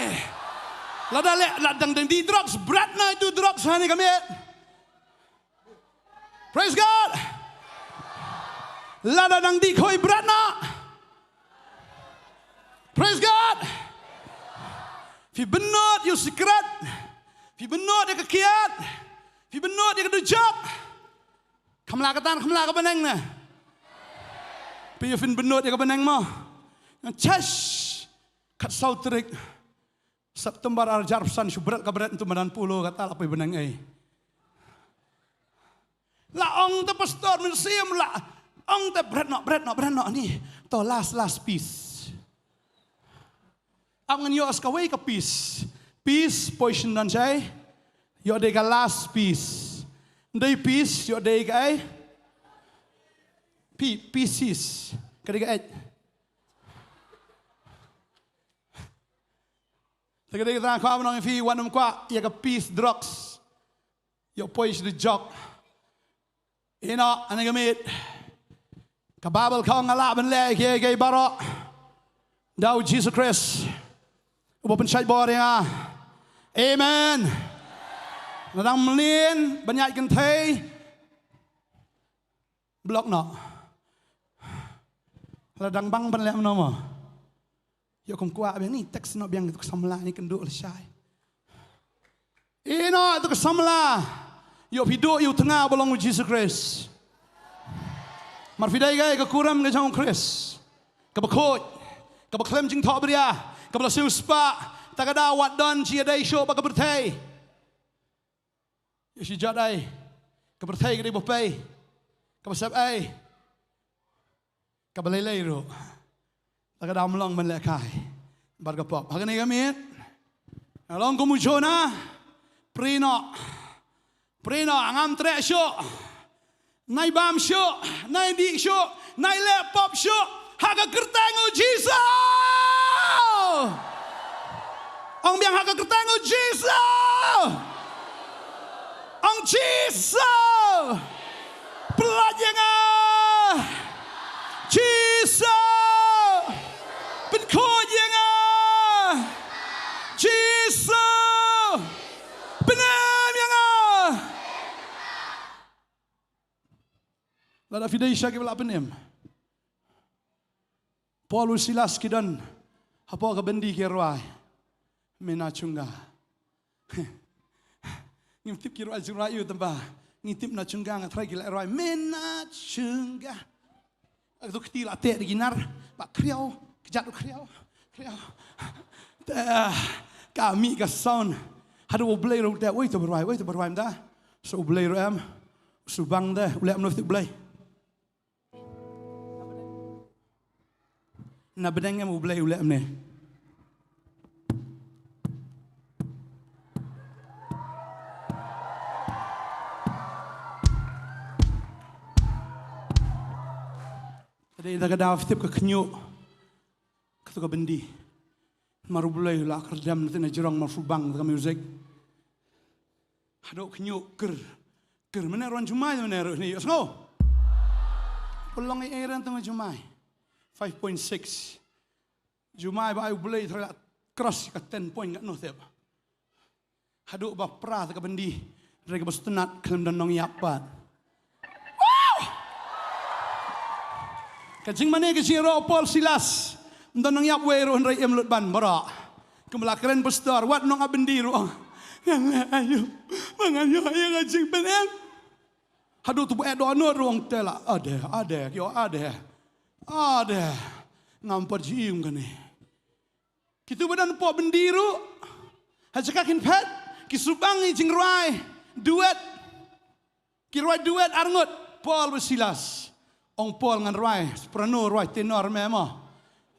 Lada leh, lada dang dang dih drugs, bret noh ïa tu drugs ha kane ka miet. Praise God. Lada dang dih khuid, bret noh. Praise God. Phi bynnud ïa u sikret. Phi bynnud ïa ka kiad. Phi bynnud ïa ka dujok. Kham lah kata, kham lah ka bneng ne. Phi ïa phin bynnud ïa ka bneng mo. Ngan check. Khatsaw tarik September ar hajar arphew san, shu bret ka bret ntu madan polo, kata la poi bneng ei. La ong te pastor mynsiem, la ong te bret noh, bret noh, bret noh ni. To last, last piece. Ap ngan ïoh sa kawei ka piece. Piece poi shen don shai. Ïoh dei ka last piece. Dei piece, ïoh dei ka ei. Pi-, pieces. Ka dei ka ei. Te ka dei kata, kwah ban ong ïa phi, wat nym kwah ïa ka piece drugs. Ïoh poi sha dujok. Ïa noh, ha kane ka miet. Ka Baibl ka ong nga lah ban leh kiei kiei baroh da u Jisu Khrist uba pynshait bor ïa nga. Amen. Lada dang mlien ban ïaid kynthei, block noh. Lada dang bang ban leh kumno mo. Ïoh kum kwah biang ni, text noh biang ïa tu ka samla ni, kynduh lashai. Ïa noh ïa tu ka samla. Ïoh phi duh ïa u tnga ba long u Jisu Khrist. Mar phi dei ka, ka kurim ka jong u Khrist, kaba khuid, kaba khlem jingthohbria, kaba la siewspah. Ta ka daw wat don jingïadei shuh bad ka pyrthei. Ïa shi jot ei, ka pyrthei ka dei ba pei, kaba sep ei, kaba lei lei ruh. La ka daw mlong ban lehkai bad ka pop. Ha kane ka miet, nga long kum u Jona, prie noh. Prie noh, ngam treh shuh. Nai bam shuh, nai dih shuh, nai leh pop shuh. Ha ka kyrteng u Jisu. Ong biang, ha ka kyrteng u Jisu. Ong Jisu. Pyllait ïa nga. Jisu. Pynkhuid ïa nga. Jisu. Pynim ïa nga. Lada phi dei sha kiba lah pynim. Paul u Silas ki don hapoh ka byndi ki rwai, Mena chunga. Ngim tip ki rwai chunga ïa u, tangba ngi tip na chunga, nga tharai ki la rwai Mena chunga. Atu kti la teh da ki nar ba khriaw, kjat u khriaw, khriaw. Te ka mih ka sound. Haduh U Blei ruh te, wei to ba rwai, wei to ba rwai mynta. So U Blei ruh em, so bang te, u leh kumno u Blei. Na bneng em U Blei u leh kumne. Ka dei da ka daw phi tip ka khñiuh. Kato ka byndi. Mar U Blei u la kyrdem na jrong mar u bang ka music. Haduh khñiuh kyrr. Kyrr, mane ruh jumai, mane ruh ni, sngew. Pynlong ei ei ren tang jumai. Five point six. Jumai ba ai U Blei tharai la cross ka ten point, katno tip. Haduh ba pra ka byndi, hynrei kaba sngewtynnat khlem don nongïap pat. Wow! Ka jingmane ka jingïaroh Paul Silas, ym don nongïap wei ruh hynrei im lut ban baroh. Kumba la kren pastor, wat nong ap byndi ruh. Ngan leh aïu ba ngan ïoh ïa ka jingpynim. Haduh tu ba eh dohnud ruh ong te la, ade, ade, ïoh ade. Ade. Ngam pat ju im kane. Kitu ba don hapoh byndi ruh, ha jaka kin phet, Ki subang i jingrwai duet. Ki rwai duet arngut. Paul bad Silas. Ong Paul ngan rwai soprano, rwai tenor me mo.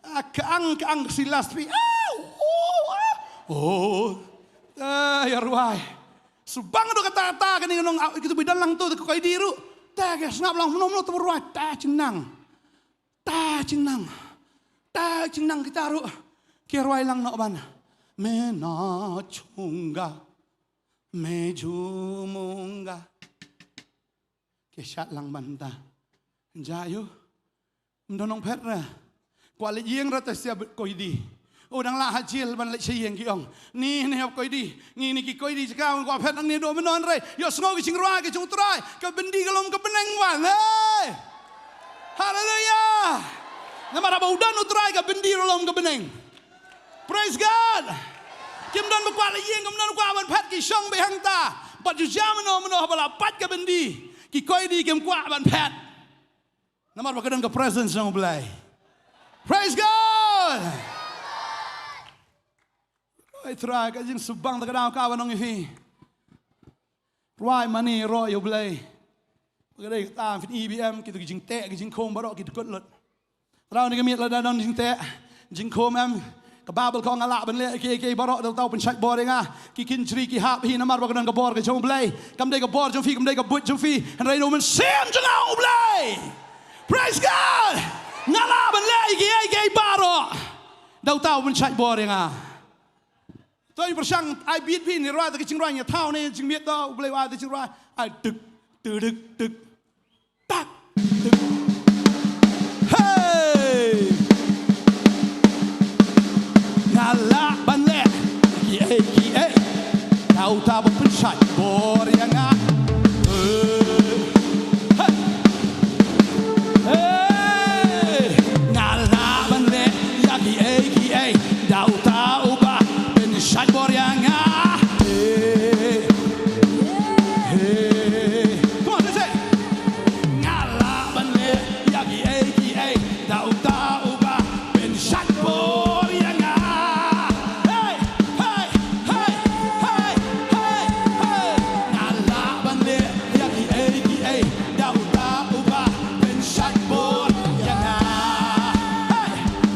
Ah, ka ang, ka ang Silas pi. Ah, oh, ah, oh. Ah, ïa rwai. Subang do kata kata kane ngan ong, ah, kitu bi don lang tu, te ka koidi ruh. Te ka sngap lang mano mano tu rwai. Te jingnang. Te jingnang. Te jingnang kita ruh. Ki rwai lang noh ban. Me na chunga. Me ju munga. Ki shad lang ban ta. Jayu. Mdo nong phet ra. Kwah leit ïing ra ta sia koidi. U dang lah ha jil ban leit sha ïing ki ong. Ni ne hap koidi. Ni ni ki koidi jaka kwah phet nang ni do menon re. Ïohsngew ki jingrwai ki jong U Trai. Ka byndi ka long ka bneng ban. Hey! Haleluya. Namar haba u don U Trai ka byndi ruh long ka bneng. Praise God. Kim don ba kwah leit ïing, kim don kwah ban phet ki shong beit hangta. Bad ju jia mano mano haba la pat ka byndi. Ki koidi kim kwah ban phet. Namar ba ka don ka presence jong U Blei. Praise God. Ai Trai, ka jingsubang ta ka dang ka ban ong ïa phi. Rwai mane roh ïa U Blei. Ba ka dei kata phin i bym, kitu ki jingteh ki jingkhum baroh ki dkut lut. Rau ni ka miet lada don jingteh jingkhum em. Ka Baibl ka ong nga lah ban leh kiei kiei baroh da uta u pynshait bor ïa nga. Ki kynjri ki hap hi namar ba ka don ka bor ka jong U Blei. Kam dei ka bor jong phi, kam dei ka buit jong phi. Hynrei na u mynsiem jong nga U Blei. Praise God. Nga lah ban leh kiei kiei baroh da uta u pynshait bor ïa nga. To ïa pyrshang ai beat phi ni rwai ta ki jingrwai ïa thaw ne jingmiet to U Blei ai ta jingrwai. Ai tuk tuk tuk tuk. Tak tuk. Hey! Nga lah ban leh kiei kiei da uta ba pynshait bor ïa nga. Hey! Hey! Nga lah ban leh ïa kiei kiei da uta uba pynshait bor ïa nga. Hey! Hey! Come on, let's say. Nga lah ban leh ïa kiei kiei da uta uba pynshait bor ïa nga. Hey! Hey, hey, hey, hey, hey. Nga lah ban leh ïa kiei kiei da uta uba pynshait bor ïa nga. Hey,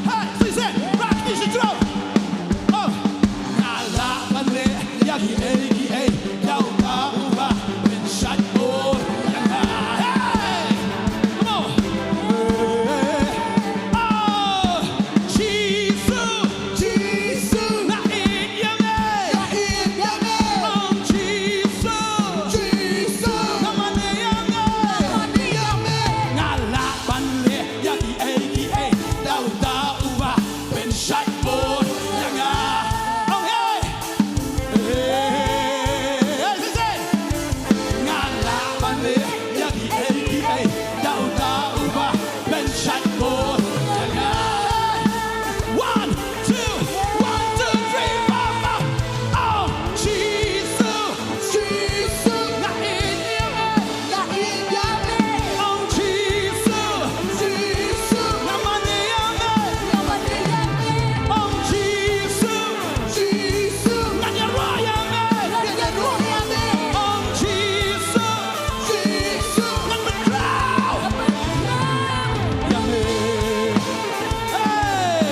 hey, sing, sing. Rock this intro. Oh. Nga lah ban leh ïa kiei kiei da uta uba pynshait bor ïa nga. Hey! Come on. Hey! Oh! Jisu, Jisu, nga ïeit ïa me. Nga ïeit ïa me. Ong Jisu, Jisu, nga mane ïa me. Nga mane ïa me. Nga lah ban leh ïa kiei kiei da uta uba pynshait bor ïa nga. Ong hey. Hey, hey, hey, hey, hey. Nga lah ban leh ïa kiei kiei da uta uba pynshait bor ïa nga. One, two, one, two, three, four, five. Oh, Jisu, Jisu, nga ïeit ïa me. Nga ïeit ïa me. Ong Jisu, Jisu, nga mane ïa me. Nga mane ïa me. Ong Jisu, Jisu, ngan ïaroh ïa me. Ngan ïaroh ïa me. Ong Jisu, Jisu, ngan pynkhraw ïa me. Hey!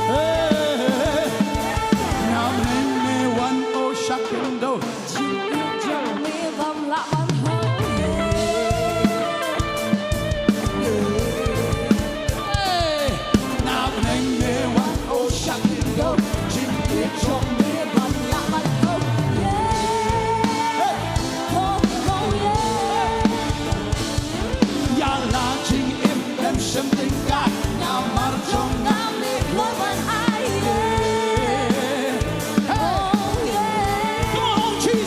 Hey! Nga bneng me wan, oh, shakyndoh. Jingïeit jong me bym lah ban hoi. Hey! Nga bneng me wan, oh, shakyndoh. Jingïeit jong me bym lah ban hoi. Hey! Oh, oh, yeah. Ïa la jingim em shym tyngkai, namar jong nga me kloi ban ai. Hey! Oh, yeah. Come on, Jesus.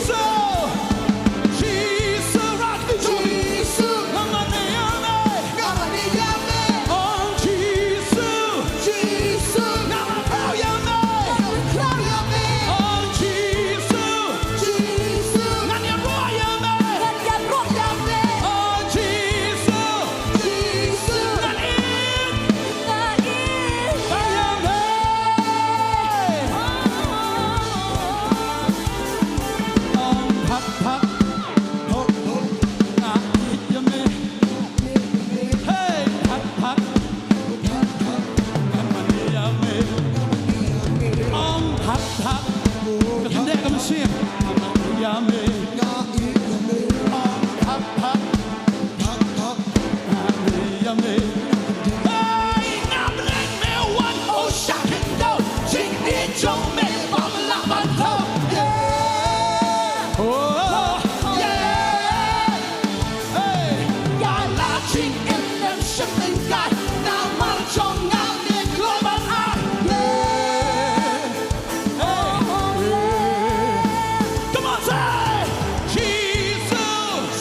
Come on, say, Jisu,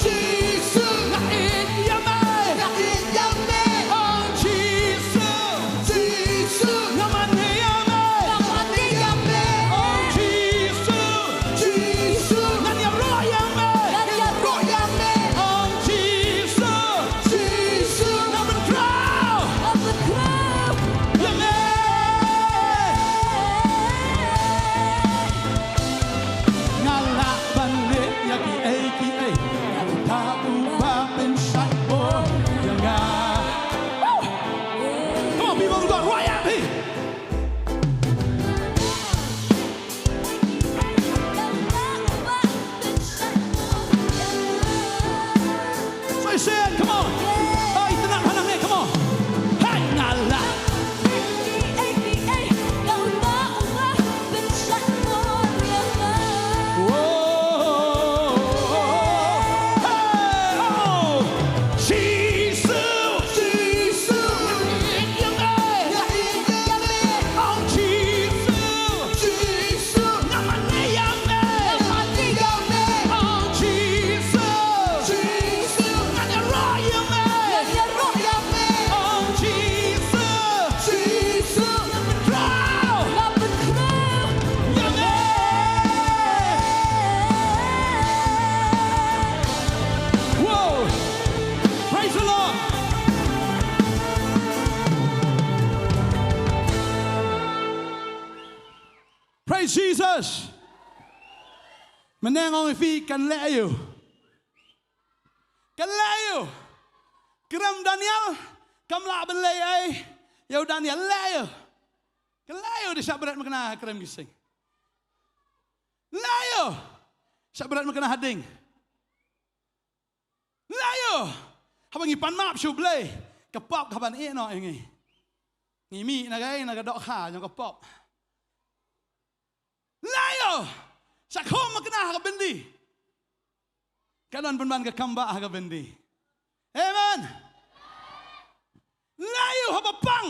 Jisu, nga ïeit ïa me, nga ïeit ïa me. Oh, Jisu, Jisu, nga mane ïa me, nga mane ïa me. Oh, Jisu, Jisu, ngan ïaroh ïa me, ngan ïaroh ïa me. Oh, Jisu, Jisu, nga pynkhraw, nga pynkhraw ïa me. Nga lah ban leh ïa kiei kiei. Nga lah ban leh ïa kiei kiei. Come on, people of God, right up here. So say it, come on. Hey, tonight, come on. Hey, nga lah. Whoa! Praise the Lord! Praise Jesus! Mynne nga ong ïa phi kan leh aïu. Kan leh aïu. Krem Daniel kam lah ban leh ei ïa u Daniel, leh aïu. Kan leh aïu da shah bret makna ha krem ki sing. Leh aïu. Shah bret makna ha ding. Leh aïu. Haba ngi pan map sha U Blei, ka pop ka ban ïeh noh ïa ngi. Ngi mih na ka, na ka dohkha jong ka pop. Leh aïu. Shah khum makna ha ka byndi. Ka don pynban ka kambah ha ka byndi. Amen. Leh aïu haba pang.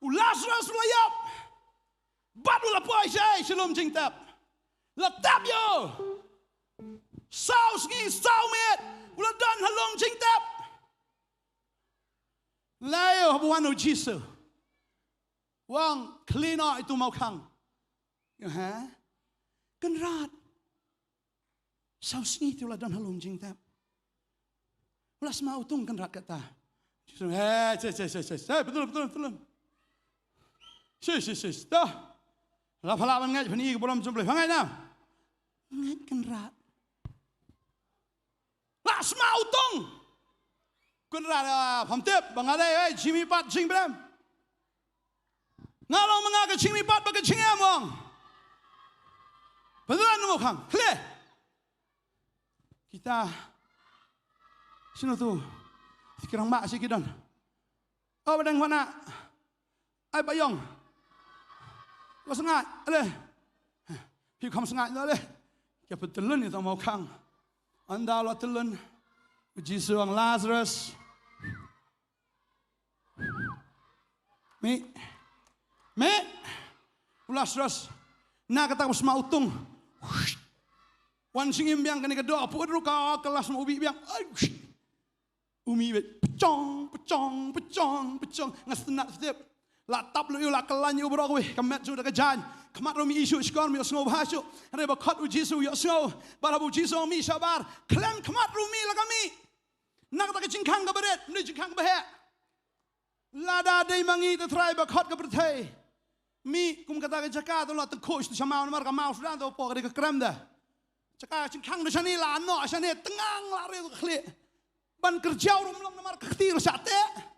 U Lazarus u la ïap. Bad u la poi shai sha lum jingtep. La tep ïa u. Saw sngi saw miet u la don ha lum jingtep. Leh aïu haba wan u Jisu. U ong khlieh noh ïa utu u mawkhang. Ïa ha. Kynrad. Saw sngi te u la don ha lum jingtep. U la sma utung kynrad kata. Jisu, eh, che, che, che, che, che, betul, betul, betul. Shi, shi, shi, shi, dah. La pha lah ban ngeit, pha ïohi ka burom jong U Blei, pha ngeit nam. Ngeit kynrad. La sma utung. Kynrad, ah, pham tip ba nga dei, eh, jingmihpat jingbrem. Nga long ma nga ka jingmihpat bad ka jingem, u ong. Pyndonkam u mawkhang. Khleh. Kita. Shano tu? Ki rangbah shi ki don. Oh, ba dang wana. Ai ba ïong. Ba sngaid, ale. Phi kham sngaid ale. Ki pyntyllun ïa uta u mawkhang. Ynda la tyllun. U Jisu u ong Lazarus. Mih. Mih. U Lazarus. Na kata ka sma utung. Wan jingim biang kane ka doh, pud ruh ka, ka la sma u bih biang. Ai. U mih beit. Pachong, pachong, pachong, pachong. Nga sngewtynnat sngewtip. La tap lut ïa u, la khlaiñ ïa u baroh kawei. Ka met shu da ka jaiñ. Khmat ruh mih shuh, shkor mih sngewbha shuh. Hynrei ba khot u Jisu ïohsngew. Ba la ba u Jisu mih shabar. Khlem khmat ruh mih la ka mih. Na kata ka jingkhang kaba rit, ym dei jingkhang kaba heh. Lada dei ma ngi te Trai ba khot ka pyrthei. Mih kum kata ka jaka te la tyngkhuh sha maw namar ka maw suda te pok ka dei ka krem da. Jaka jingkhang da shane la noh shane tyngang la re ka khlieh. Ban kyrjaw ruh ym long namar ka kti la shah teh.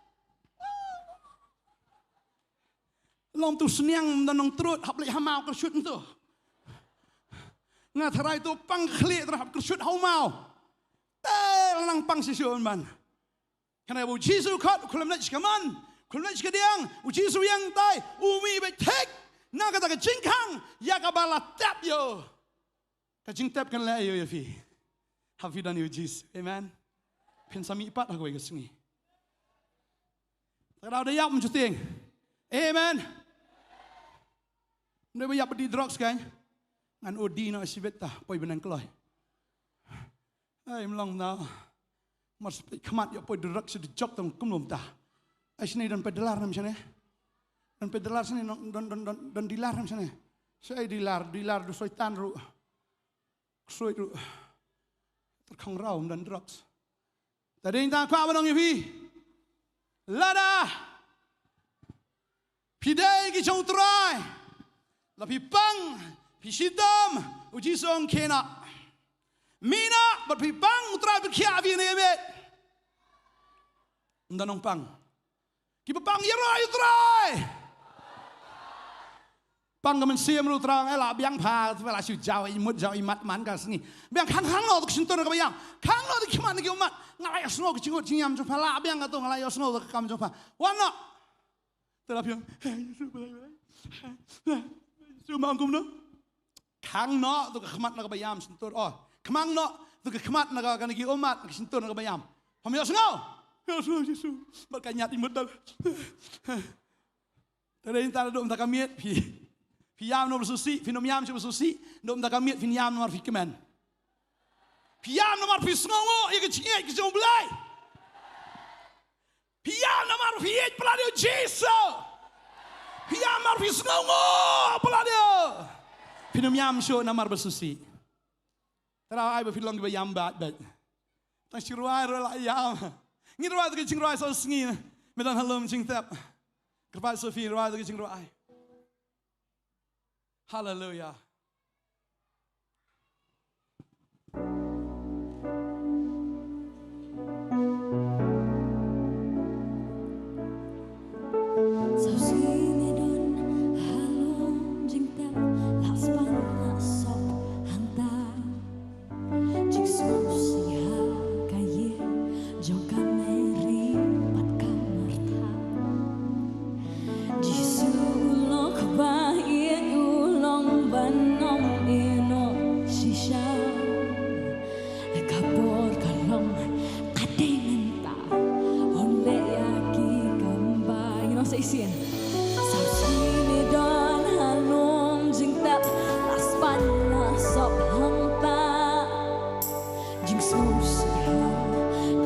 Long tu sniang da nongtrud hap leit ha maw kyrshut tu. Nga tharai to pang khlieh, tang hap kyrshut ha u maw. Te la nang pang shisha man. Kane ba u Jisu khot, u khlem leit sha ka mon, u khlem leit sha ka diang, u Jisu ïeng tai, u mih beit thik na kata ka jingkhang ïa kaba la tep ïa u. Ka jingtep kan leh ïa u ïa phi haba phi don ïa u Jisu. Amen. Phin sa mih pat ha kawei ka sngi. Te ka daw da ïap mynshwa tieng. Amen. Ym dei ba ïap bad dih drugs kein. Ngan O D noh shibit ta, poi bneng kloi. Ai, ym long na. Mar sa peit khmat ïa poi drugs sha dujok tang kumno mynta. Ai, shane don peit dealer ne ym shane. Don peit dealer shane, don, don, don, don dealer ne ym shane. Sa ai dealer, dealer du soitan ruh. Ksuid ruh. Tyrkhong raw ym don drugs. Te dei tang kwah ban ong ïa phi. Lada phi dei ki jong u Trai, la phi pang, phi shitom, u Jisu ong khie noh. Mih noh bad phi pang, u Trai ba khia phi ne ïa met. Ym don ong pang. Kiba pang ïaroh ïa u Trai. Pang ka mynsiem ruh, u Trai eh, la biang pha, la shu jaw i mut jaw i mat man ka sngi. Biang khang khang noh to ka shyntur na kaba ïam. Khang noh to ki khmat na ki ummat. Nga la ïohsngew ka jingmut jingïam jong pha, la biang kato, nga la ïohsngew ka kam jong pha. Wan noh. Te la biang. Jisu ma ong kumno. Khang noh to ka khmat na kaba ïam shyntur. Oh, khang noh to ka khmat na ka, na ki ummat, na ka shyntur na kaba ïam. Pham ïohsngew. Ïohsngew Jisu. Bad ka ñiad i mut dal. Te dei tang da dum da ka miet phi. Phi ïam namar sngewsih, phin ym ïam shuh ba sngewsih. Dum da ka miet phin ïam namar phi kmen. Phi ïam namar phi sngewnguh ïa ka jingïeit ka jong U Blei. Phi ïam namar phi ïeit palat ïa u Jisu. Phi ïam namar phi sngewnguh palat ïa u. Phin ym ïam shuh namar ba sngewsih. Te da ai ba phi long kiba ïam bad bad. Tang shi rwai rwai la ïam. Ngin rwai to ka jingrwai sa u sngi. Me dang halom jingtep. Kyrpad sa phi rwai to ka jingrwai. Haleluya. Sa u sngi ne don halom jingtep, la span la sop hangta. Jingsngewsih ha ka ïing jong ka Mary bad ka Martha. Jisu u lok ba ïeit u long ban ym ïehnoh shisha. Ka por ka long ka dei mynta, un leh ïa ki kam ba ïehnoh sa shisien. Sa u sngi ne don halom jingtep, la span la sop hangta. Jingsngewsih ha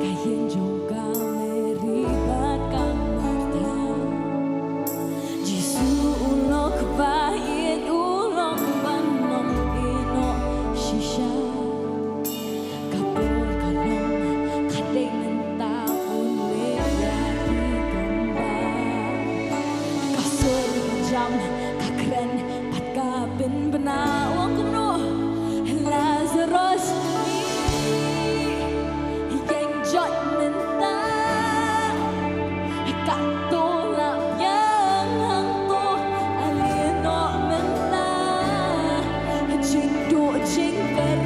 ka ïing jong ka Mary bad ka Martha. Jisu u lok ba ïeit u long ban ym ïehnoh shisha. Ka por ka long ka dei mynta, un leh ïa ki kam ba. Ka sur ka jam, ka kren bad ka pynbna, u ong kumno? Lazarus, mih, ïeng joit mynta. Kato la biang hangto, ale noh mynta. Jingduh jingker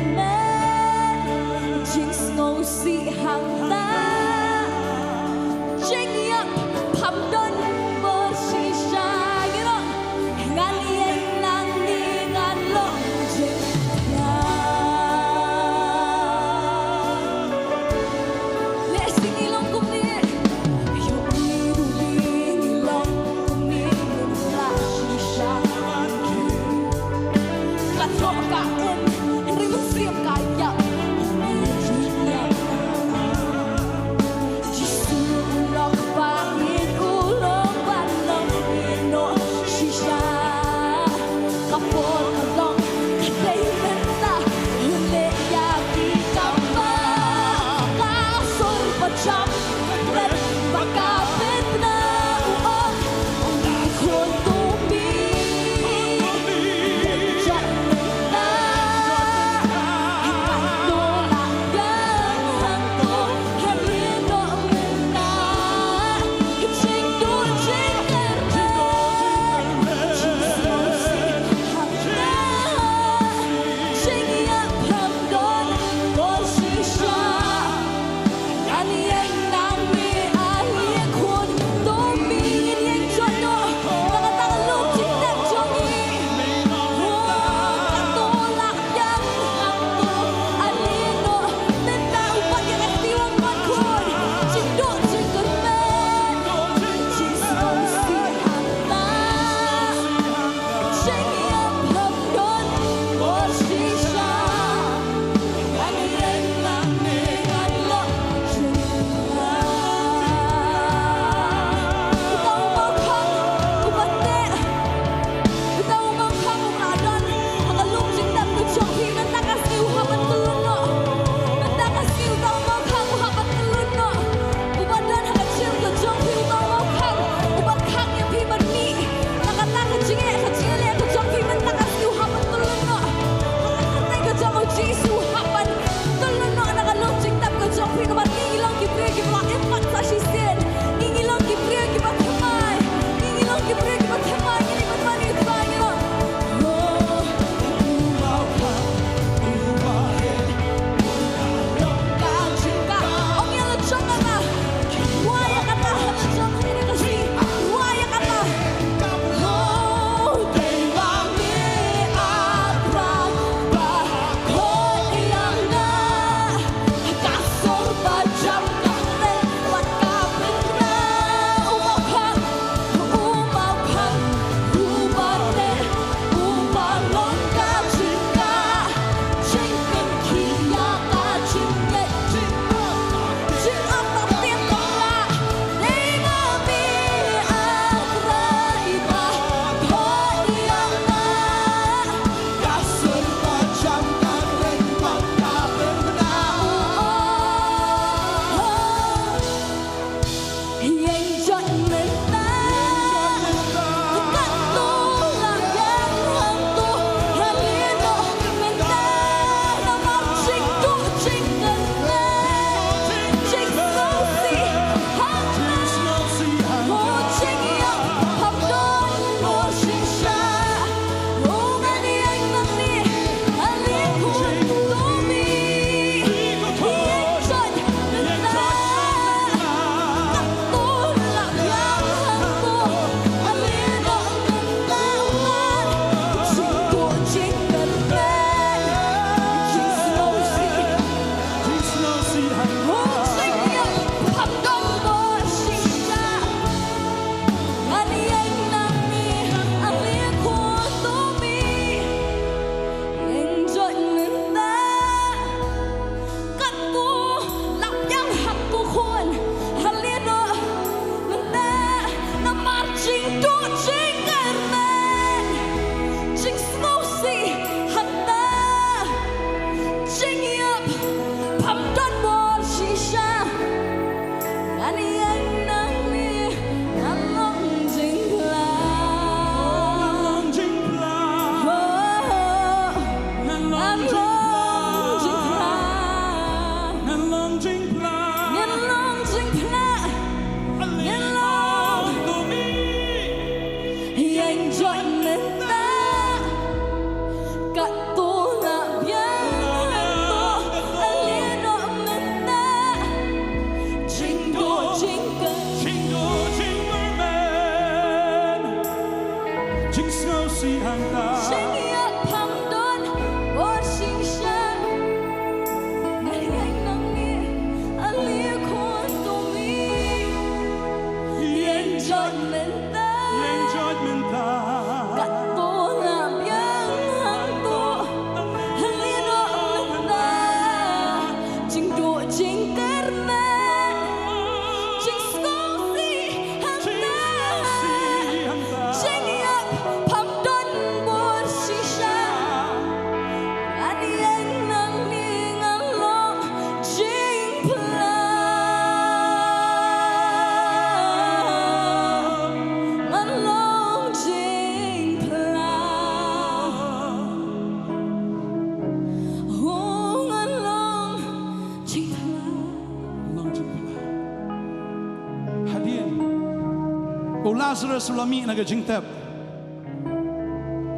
Lazarus u la mih na ka jingtep.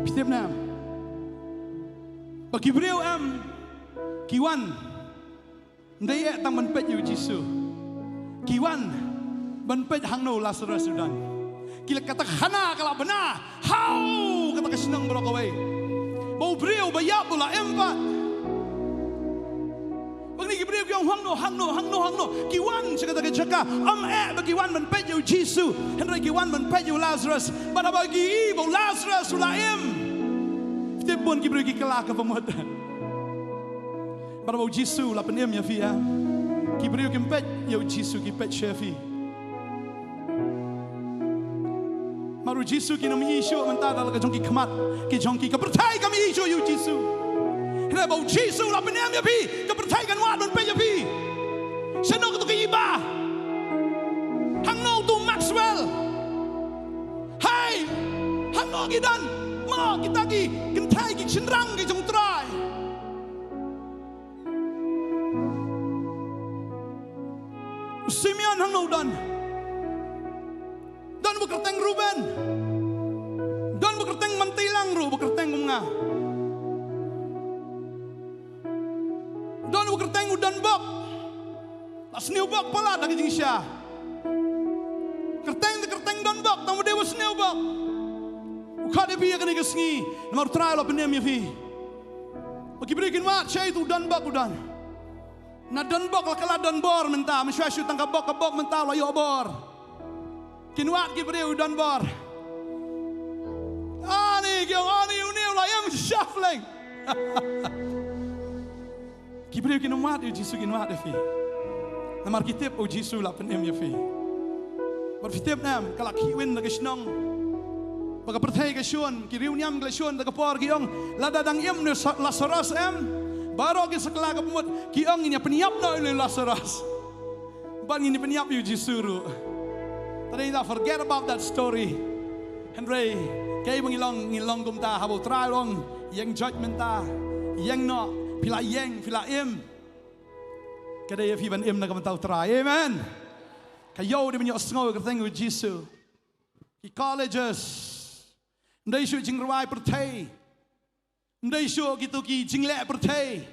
Phi tip ne em? Ba ki briew em ki wan. Ym dei eh tang ban peit ïa u Jisu. Ki wan ban peit hangno u Lazarus u don. Ki la, kata ka khana ka la bna ha kata ka shnong baroh kawei. Ba u briew ba ïap u la im pat. Ba kine ki briew ki ong hangno, hangno, hangno, hangno. Ki wan sha kata ka jaka. Ym eh ba ki wan ban peit ïa u Jisu. Hynrei ki wan ban peit ïa u Lazarus. Bad haba ki i ba u Lazarus u la im. Phi tip bun ki briew ki kylla ka bamut. Bad haba u Jisu u la pynim ïa phi, eh, ki briew kim peit ïa u Jisu, ki peit sha phi. Namar u Jisu kin ym ïohi shuh mynta da la ka jong ki khmat ki jong ki. Ka pyrthei kam ïohi shuh ïa u Jisu. Hynrei ba u Jisu u la pynim ïa phi, ka pyrthei kan wad ban peit ïa phi. Shano katu ka Eva? Hangno utu u Maxwell? Hei, hangno ki don? Mo kita ki kynthei, ki shynrang ki jong u Trai. U Simeon hangno u don? Don ba kyrteng Ruben. Don ba kyrteng Mantilang ruh, ba kyrteng kum nga. Don ba kyrteng u Donbok. La sniew bok palat da ka jingshisha. Kyrteng te kyrteng Donbok, tang ba dei ba sniew bok. U khot ïa phi ïa kane ka sngi, namar u Trai u la pynim ïa phi. Ba ki briew kin wad shaei utu u Donbok u don. Na Donbok la kylla Donbor mynta, mynshuwa shu tang ka bok, ka bok mynta la ïoh bor. Kin wad ki briew u Donbor. Ani ki ong ani une u la ïam shuffling. Ki briew kin ym wad ïa u Jisu, kin wad ïa phi. Namar ki tip u Jisu la pynim ïa phi. Bad phi tip ne em, ka la khih win da ka shnong. Ba ka pyrthei ka shun, ki riewniam ki la shun da ka por ki ong, lada dang im une u Sa-, Lazarus em. Baroh ki sa kylla ka bamut ki ong ngin ïa pynïap noh ïa une u Lazarus. Bad ngin ïa pynïap ïa u Jisu ruh. Te dei da forget about that story. Hynrei kaei ba ngi long, ngi long kumta, haba u Trai u ong ïeng judgment ta, ïeng noh, phi la ïeng, phi la im. Ka dei ïa phi ban im na ka bynta u Trai. Amen. Ka ïoh dei ban ïohsngew ïa ka kyrteng u Jisu. Ki colleges. Ym dei shuh jingrwai pyrthei. Ym dei shuh kitu ki jingleh pyrthei.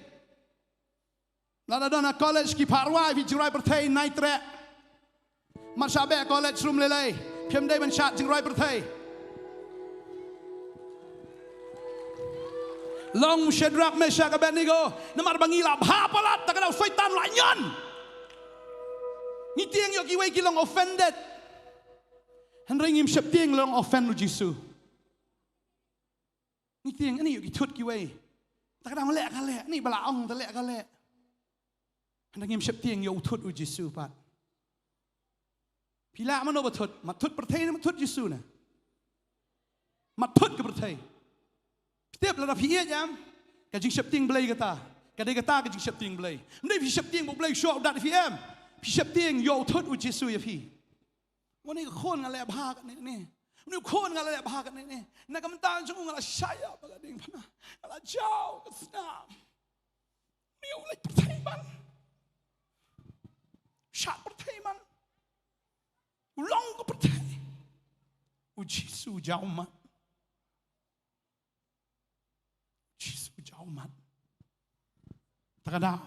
Lada don ha college ki phah rwai phi jingrwai pyrthei, nai treh. Mat shah beh college ruh ym lei lei, phim dei ban shad jingrwai pyrthei. Long Shadrach, Meshach, Abednego, namar ba ngi la bha palat, ta ka daw Soitan la ñion. Ngi tieng ïoh kiwei ki long offended. Hynrei ngim sheptieng long offend u Jisu. Ngi tieng, ani ïoh ki thut kiwei. Ta ka dang leh ka leh, ani ba la ong ta leh ka leh. Hynda ngim sheptieng ïa u thut u Jisu pat. Phi lah mano ba thut, mat thut pyrthei ne mat thut Jisu ne? Mat thut ka pyrthei. Phi tip lada phi ïeit em, ka jingsheptieng Blei kata. Ka dei kata ka jingsheptieng Blei. Ym dei phi sheptieng ba u Blei u shoh u dat ïa phi em. Phi sheptieng ïa u thut u Jisu ïa phi. Une u khun nga leh bha katne ne. Une u khun nga leh bha katne ne. Na ka bynta jong u nga la shah ïa ba ka diengphna. Nga la jaw ka snam. Une u leh pyrthei man. Shah pyrthei man. U long ka pyrthei. U Jisu jaw mat. Jisu jaw mat. Ta ka daw.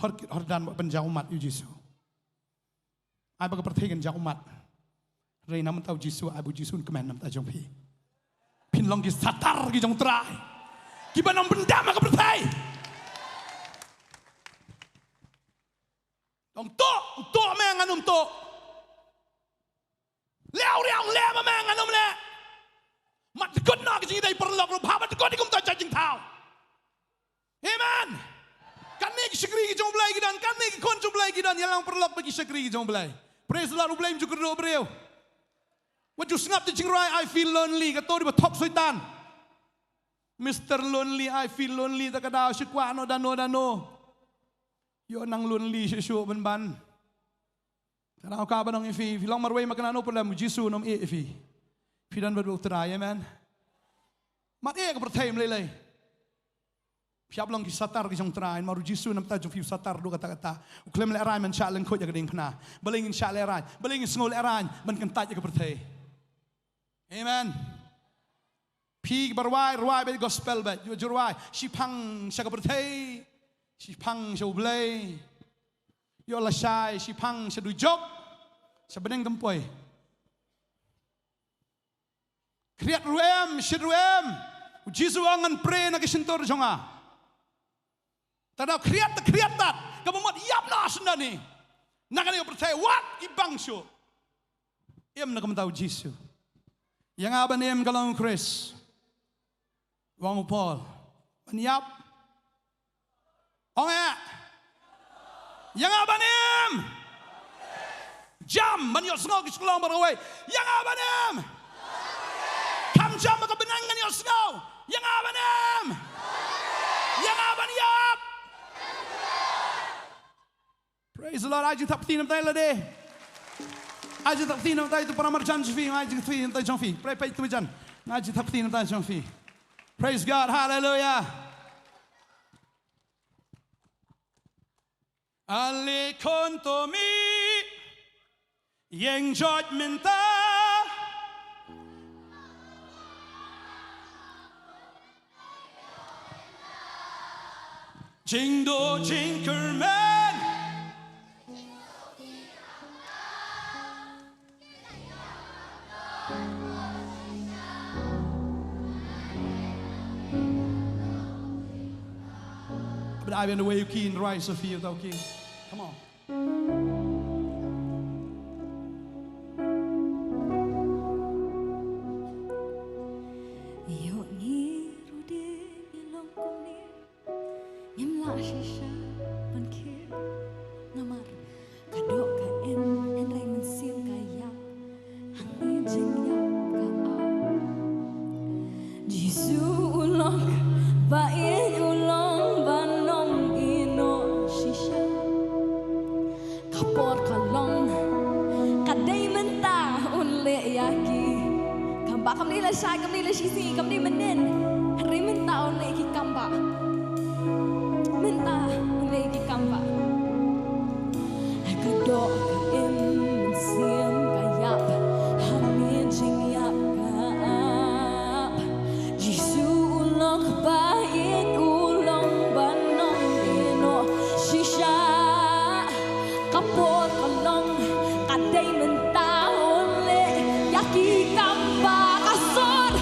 Hor kit hor dan ba pynjaw mat ïa u Jisu. Ai ba ka pyrthei kan jaw mat. Hynrei na ka bynta u Jisu, ai ba u Jisu un kmen na ka bynta jong phi. Phin long ki satar ki jong u Trai. Ki ban ym pyndam ha ka pyrthei. Ong to, to me ngan ym to. Leh u riang leh ma me ngan ym leh. Mat dkut noh ki jingïadei paralok ruh bha, mat dkut ïa kumta jait jingthaw. Amen. Katne ki shakri ki jong u Blei ki don, katne ki khun jong u Blei ki don, ïalang paralok bad ki shakri ki jong u Blei. Praise the Lord, u Blei um ju kyrduh briew. Wat ju sngap te jingrwai I feel lonely, kato dei ba thok Soitan. Mister Lonely, I feel lonely, ta ka daw shu kwah noh da no da no. Ïoh nang lonely shuh shuh ban ban. Te nang ka ban ong ïa phi, phi long marwei ma kane no problem, u Jisu un ym ïeh ïa phi. Phi don bad u Trai, amen. Mat ïeh ka pyrthei ym lei lei. Phi hap long ki satar ki jong u Trai, namar u Jisu na ka bynta jong phi u satar haduh katta katta. U khlem lehraiñ ban shah lyngkhuid ïa ka diengphna. Balei ngin shah lehraiñ, balei ngin sngew lehraiñ ban kyntait ïa ka pyrthei. Amen. Phi ba rwai, rwai bad gospel bad. Ïoh ju rwai. Shiphang sha ka pyrthei. Shiphang sha U Blei. Ïoh lashai, shiphang sha dujok. Sha bneng tympoi. Khriat ruh em, shit ruh em. U Jisu u ong ngan pray na ka shyntur jong nga. Te da khriat te khriat tat. Kaba mut ïap na shynna ni. Na kane ka pyrthei wat i bang shuh. Im na ka bynta u Jisu. Ïa nga ban im ka long u Khrist. U ong u Paul. Ban ïap. Ong eh. Ïa nga ban im. Jam ban ïohsngew ki shlong baroh kawei. Ïa nga ban im. Kham jam ba ka bneng ngan ïohsngew. Ïa nga ban im. Ïa nga ban ïap. Praise the Lord. Ai jingthap kti na bynta lade. Ai jingthap kti na bynta tu para marjan jong phi, ai jingthap kti na bynta jong phi. Pray peit tu jan. Ai jingthap kti na bynta jong phi. Praise God. Hallelujah. Ale khun to mi. Ïeng jot mynta. Jingduh jingkyrmen. But I been away, you keen, rise of you, thou king. Come on. Ïoh ngi ruh dei ngi long kumne, ngim lah shisha ban khie. Namar ka doh ka im, hynrei mynsiem ka ïap. Hangne jingïap ka ap. Jisu u long ba ïeit, u long ban ong ïehnoh shisha. Ka por ka long, ka dei mynta un leh ïa ki kambah. Kam dei lashai, kam dei lashisngi, kam dei mynnin. Hynrei mynta un leh ki kambah. Mynta un leh ki kambah. Ka doh ka im, mynsiem ka ïap, hangne jingïap ka ap. Jisu u long ba ïeit, u long ban ong ïehnoh shisha. Ka por ka long, ka dei mynta un leh ïa ki kambah. Ka sur,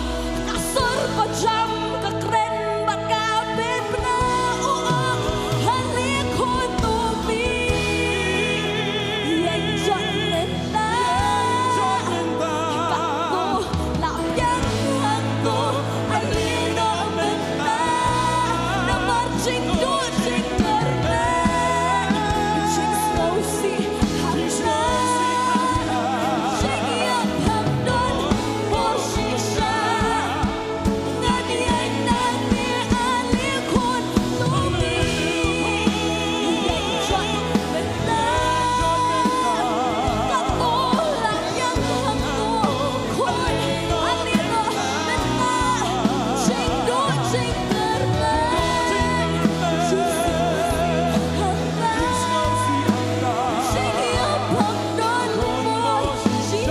ka sur ka jam, ka kren bad ka bynta, u ong, ale khun to mi. Ïeng jot mynta. Katto la biang hangto, ale noh mynta. Namar jingduh jingkyrmen, jingsngewsih hangta, jingïap hangto, por shisha. Ngan ïeng nangne ale khun to mi. Ïeng jot mynta. Katto la biang hangto, khun, ale noh mynta. Jingduh jingkyrmen, jingsngewsih hangta, jingïap hangto, por shisha.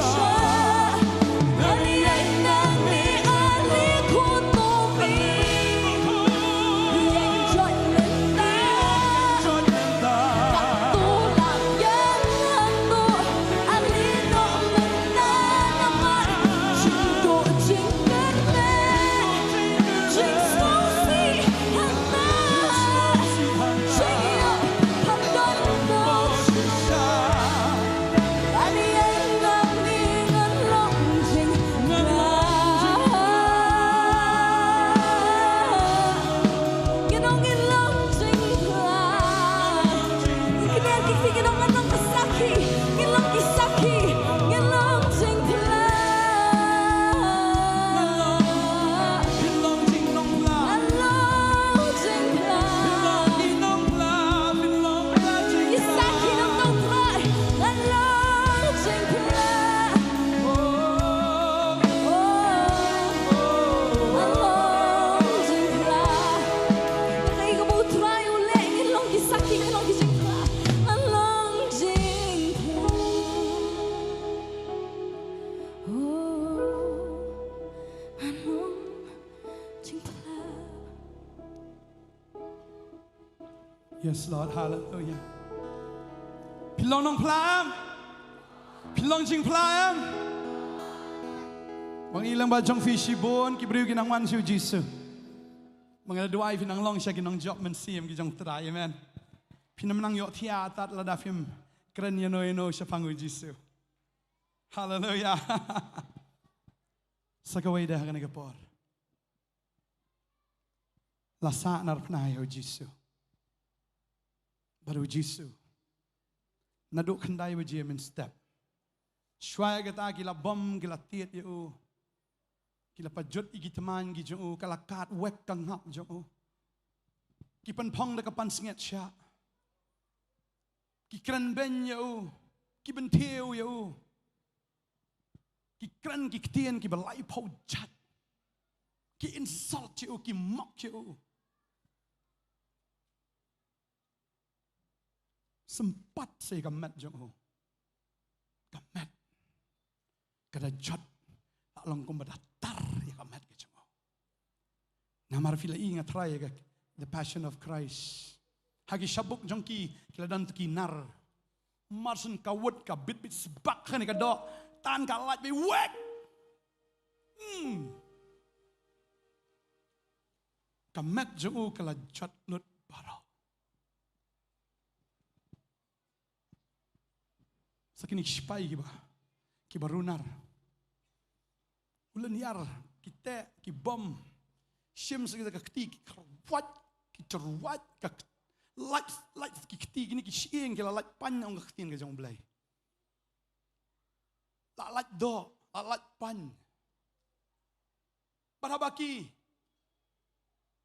Phin long jingpynlong pla. Phin long jingpynlong pla. Phin long jingpynlong pla. Phin long pla jingpynlong pla. Phi sakhi nongtong Trai. Phin long jingpynlong pla. Oh, oh, oh. Phin long jingpynlong pla. Kaei kaba U Trai u leh, ngin long ki sakhi, ngin long ki jingpynlong pla. Phin long jingpynlong pla. Oh. Yes, Lord. Hallelujah. Phi long nongphla em? Phi long jingphla em? Ba ngi i lang ba jong phi shibun ki briew ki nang wan sha u Jisu. Ba ngi la duwai phin nang long sha ki nongjop mynsiem ki jong u Trai. Amen. Phin nang ïohthiah tad lada phim kren ïano ïano shaphang u Jisu. Hallelujah. Sa kawei de ha kane ka por, la sahnarphna ïa u Jisu. Bad u Jisu, naduh khyndai baje mynstep, shuwa ïa kata ki la bom, ki la tied ïa u, ki la pajut ïa ki tmaiñ ki jong u, ka la kad wek ka ngap jong u. Ki pynphong da ka pansngiat shah. Ki kren beiñ ïa u, ki bynthiew ïa u. Ki kren ki ktien kiba laiphew jait. Ki insult ïa u, ki mock ïa u. Sympat sa ïa ka met jong u. Ka met ka da jot, la long kumba da tar ïa ka met ka jong u. Namar phi la i, nga tharai ïa ka The Passion of Christ, ha ki shabuk jong ki, ki la don ki nar. Mar shen ka wut ka bit bit sbak ha kane ka doh, tan ka lait beit wek. Hmm. Ka met jong u ka la jot lut baroh. Sa kine ki shipai kiba, kiba runar, u lynñiar, ki teh, ki bom, shim sa kita ka kti, ki kyrwat, ki kyrwat, ka k-, lait, lait ki kti, kine ki shyieng ki la lait pañ, ong ka ktien ka jong u Blei. La lait doh, la lait pañ. Bad haba ki,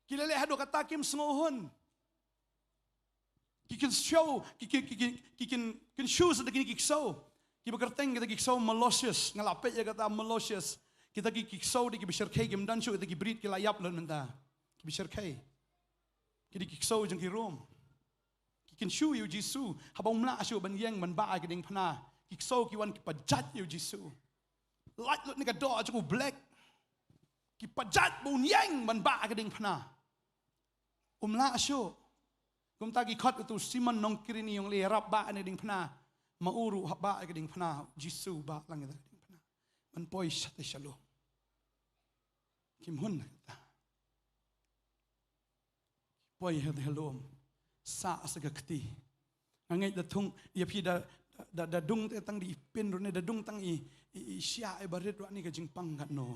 ki leh leh haduh kata kim sngew hun. Ki kynshew, ki, ki, ki, ki, ki kyn-, kynshew sa da kine ki ksew. Kiba kyrteng kita ki ksew malicious, nga la peit ïa kata malicious. Kita ki, ki ksew dei kiba shyrkhei, kim don shuh kita ki brit, ki la ïap lut mynta. Kiba shyrkhei. Ki dei ki ksew jong ki Rom. Ki kynshew ïa u Jisu, haba um lah shuh ban ïeng ban bah ïa ka diengphna. Ki ksew ki wan ki pajait ïa u Jisu. Lait lut na ka doh jong u Blek. Ki pajait ba un ïeng ban bah ïa ka diengphna. Um lah shuh. Kumta ki khot ïa utu u Simon nong Kirini, ong, leh ïarap bah ïa ka diengphna. Ma u ruh hap bah ïa ka diengphna. U Jisu bah lang ïa ka diengphna. Ban poi shatei shalom. Kim hun kata. Poi ha, ha lum. Sah sa ka kti. Nga ngeit da thung ïa phi da, da, da dung te tang da i pin ruh ne, da dung tang i, i, i shyiap i barit ruh, ani ka jingpang katno.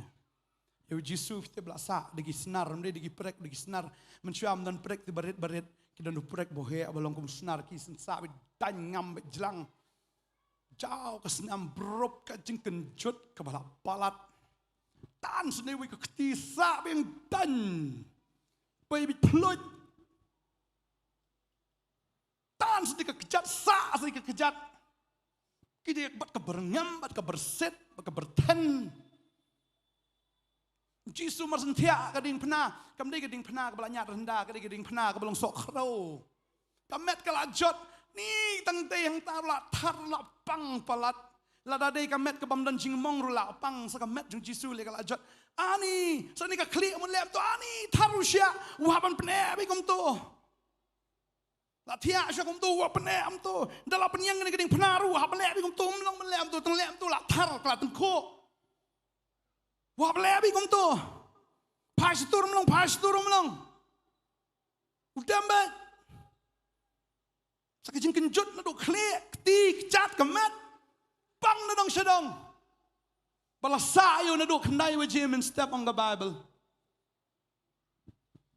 Ïa u Jisu phi tip la sah da ki snar, ym dei da ki prek, da ki snar. Mynshuwa ym don prek te barit barit. Ki don u prek ba heh ba long kum snar, ki sah beit daiñ, ngam beit jlang. Jaw ka snam, brop, ka jingkynjut kaba la palat. Tan sne wei ka kti, sah biang tan. Pei bit phluit. Tan sne ka kjat, sah sne ka kjat. Ki dei bad ka byrngem, bad ka byrsit, bad ka byrthen. Jisu mar shen thiah ka diengphna, kam dei ka diengphna kaba la ñiad rynda, ka dei ka diengphna kaba long soh khrew. Ka met ka la jot, ni tang dei hangta la thar, la pang palat. Lada dei ka met ka bym don jingmong ruh la pang, sa ka met jong Jisu lei ka la jot. Ani, sa ni ka khlieh, mut leh kumto, ani, thar ruh sha, u hap ban pyneh beit kumto. La thiah sha kumto, u hap pyneh kumto. Da la pynïeng kane ka diengphna ruh, u hap leh beit kumto, ym long ban leh kumto, tang leh kumto, la thar, ka la tyngkhuh. U hap leh beit kumto. Phai sha tur ym long, phai sha tur ym long. U dem beit. Sa ka jingkynjut naduh khlieh, kti, kjat, ka met. Pang na dong sha dong. Ba la sah ïa u naduh khyndai baje mynstep, ong ka Baibl.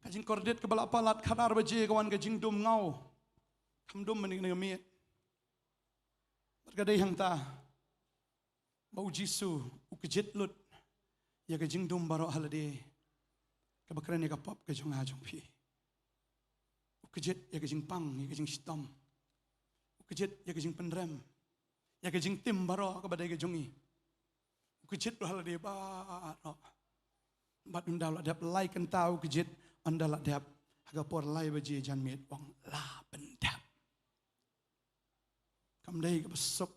Ka jingkordit kaba la palat, khatar baje ka wan ka jingdum, ngaw. Kam dum mynne ka miet. Bad ka dei hangta ba u Jisu u kjit lut ïa ka jingdum baroh ha lade, kaba kren ïa ka pop ka jong nga jong phi. U kjit ïa ka jingpang, ïa ka jingshitom. U kjit ïa ka jingpynrem, ïa ka jingtim baroh kaba dei ka jong ngi. U kjit ruh ha lade baroh. Bad ynda la dep lai kynta u kjit, ynda la dep, ha ka por lai baje janmiet, u ong la pyndep. Kam dei kaba suk.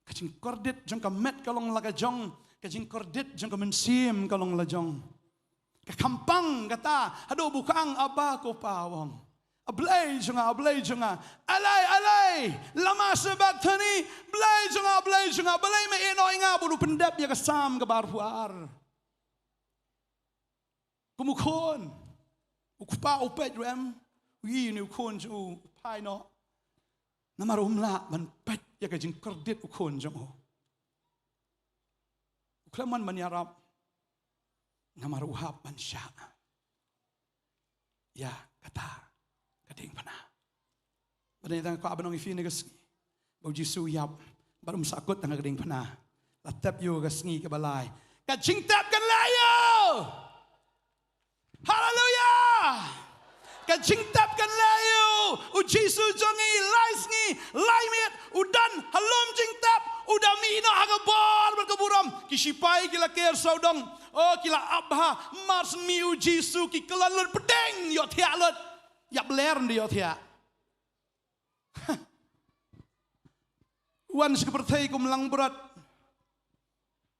Ka jingkordit jong ka met ka long la ka jong, ka jingkordit jong ka mynsiem ka long la jong. Ka kham pang kata, haduh ba u kyrpad, Abba ko Pa, u ong. A Blei jong nga, a Blei jong nga. Alai, alai, lama sabakthani. Blei jong nga, Blei jong nga. Balei me ïehnoh ïa nga, bad u pyndep ïa ka Salm kaba arphew ar. Kum u khun, u kpa u peit ruh em, u ïohi une u khun jong u u phai noh. Namar um lah ban peit ïa ka jingkordit u khun jong u. U khlem mon ban ïarap, namar u hap ban shah ïa kata ka diengphna. Bad nga kwah ban ong ïa phi ha kane ka sngi ba u Jisu u ïap bad um sahkut tang ha ka diengphna. La tep ïa u ha ka sngi kaba lai. Ka jingtep kan leh ïa u. Haleluya. Ka jingtep kan leh ïa u. U Jisu jong ngi lai sngi lai miet u don ha lum jingtep, u da mih noh ha ka bor bad ka burom. Ki shipai ki la ker sawdong. Oh, ki la ap bha. Mar shen mih u Jisu ki kyllon lut pdeng, ïohthiah lut. Ïap ler, ym dei ïohthiah. Wan sha ka pyrthei kum langbrot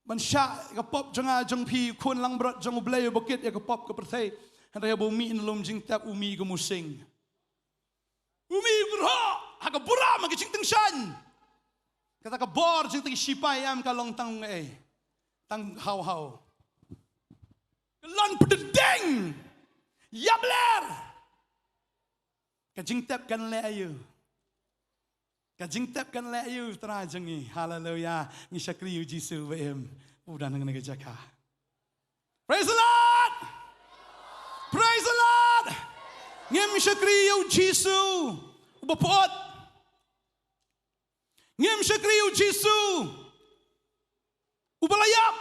ban shah ïa ka pop jong nga jong phi, khun langbrot jong U Blei uba kit ïa ka pop ka pyrthei. Hynrei haba u mih na lum jingtep u mih kum u sing. U mih u kyrhoh ha ka burom, ha ka jingtyngshaiñ. Kata ka bor jong kita ki shipai em ka long tang ei, tang haw haw. Kyllon pdeng, ïap ler. Ka jingtep kan leh ïa u. Ka jingtep kan leh ïa u Trai jong ngi. Haleluya. Ngi shakri ïa u Jisu ba im, u don ha kane ka jaka. Praise the Lord. Praise the Lord. Ngim shakri ïa u Jisu uba pyut. Ngim shakri ïa u Jisu uba la ïap,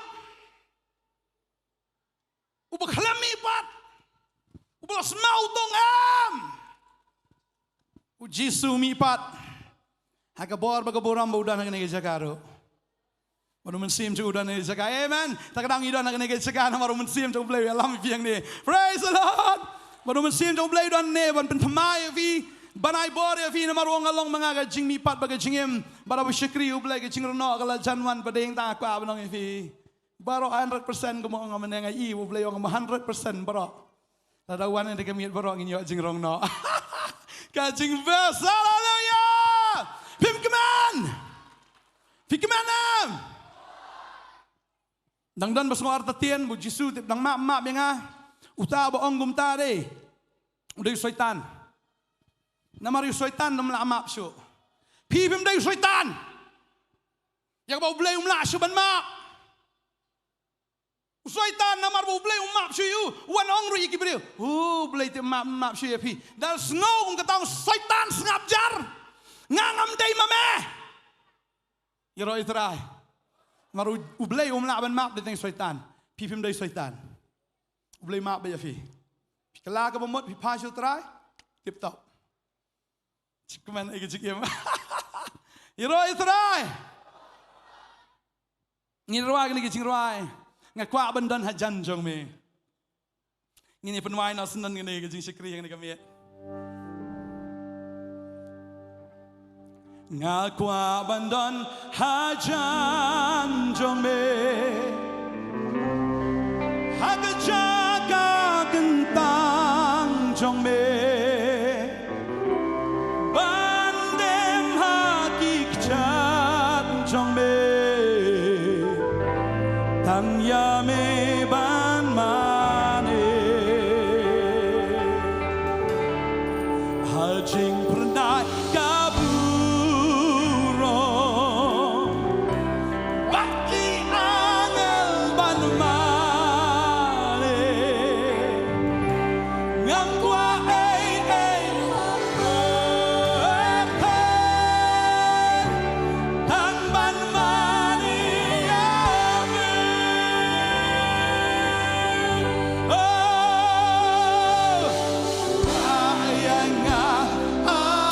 uba khlem mihpat, uba la smaw tong, em. U Jisu u mihpat ha ka bor bad ka burom ba u don ha kane ka jaka ruh. Bad u Mynsiem jong u don ha kane ka jaka. Amen. Te ka dang ngi don ha kane ka jaka namar u Mynsiem jong U Blei u ïalam ïa phi hangne. Praise the Lord. Bad u Mynsiem jong U Blei u don hangne ban pynthymmai ïa phi, ban ai bor ïa phi namar u ong, nga long ma nga ka jingmihpat bad ka jingim. Bad haba shakri ïa U Blei ka jingrong noh ka la jan wan, bad dei tang nga kwah ban ong ïa phi. Baroh hundred percent, kumba ong nga mynne, nga i U Blei ong ma hundred percent baroh. Lada wan ïa ka miet baroh ngin ïoh jingrong noh. Ka jingbha, haleluya. Phim kmen. Phi kmen em? Dang don ba sngewbha artatien ba u Jisu u tip dang map map ïa nga. Uta ba ong kumta dei, u dei u Soitan. Namar u Soitan um lah map shuh. Phi phim dei u Soitan. Ïa kaba U Blei um lah shuh ban map. U Soitan namar ba U Blei um map shuh ïa u, u wan ong ruh ïa ki briew, "U Blei te map, map shuh ïa phi." Dal sngew kum kata, ong, "Soitan sngap jar, nga ngam dei ma me." Ïaroh ïa u Trai. Namar U, U Blei um lah ban map da tang Soitan. Phi phim dei Soitan. U Blei map beit ïa phi. Phi kylla kaba mut, phi phai sha u Trai. Tip top. Jingkmen, eh, ka jingim. Ïaroh ïa u Trai. Ngin rwai kane ka jingrwai, Nga kwah ban don hajan jong me. Ngin ïa pynwai noh syndon kane ka jingshakri ha kane ka miet. Nga kwah ban don hajan jong me, ha ka jaka kyntang jong me, ban dem ha ki kjat jong me. Tang ïa me ban mane ha jingpyrnai ka burom, bad ki angel ban mane. Ngam kwah ei ei, tang ban mane ïa me. Oh, ah, ïa nga, ah.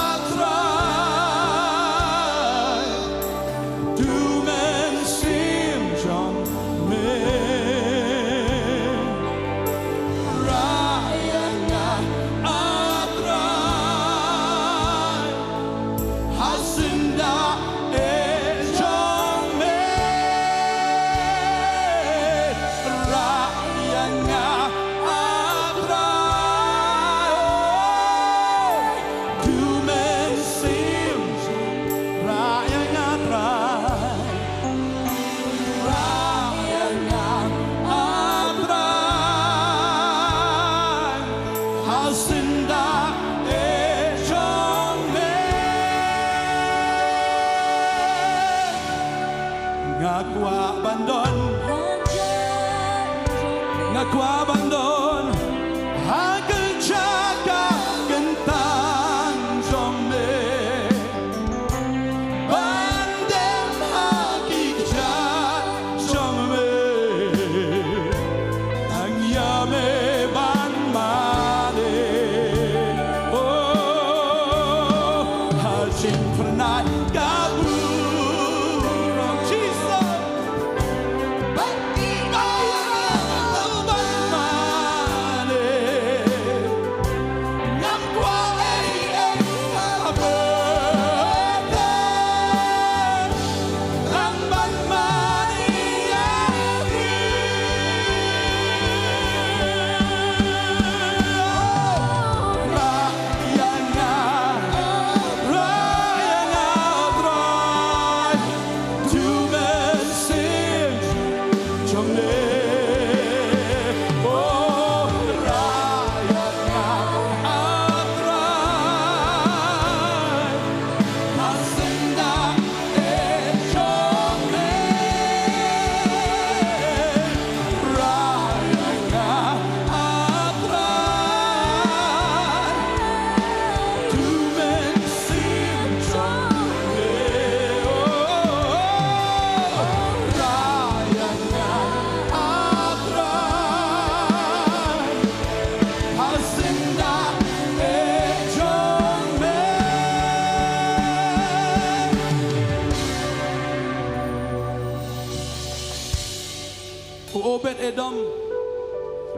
Edom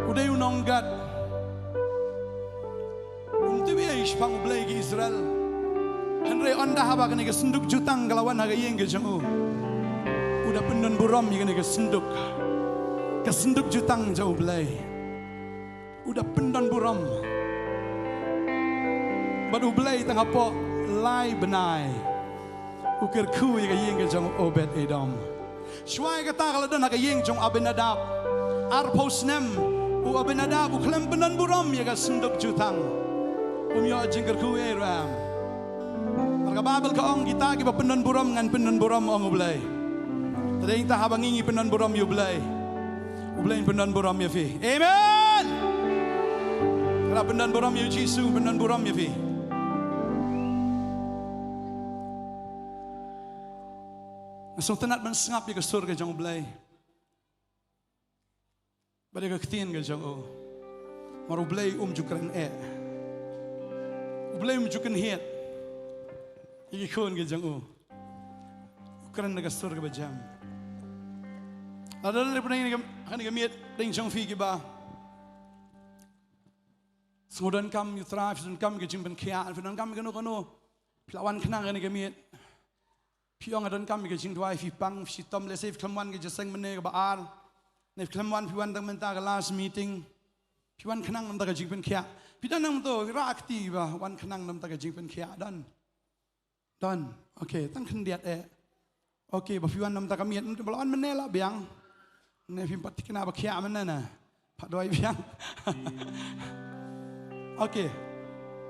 u dei u nonggat. Um tip ei shaphang U Blei ki Israel. Hynrei ynda haba kane ka synduk jutang ka la wan ha ka ïing ka jong u, u da pyndon burom ïa kane ka synduk, ka synduk jutang jong U Blei. U da pyndon burom. Bad U Blei tang hapoh lai bnai u kyrkhu ïa ka ïing ka jong Obed Edom. Shuwa ïa kata ka la don ha ka ïing jong Abinadab. Arphew snem u Abinadab u khlem pyndon burom ïa ka synduk jutang. Um ïoh jingkyrkhu ei ruh em. Mar ka Baibl ka ong, kita kiba pyndon burom ngan pyndon burom, ong U Blei. Te dei ta haba ngi ngi pyndon burom ïa U Blei, U Blei un pyndon burom ïa phi. Amen. Kata pyndon burom ïa U Jisu, pyndon burom ïa phi. Nga sngewtynnat ban sngap ïa ka sur ka jong U Blei. Bad ïa ka ktien ka jong u. Mar U Blei um ju kren eh. U Blei um ju kynhied ïa ki khun ka jong u. U kren da ka sur kaba jem. Lada lei pyneng ha kane ka miet dang jong phi kiba sngewdonkam ïa U Trai, phi donkam ïa ka jingpynkhiah, phi donkam ïa kano kano, phi la wan khnang ha kane ka miet. Phi ong nga donkam ïa ka jingduwai, phi pang, phi shitom, lehse phi khlem wan ka jingïaseng mynne kaba ar. Ne phi khlem wan, phi wan tang mynta ka last meeting. Phi wan khnang namar ka jingpynkhiah. Phi don nangto, phi rah kti ba wan khnang namar ka jingpynkhiah, don. Don. Okay, tang khyndiat eh. Okay, ba phi wan namar ka miet, ba la wan mynne la biang. Ne phim pat thikna ba khiah mynne na. Pat duwai biang. Okay.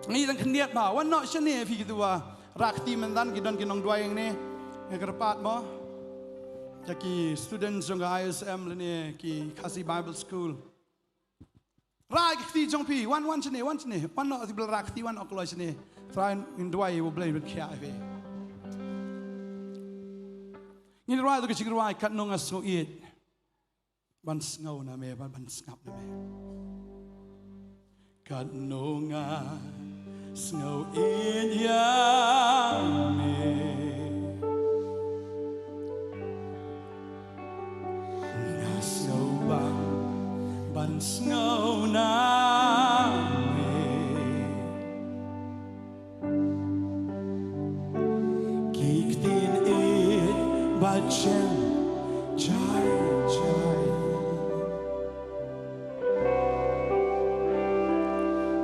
Ngi dang khyndiat ba wan noh shane phi kito ba rah kti mynta, ki don ki nongduwai hangne. Nga kyrpad mo ïa ki students jong ka I S M lane ki Khasi Bible School. Rah ki kti jong phi, wan, wan shane, wan shane. Wan noh, phi ba la rah kti, wan noh kloi shane. Trai ngin duwai, U Blei un pynkhiah ïa phi. Ngin rwai to ka jingrwai Katno Nga Sngew Ïeit ban sngew na me, ban, ban sngap na me. Katno nga sngew ïeit ïa me. Nga sngew bang ban sngew na me. Ki ktien ïeit bad jem jai jai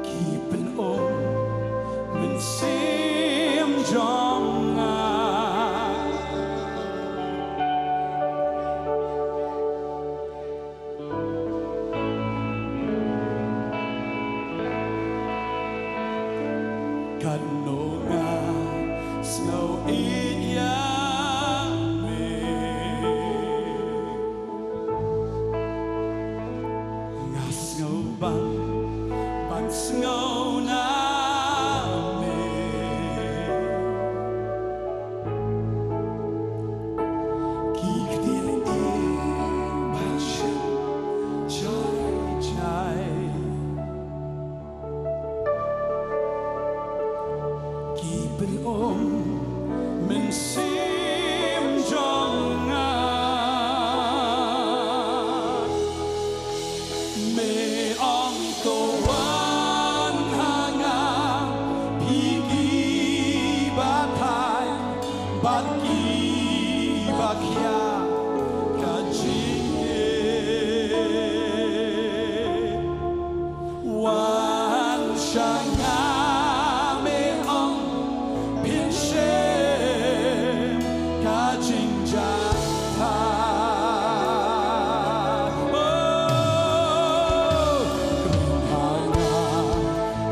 ki pynum mynsiem jong nga. Katno nga sngew ïeit ïa me. Nga sngew bang ban sngew na me. Ki ktien ïeit bad jem jai jai ki pynum mynsiem jong nga. Me ong to wan ha nga, phi kiba thait bad kiba khiah ka jingïeit. Wan sha nga, me ong, phin shem ka jingjia. Oh, kren ha nga,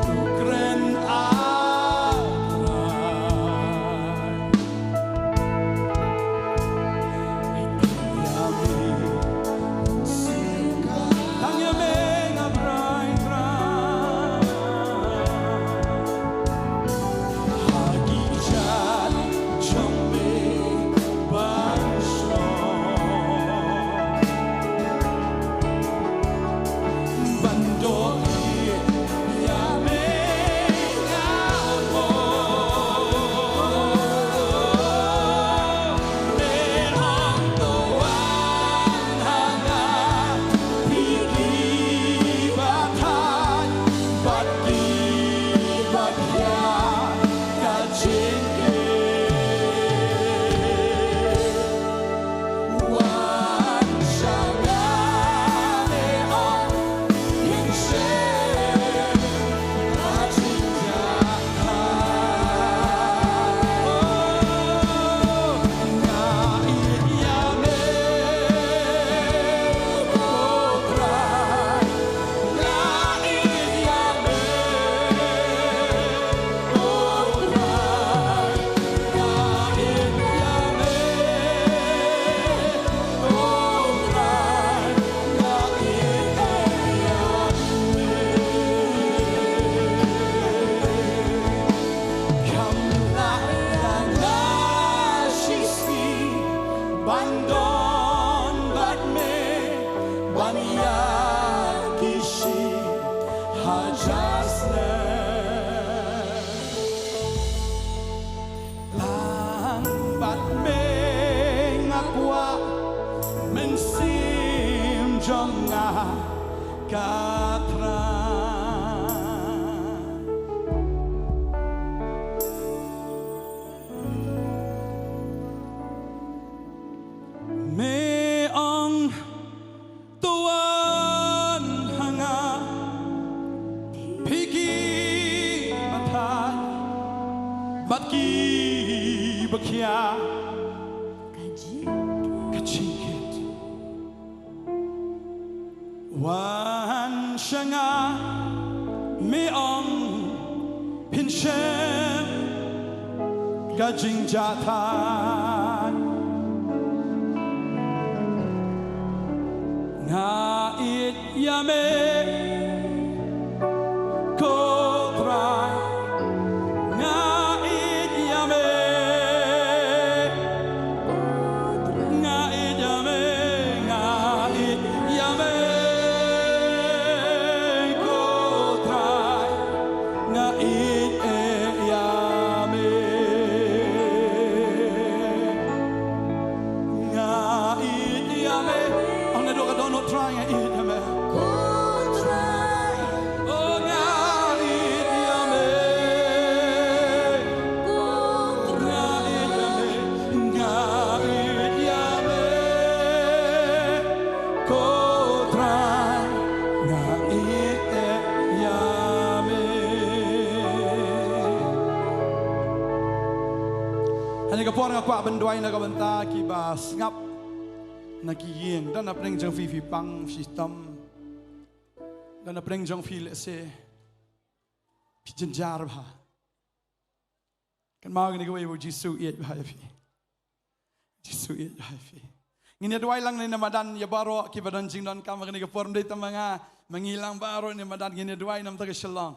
to kren, ah, Trai. Ka Trai. Me ong to wan ha nga, phi ki ba thait bad ki ba khia ka jingkit. Wan sha nga, me ong, phin shem ka jingjahthait. Nga ïeit ïa me, ko Trai. Nga ïeit ïa me. Nga ïeit ïa me, nga ïeit ïa me, ko Trai. Nga ïeit ïa me. Nga ïeit ïa me. Ong naduh ka dohnud, Trai, nga ïeit ïa me. Ko Trai. Oh, nga ïeit ïa me. Ko Trai. Nga ïeit ïa me. Nga ïeit ïa me. Ko Trai. Nga ïeit ïa me. Hangne ka por nga kwah ban duwai na ka bynta kiba sngap na ki ïing. Don na pdeng jong phi, phi pang, phi shitom. Don na pdeng jong phi, lehse phi jynjar bha. Kynmaw kane kawei ba u Jisu u ïeit bha ïa phi. Jisu u ïeit bha ïa phi. Ngin ïa duwai lang ne na madan ïa baroh kiba don jingdonkam ha kane ka por, ym dei tang ma nga, ma ngi lang baroh ne madan ngin ïa duwai namar ka shalong.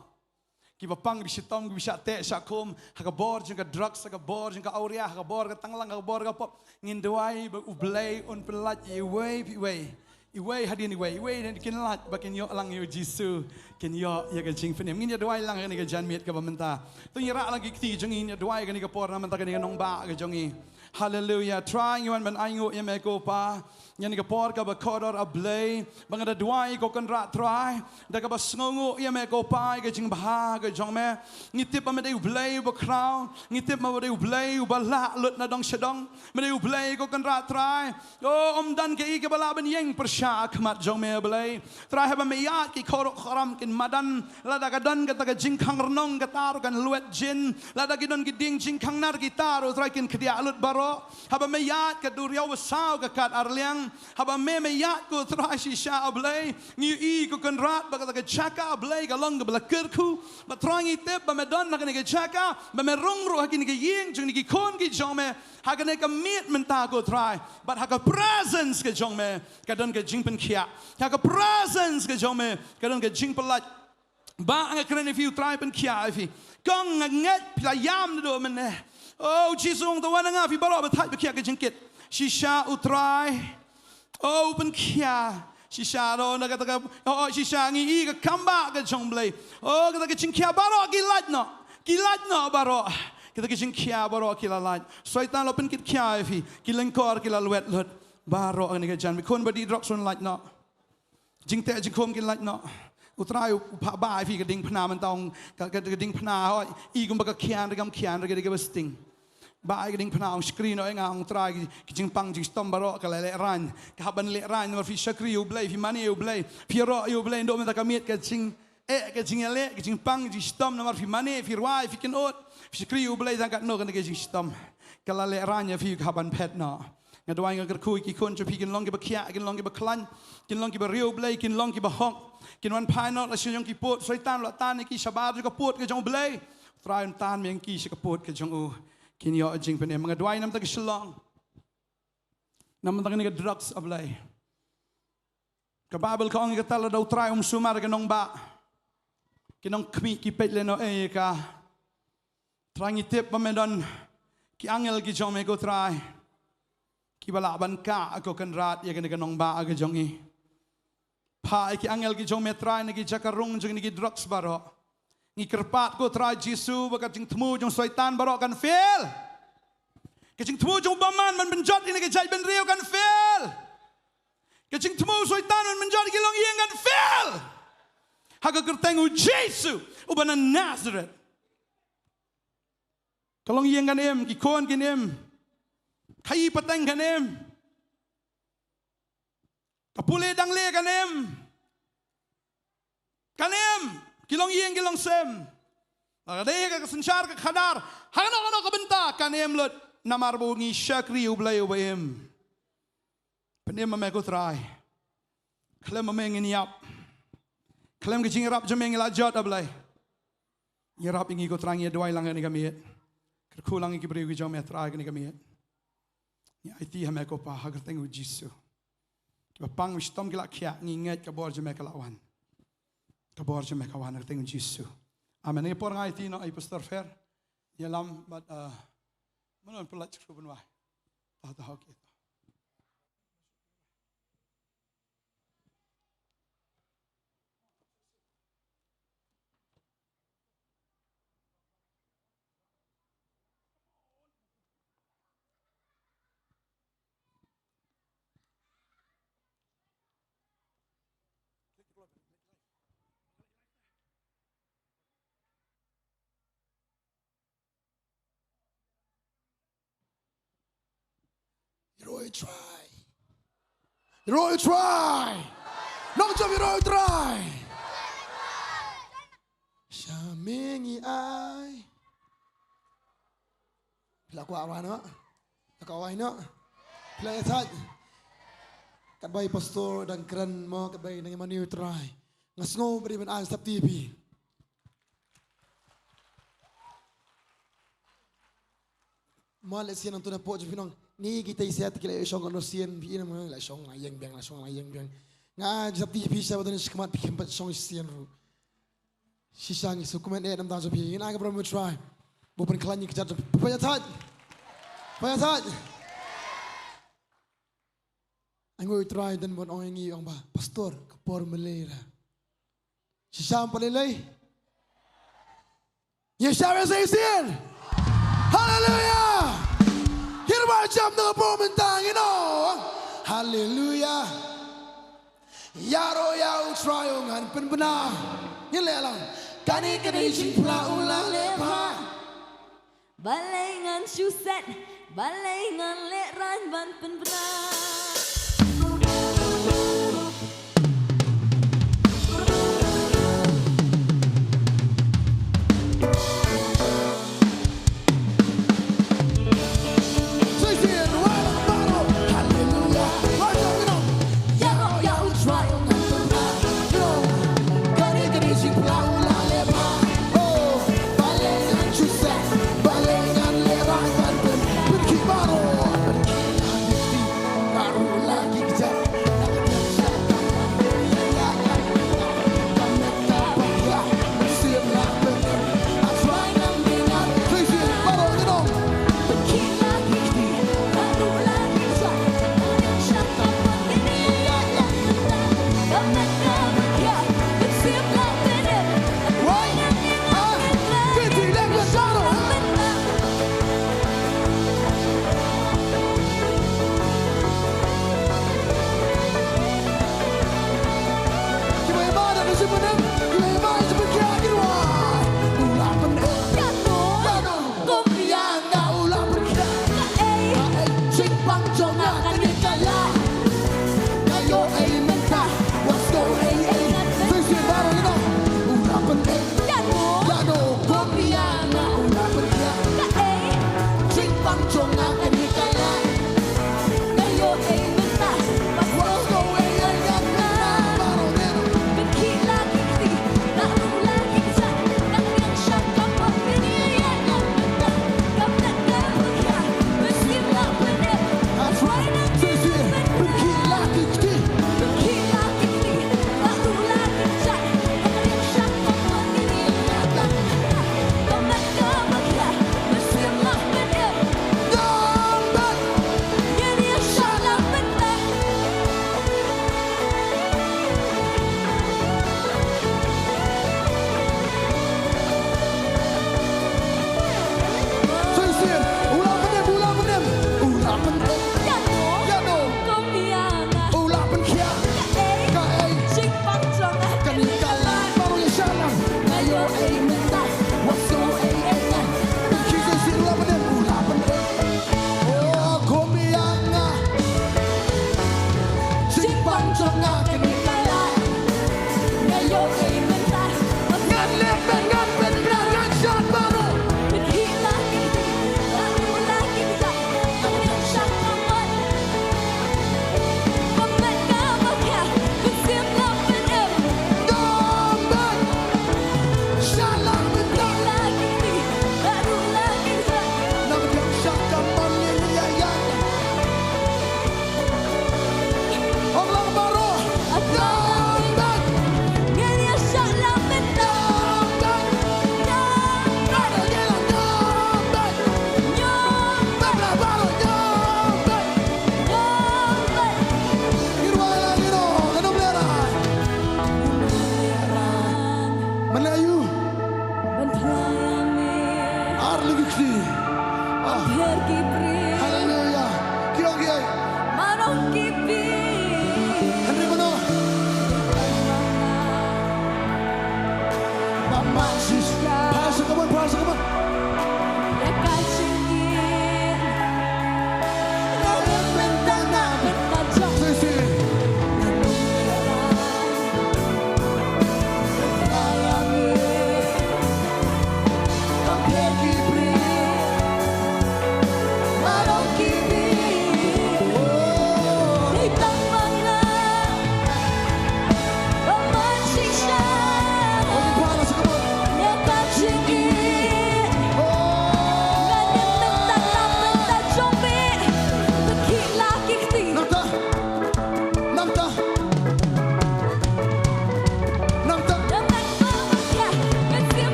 Kiba pang, kiba shitom, kiba shah teh shah khum ha ka bor jong ka drugs, ha ka bor jong ka awria, ha ka bor ka tanglang, ha ka bor ka pop. Ngin duwai ba U Blei un pynlait ïa iwei pa iwei. Iwei hadien iwei, iwei hadien kin lait ba kin ïoh lang ïa u Jisu, kin ïoh ïa ka jingpynim. Ngin ïa duwai lang ha kane ka janmiet kaba mynta. To ngin ïa rah lang ki kti jong ngi, ngin ïa duwai ha kane ka por namar kane ka nongbah ka jong ngi. Haleluia. Trai, ngi wan ban ainguh ïa me ko Pa. Ïa kane ka por kaba kordor, A Blei, ba nga da duwai ko Kynrad Trai, da kaba sngewnguh ïa me ko Pa, ïa ka jingbha ka jong me. Ngi tip ba me dei U Blei uba khraw. Ngi tip ba me dei U Blei uba lah lut na dong sha dong. Me dei U Blei ko Kynrad Trai. O, ym don kaei kaba lah ban ïeng pyrshah ha khmat jong me, A Blei. Trai, haba me ïaid, ki khuid ki khuram kin madan. Lada ka don kata ka jingkhang rnong, kata ruh kan lwet jin. Lada ki don ki dieng jingkhang nar, kita ruh, Trai, kin khdiah lut baroh. Haba me ïaid, ka duriaw ba saw ka kat arliang. Haba me, me ïaid ko Trai shisha, A Blei. Ngi ïohi ko Kynrad ba kata ka jaka, A Blei, ka long kaba la kyrkhu. Bad Trai, ngi tip ba me don ha kane ka jaka, ba me rung ruh ha kine ki ïing jong kine ki khun ki jong me. Ha kane ka miet mynta ko Trai. Bad ha ka presence ka jong me ka don ka jingpynkhiah. Ha ka presence ka jong me ka don ka jingpynlait. Bah, nga kren ïa phi, U Trai pynkhiah ïa phi. Kong, nga ngeit phi la ïam naduh mynne. O, U Jisu u ong, to wan ha nga phi baroh ba thait ba khiah ka jingkit. Shisha U Trai, o, u pynkhiah. Shisha, to na kata ka, o, o, shisha ngi i ka kam bah ka jong U Blei. O, kata ka jingkhiah baroh ki lait noh. Ki lait noh baroh. Kata ka jingkhiah baroh ki la lait. Soitan la pynkit khiah ïa phi. Ki lyngkor ki la lwet lut. Baroh kane ka jan. Me khun ba dih drugs un lait noh. Jingteh jingkhum kin lait noh. U Trai u phah bah ïa phi ka diengphna mynta, ong ka, ka, ka diengphna, hooid, i kumba ka khian ruh kam khian ruh ka dei kaba sting. Bah ïa ka diengphna, ong shakri noh ïa nga, ong Trai, ki, ki jingpang jingshitom baroh ka la lehraiñ. Ka hap ban lehraiñ namar phi shakri ïa U Blei, phi mane ïa U Blei, phi ïaroh ïa U Blei, naduh mynta ka miet ka jing eh, ka jingïaleh, ka jingpang jingshitom namar phi mane, phi rwai, phi kynud, phi shakri ïa U Blei tang katno kane ka jingshitom. Ka la lehraiñ ïa phi, ka hap ban phet noh. Nga duwai, nga kyrkhu ïa ki khun jong phi kin long kiba khiah, kin long kiba khlaiñ, kin long kiba riewblei, kin long kiba hok. Kin wan phai noh la sha jong ki pud, Soitan u la tan ïa ki shabar jong ka pud ka jong U Blei. Trai un tan biang ïa ki sha ka pud ka jong u. Kin ïoh jingpynim. Nga duwai namar ka shlong. Namar kane ka drugs, A Blei. Ka Baibl ka ong ïa kata, lada U Trai um sumar ïa ka nongbah, ki nongkhmih ki peit lehnohei ïa ka. Trai, ngi tip ba me don ki angel ki jong me ko Trai, kiba lah ban kah ko Kynrad ïa kane ka nongbah ka jong ngi. Phah ïa ki angel ki jong me Trai na ki jaka rung jong kine ki drugs baroh. Ngi kyrpad ko Trai Jisu ba ka jingthmu jong Soitan baroh kan fail. Ka jingthmu jong u bymman ban pynjot ïa kane ka jaitbynriew kan fail. Ka jingthmu u Soitan ban pynjot ïa ki longïing kan fail ha ka kyrteng u Jisu uba na Nasareth. Ka longïing kan im, ki khun kin im, khaii pateng kan im, ka pule dangle kan im, kan im, ki longïing ki longsem. Lada dei ka synshar ka khadar, ha kano kano ka bynta kan im lut, namar ba ngi shakri U Blei uba im. Pynim ma me ko Trai. Khlem ma me ngin ïap. Khlem ka jingïarap jong me ngi la jot, A Blei. Ïarap ïa ngi ko Trai, ngi duwai lang ïa kane ka miet. Kyrkhu lang ïa ki briew ki jong me Trai kane ka miet. Ngi aiti ha me ko Pa ha ka kyrteng u Jisu. Kiba pang shitom ki la khiah, ngi ngeit ka bor jong me ka la wan. Ka bor jong me ka wan ha ka kyrteng u Jisu. Amen. Ngi por ngi aiti noh ïa i Pastor Fer. Ïalam bad, uh, mano pynlait kyrkhu ban wai. Ta ta, okay. Ïaroh U Trai. Ïaroh U Trai. Nongjop ïaroh U Trai. Sha me ngi ai. Phi la kwah wan noh. Phi la kwah wan noh. Phi la ïathait. Katba i pastor dang kren mo, katba dang ïamane U Trai. Nga sngew ba dei ban ai sap T V. Ma leh sien nangtu na pok jong phi nong. Ni kita i siat ki la shong no sien phi ina ma la shong la ïeng biang, la shong la ïeng biang. Nga jap ti phi sha ba don shi khmat phi khem pat shong sien ruh. Shisha ngi sngewkmen eh namar jong phi. Ngin ai ka burom U Trai. Ba u pynkhlaiñ ïa ka jait jong phi. Phi ïathait. Phi ïathait. Ainguh U Trai don ban ong ïa ngi, ong ba, Pastor, ka por mlei ra. Shisha em pat lei lei? Ïa shisha em sa shisien. Haleluya. Hynrei ba jam da ka por mynta ngin ong, Haleluya. Ïaroh ïa U Trai, u ngan pynbna. Ngin leh lang. Kane ka dei jingphla u la leh bha. Balei ngan shu set, balei ngan lehraiñ ban pynbna. Ar lyngi kti. Ah. Pher ki briew. Haleluya. Ki ong ki ei? Mar ong ki briew. Hynrei mano? Mama Jisu. Phai sha ka mon, phai sha ka mon. Ïa ka jingim. Nga rim mynta na mynta jong. Shisien. Nangta. Nangta.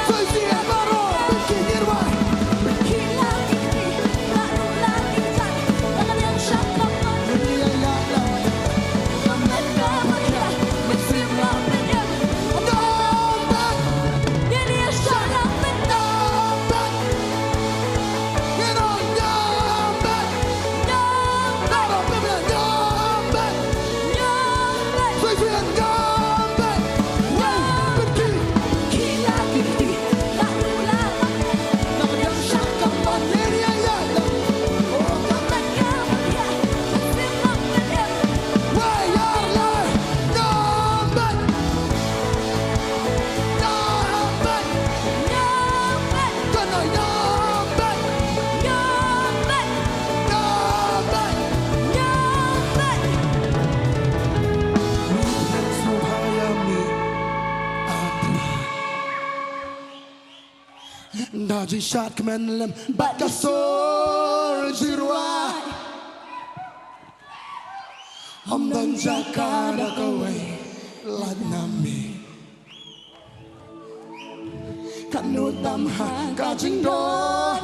Shisien baroh, pynkhih ngi rwai. Da jingshad kmen lem bad ka sur jyrwai. Ym don jaka da kawei lait na me. Katno tam ha ka jingdon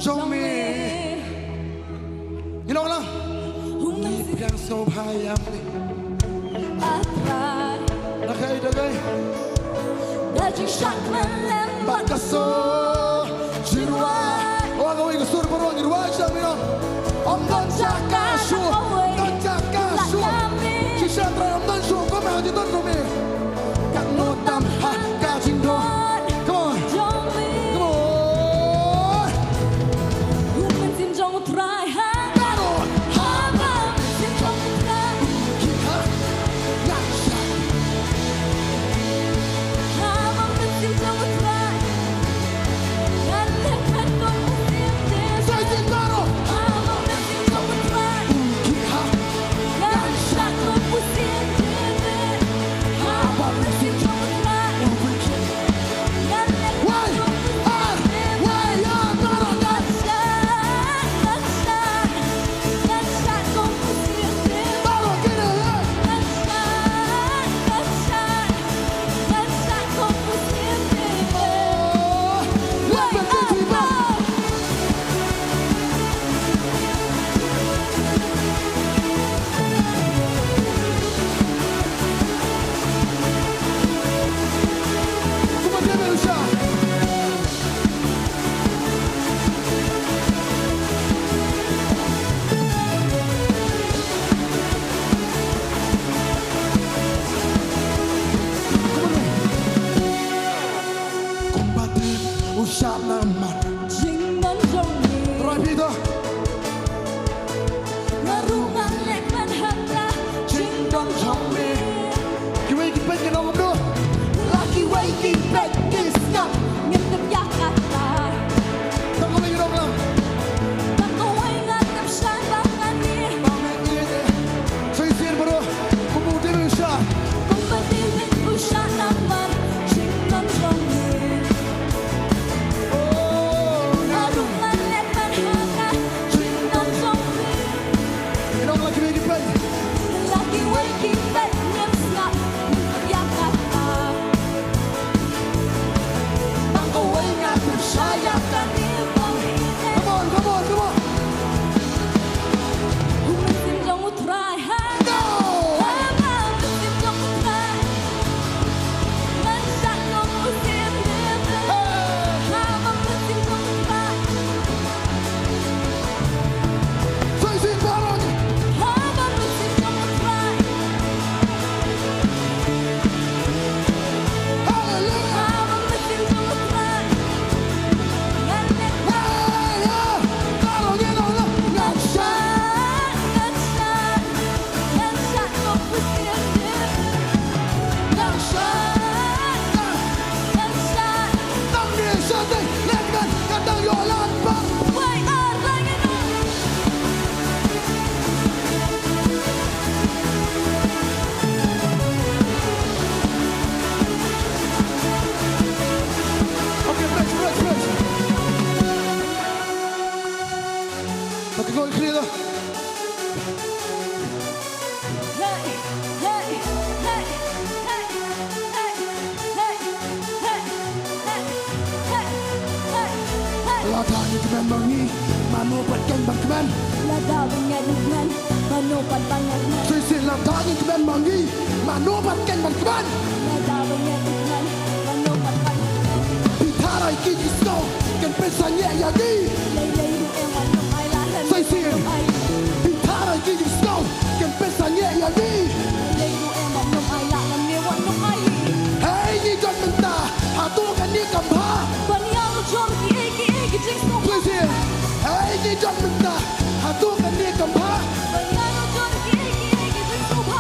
jong me. Ngi long lang. Ngi pdiang sngewbha ïa me. Da kaei, da kaei? Da jingshad kmen lem bad ka sur jyrwai. O kawei ka sur baroh ngi rwai sha me noh. Ym don jaka shuh, ym don jaka shuh. Shisha Trai ym don shuh, kumno jingdon jong me. Katno tam ha ka jingdon. Come on. Come on. Kumba dei u shad namar jingdon jong me. Trai phi to. Nga ruh ngan leh ban hap ïa jingdon jong me. Kiwei ki peit ki ong kumno? La kiwei ki peit ki sngap. Ngim tip ïa kata. Tang kawei ki ong lang. Tang kawei ngan tip shai ba ngan ïeit. Ba ngan ïeit, eh. Shisien baroh. Kumba dei me u shad. Kumba dei me u shad namar jingdon jong me. Oh, nga ruh ngan leh ban hap ïa Lada ngi kmen ma ngi, mano pat ken ban kmen? Lada ba ngi kmen, mano pat ban kmen? Shisien, lada ngi kmen ma ngi, mano pat ken ban kmen? Lada ba ngi kmen, mano pat ban kmen? Phi tharai ki jingsngew kin pynshah ïa ngi? Lei lei ruh em ban ym ailad. Shisien, phi tharai ki jingsngew kin pynshah ïa ngi? Lei lei ruh em ban ym ailad, lam ngi wan ym ailad. Hei ngi don mynta hato kane kam bha ban ïa u jor kiei kiei ki jingsngewbha. Shisien, hei ngi don mynta hato kane kam bha ban ïa u jor kiei kiei ki jingsngewbha.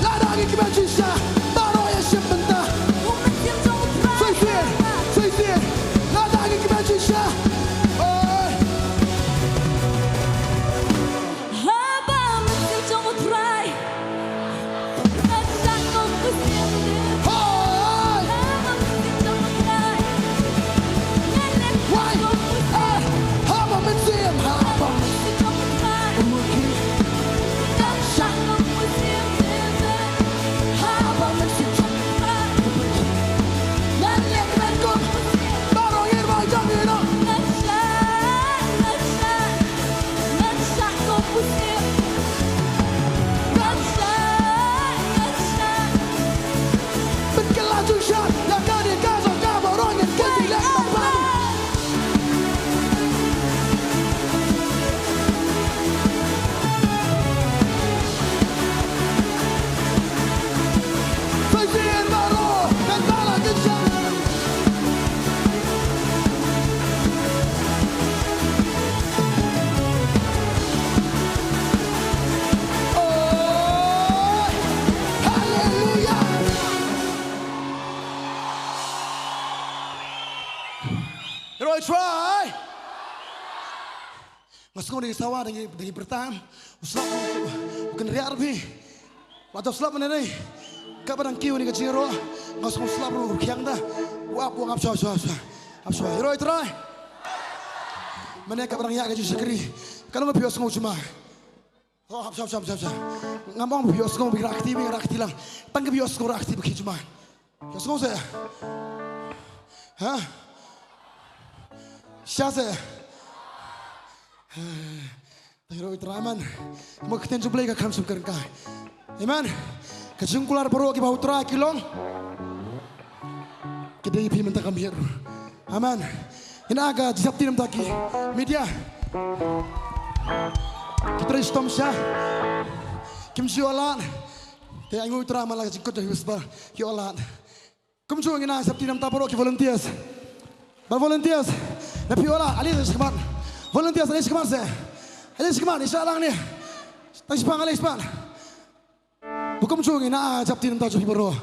Lada ngi kmen shisha baroh ïa shim bynta. U Mynsiem jong U Trai. Shisien, shisien, lada ngi kmen shisha. Oi. Haba Mynsiem jong U Trai. Hooid. Wai. Eh, haba Mynsiem, haba Mynsiem. Baroh ngin wan jong ngi noh. Ngan shah, ngan shah kum u Mynsiem. Ngan shah, ngan shah. Pynkylla shisha ïa kane ka jong ka baroh ngin kynti leh. Haleluya. Hero try. Nga sngew da ngi sawa, da ngi, da ngi pyrta em. U slap u, u kynriah phi. Lada u slap mynne, kaba dang kiew ïa ka jingïaroh. Nga sngew u slap ruh u rkhiang da. U ap, u ap shwa, shwa, shwa. Ap shwa. Hero try. Mynne kaba dang ïaid ka jingshakri. Ka long phi ïohsngew jumai. Oh, ap shwa, ap shwa, ap shwa, ap shwa. Ngam ong phi ïohsngew, phi rah kti, phi rah kti lang. Tang ka phi ïohsngew, rah kti ba khie jumai. Ïohsngew seh. Ha? Shisha seh. Te hero U Trai, amen. Mo ka ktien jong U Blei ka kham shym kyrngkai. Amen. Ka jingkular baroh kiba ha U Trai ki long. Ki dei phi mynta ka miet. Amen. Ïa ka jingsheptieng namar ki media. Ki trei shitom sha. Kim ju ïoh lad. Te ai nguh U Trai man la ka jingkut jong phi ba ki ïoh lad. Kumjuh ngin ïa sheptieng namar baroh ki volunteers. Ba volunteers. Na phi ïoh lad, ale shakhmat. Volunteers, ale shakhmat seh. Ale shakhmat, ïa shah lang ne. Tang shiphang, ale shakhmat. Ba kumjuh ngin ïa sheptieng namar jong phi baroh.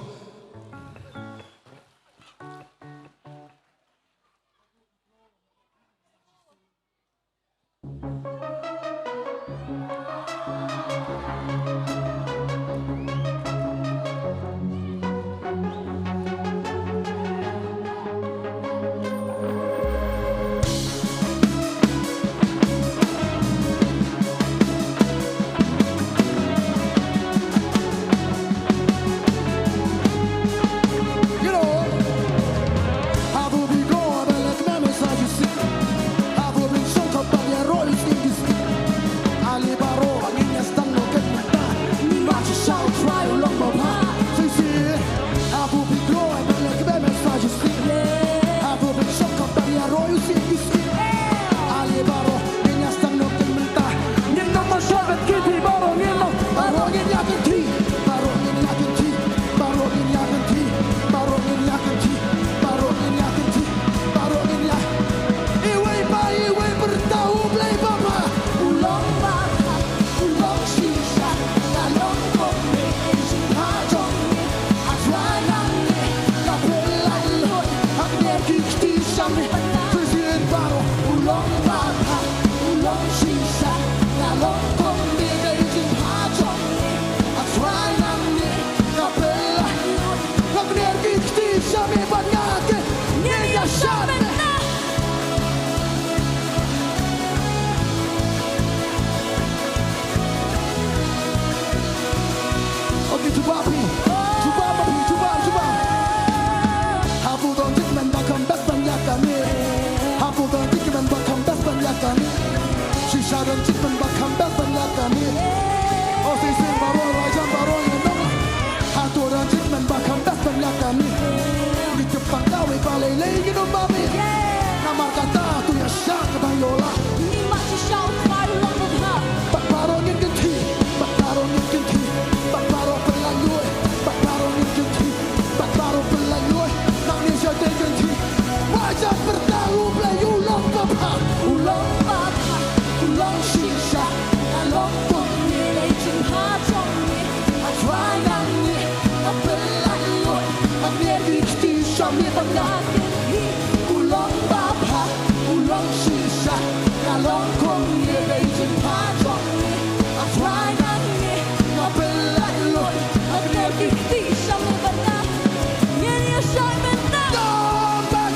Okay, jubab phi. Jubab ma phi, jubab, jubab. Habu dong jit men da kam best ban ïa kane. Ranjit man ba kham bad ban lak kane. O shisien baroh, rajam baroh ïa nong. Hato ranjit man ba kham bad ban lak kane. Ngi tip tang kawei ba lei lei ngin ym bam ïa. Namar kata to ïa shah ka dang ïoh lah. Ngi mat shisha u Trai u long ba bha. Bad baroh ngin kynthih, bad baroh ngin kynthih, bad baroh pynlait luid, bad baroh ngin kynthih. Bad baroh pynlait luid, nangne sha te kynthih. Wat jan pyrta U Blei u long ba bha. U long ba bha, u long shisha. Nga long kumne da i jingbha jong me. A Trai nangne nga pynlait luid. Nga ïa dik kti sha me ba nga kynthih. U long ba bha, u long shisha. Nga long kumne da i jingbha jong me. A Trai nangne nga pynlait luid. Nga ïa dik kti sha me ba nga. Ngin ïa shai mynta. Nyom bad.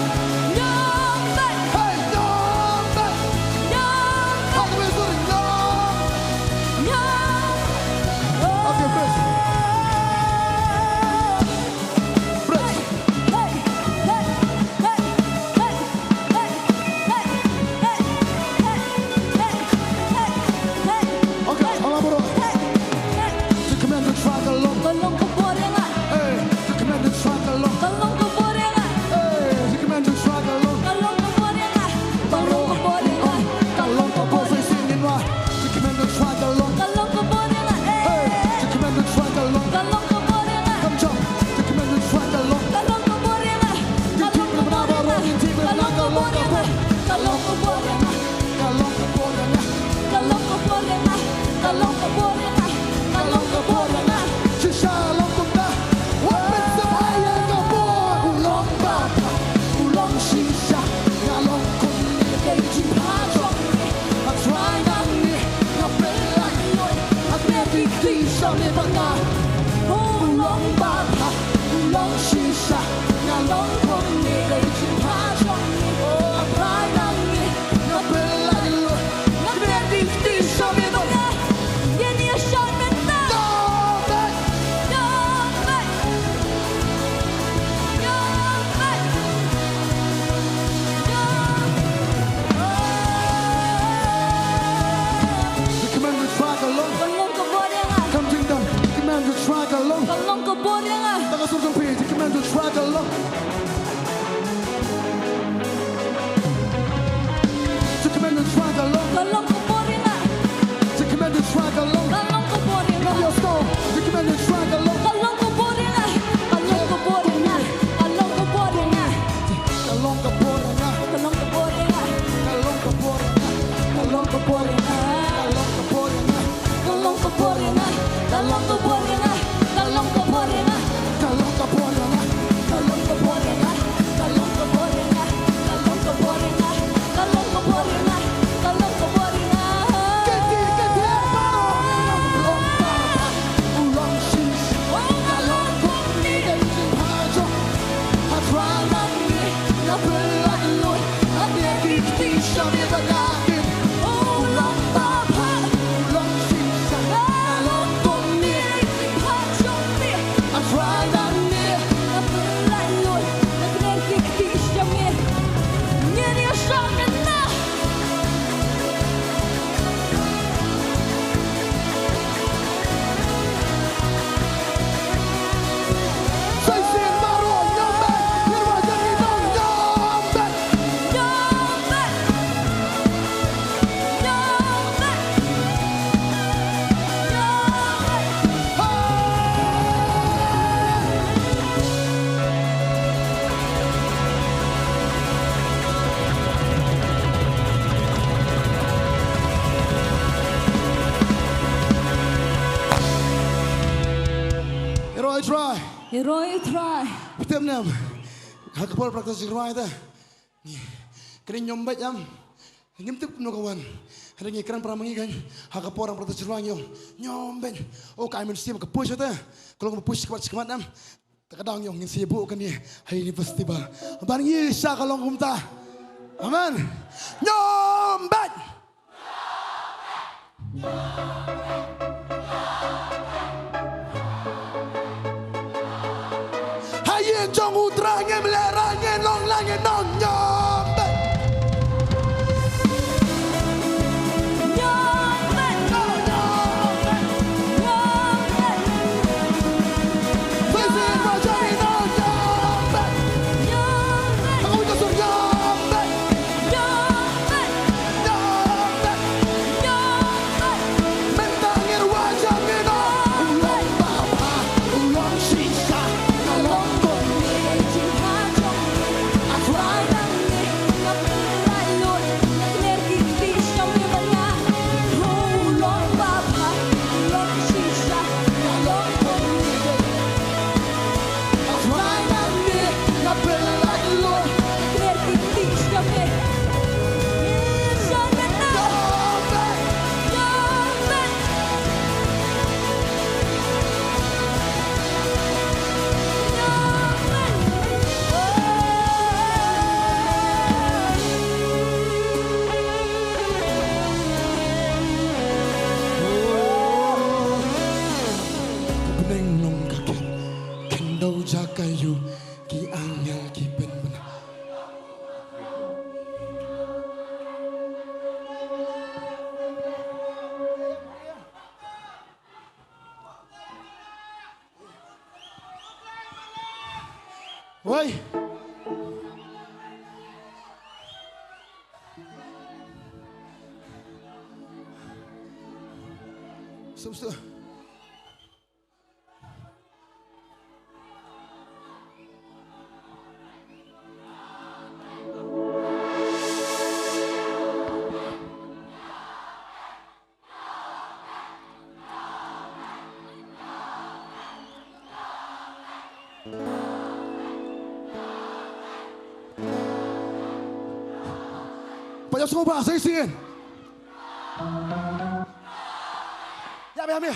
Nyom bad. Hey, nyom bad. Nyom bad. How do we do it? Nyom. Nyom. Okay, Prince. Prince. Hey, hey, hey, hey, hey. Okay, hala baroh. Jingkmen jong U Trai ka long. Ka long ka bor ïa nga. Hey, jingkmen jong U Trai ka long. Ka long ka bor ïa nga. Hey, jingkmen jong U Trai ka long. Ka long ka bor ïa nga. Ka long ka bor ïa nga. Ka long ka bor. Sa shisien ngin wad. Jingkmen jong U Trai ka long. Ka long ka bor ïa nga. Hey, jingkmen jong U Trai ka long. Ka long ka bor ïa nga. Come, jump. Jingkmen jong U Trai ka long. Ka long ka bor ïa nga. Ka long ka bor ïa nga. Ka long ka bor ïa nga. Ka long ka bor ïa nga. Ka long ka bor ïa nga. Ka long ka bor ïa nga. Ka long ka bor ïa nga. Shisha long kumta. Wat pynshai ïa ka bor. U long ba bha. U long shisha. Nga long kumne da i jingbha jong me. A Trai nangne nga pynlait luid. Nga ïa dik kti sha me ba nga. U long ba bha. U long shisha. Nga long kumne da i jingbha jong me. O A Trai nangne nga pynlait luid. Nga ïa dik kti sha me ba nga. Ngin ïa shai mynta. Nyom bad. Nyom bad. Nyom bad. Nyom. Jingkmen jong U Trai ka long. Ka long ka bor ïa nga. Come, jingdam. Jingkmen jong U Trai ka long. Ka long ka bor ïa nga. Tang ka sur jong phi. Jingkmen jong U Trai ka long. Jingkmen jong U Trai ka long. Ka long ka bor ïa nga. Jingkmen jong U Trai ka long. Ka long ka bor ïa nga. Let's go. Jingkmen jong U Trai ka long. Ka long ka bor ïa nga. Ka long ka bor ïa nga. Ka long ka bor ïa nga. Ka long ka bor ïa nga. Ka long ka bor ïa nga. Ka long ka bor ïa nga. Ka long ka bor ïa nga. Ka long ka bor ïa nga. Ka long ka bor ïa nga. Ka long ka bor ïa nga. Ka long ka bor ïa nga. Ka long ka bor ïa nga. Ka long ka bor ïa nga. Ka long ka bor ïa nga. Ka long ka bor ïa nga. Kynthih, kynthih baroh. U long ba bha. U long shisha. Nga long kumne da i jingbha jong me. A Trai nangne nga pynlait luid. Nga ïa dik kti sha me ba nga kynthih. U long ba bha. U long shisha. Nga long kumne da i jingbha jong me. A Trai nangne nga pynlait luid. Nga ïa dik kti sha me. Ngin ïa shai mynta. Sa shisien baroh, nyom bad. Phi ruh ïa ngi nong, nyom bad. Nyom bad. Nyom bad. Nyom bad. Hey! Hero I try. Hero I try. Phi tip ne em? Ha ka por praktis jingrwai te, kane nyom bad em. Ngim tip kumno ka wan. Hynrei ngi kren para ma ngi kan, ha ka por praktis jingrwai ngi ong, nyom bad. O, ka ai mynsiem ka push te. Ka long ka push ka wan sha khmat em. Te ka dang ïoh ngin sa ïa buh kane ha uni festival. Ban ngi sha ka long kumta. Amen. Nyom bad. Ha ïing jong U Trai ngim lehrain, ngin long lang, ngin nong nyom bad. Ka bneng long ka khet, khyndew jaka ïuh, ki angel ki pynbna. Wei. Stop, stop. Payos mo ba sa isin. Yummy, yummy.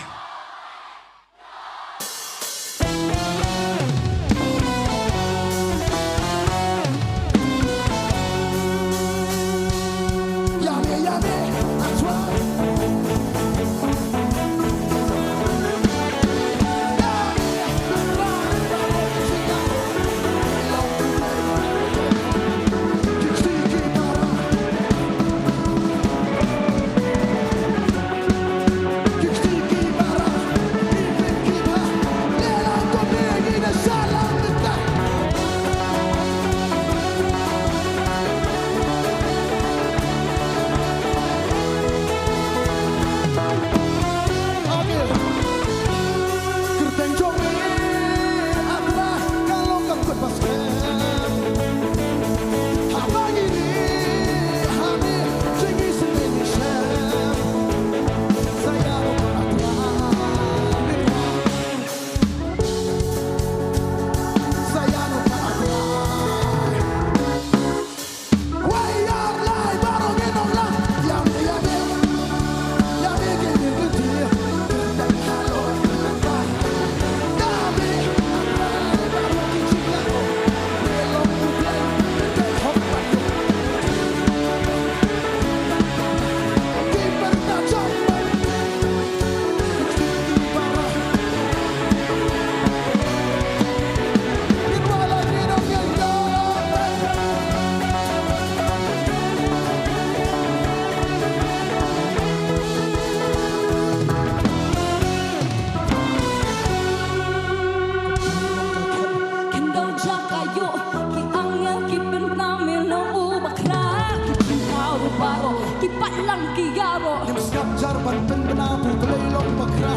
Khyndew jaka ïuh, ki angel ki pynbna, me long u bakra, ki jingthaw ruh baroh, ki patlang ki ïaroh. Ngim sngap jar ban pynbna ba U Blei long bakra.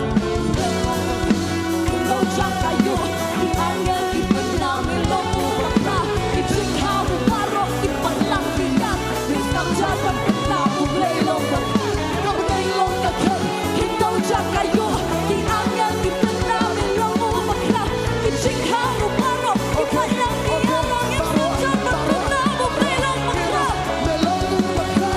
Khyndew jaka ïuh, ki angel ki pynbna, me long u bakra, ki jingthaw ruh baroh, ki patlang ki ïaroh. Ngim sngap jar ban pynbna ba U Blei long bakra. Ka bneng long ka khet, khyndew jaka ïuh, ki angel ki pynbna, me long u bakra, ki jingthaw ruh baroh, ki patlang ki ïaroh. Ngim sngap jar ban pynbna ba U Blei long bakra. Me long u bakra.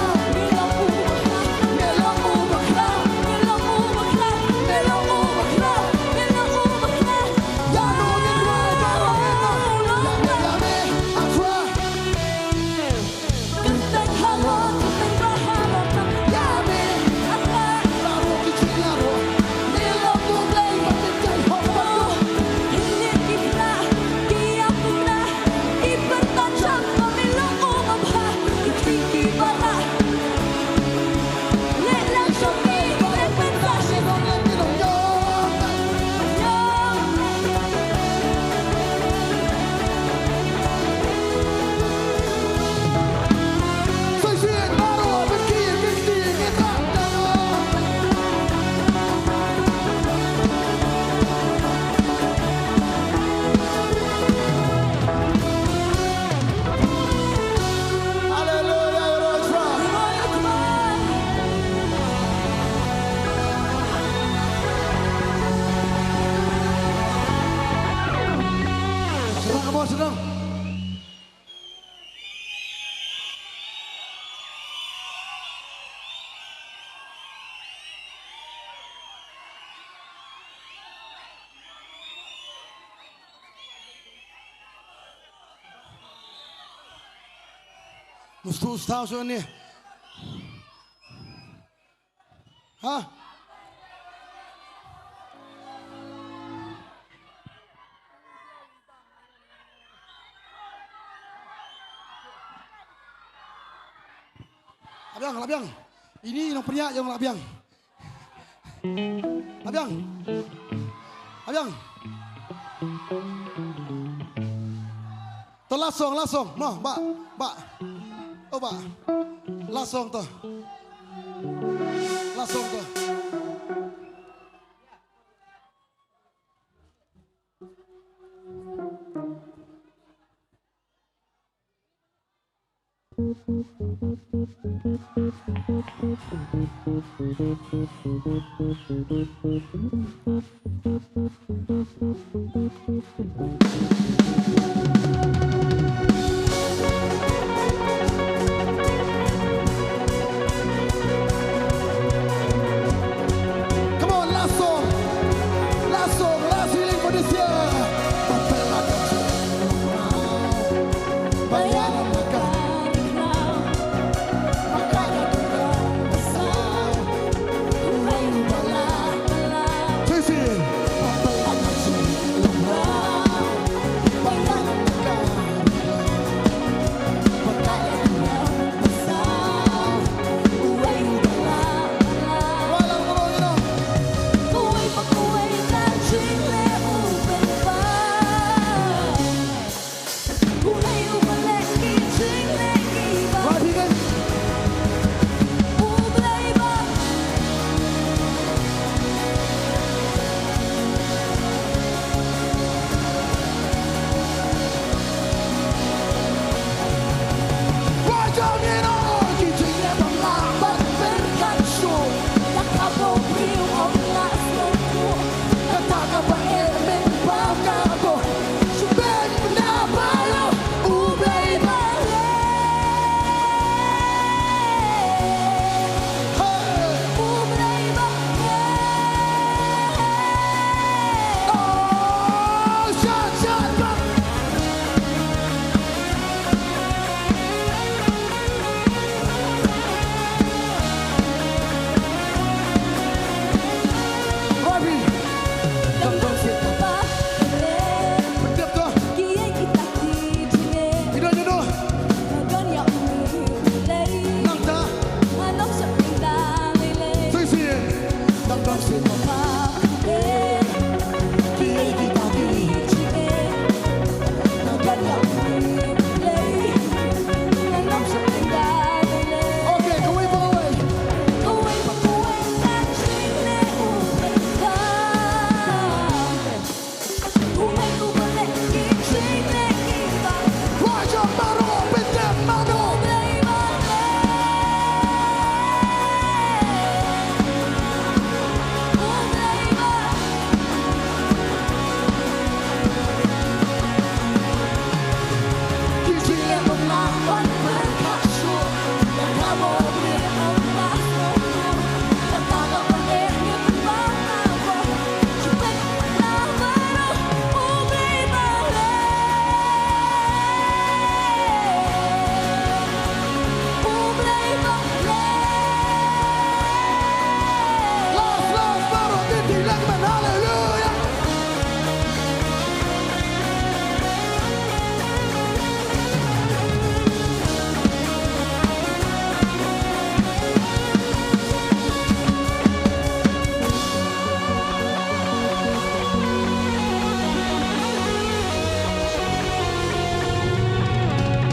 Mustu staw shuh ne. Ha? Labiang, labiang. Ini nang pria yang labiang. Labiang. Labiang. To lasong, lasong. No, ba, ba. Oh, ba. Lasong to. Lasong to. Come on, last song. Last song, last healing for this year.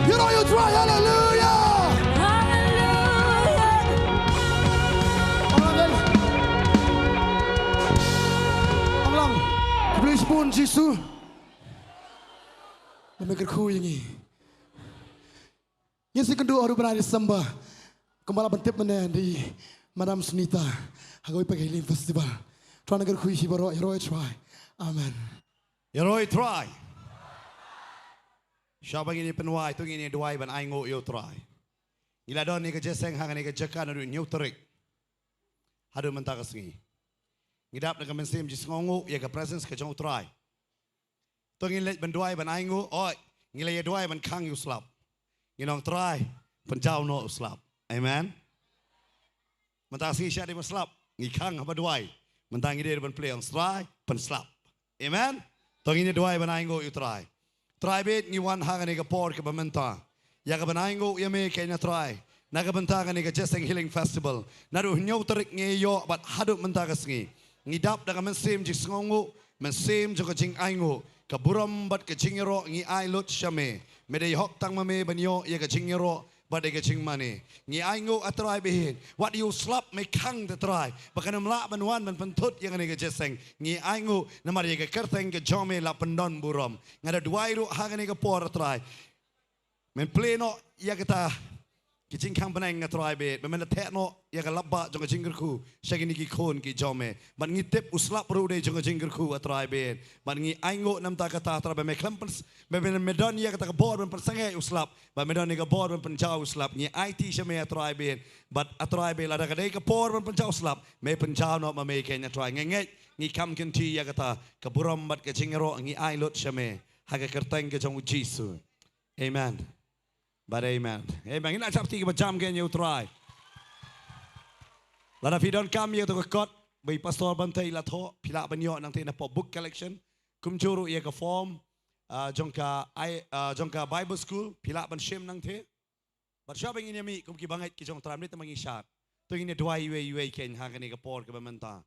Ïaroh ïa U Trai, haleluya. Haleluya. Ong lang, ong lang. Khublei shibun Jisu. Ba me kyrkhu ïa ngi. Ngin sa ïakynduh haduh bnai December. Kumba la pyntip mynne da i Madam Sunita ha kawei pat ka healing festival. Trai nang kyrkhu ïa phi baroh, ïaroh ïa U Trai. Amen. Ïaroh ïa U Trai. Shwa ba ngin ïa pynwai, to ngin ïa duwai ban ainguh ïa U Trai. Ngi la don ha kane ka jingïaseng ha kane ka jaka naduh hynñiew tarik haduh mynta ka sngi. Ngi dap na ka mynsiem jingsngewnguh ïa ka presence ka jong U Trai. To ngin leit ban duwai ban ainguh, oi, ngi la ïa duwai ban khang ïa u slap. Ngin ong Trai, pynjaw noh u slap. Amen. Mynta sngi shah dei ban slap, ngi khang haba duwai. Mynta ngi dei ban plie ong Trai, pynslap. Amen. To ngin ïa duwai ban ainguh ïa u Trai. Trai bad ngi wan ha kane ka por kaba mynta ïa ka ban ainguh ïa me keiñ a Trai. Na ka bynta kane ka Jesseng Healing Festival, naduh hynñiew tarik ngi ïoh bad haduh mynta ka sngi, ngi dap da ka mynsiem jingsngewnguh, mynsiem jong ka jingainguh, ka burom bad ka jingïaroh ngi ai lut sha me. Me dei hok tang ma me ban ïoh ïa ka jingïaroh bad ïa ka jingmane. Ngi ainguh a Trai bad wat ïa u slap me khang te Trai, ba kan ym lah ban wan ban pynthut ïa kane ka Jesseng. Ngi ainguh namar ïa ka kyrteng ka jong me la pyndon burom. Nga da duwai ruh ha kane ka por a Trai, men plie noh ïa kata ki jingkhang bneng a Trai bad ba men da theh noh ïa ka lapbah jong ka jingkyrkhu sha kine ki khun ki jong me. Bad ngi tip u slap ruh u dei jong ka jingkyrkhu a Trai bad, bad ngi ainguh namar kata Trai ba me khlem pyn, ba me, me don ïa kata ka bor ban pynsangeh u slap, ba me don ïa ka bor ban pynjaw u slap. Ngi aiti sha me a Trai bad, bad a Trai bad lada ka dei ka por ban pynjaw u slap, me pynjaw noh ma me keiñ a Trai. Ngi ngeit, ngi kham kynti ïa kata, ka burom bad ka jingïaroh ngi ai lut sha me ha ka kyrteng ka jong u Jisu. Amen. Bad amen. Amen. Ngin ïa shapti kaba jam keiñ ïa u Trai. Lada phi donkam ïa kata ka kot ba i Pastor Bantei la thoh, phi lah ban ïoh nangtei na pop book collection. Kumjuh ruh ïa ka form, ah, jong ka ai, ah, jong ka Bible School, phi lah ban shim nangtei. Bad shuwa ba ngin ïa mih kum ki bangeit ki jong u Trai, mynta ma ngi shad, to ngin ïa duwai iwei iwei keiñ ha kane ka por kaba mynta.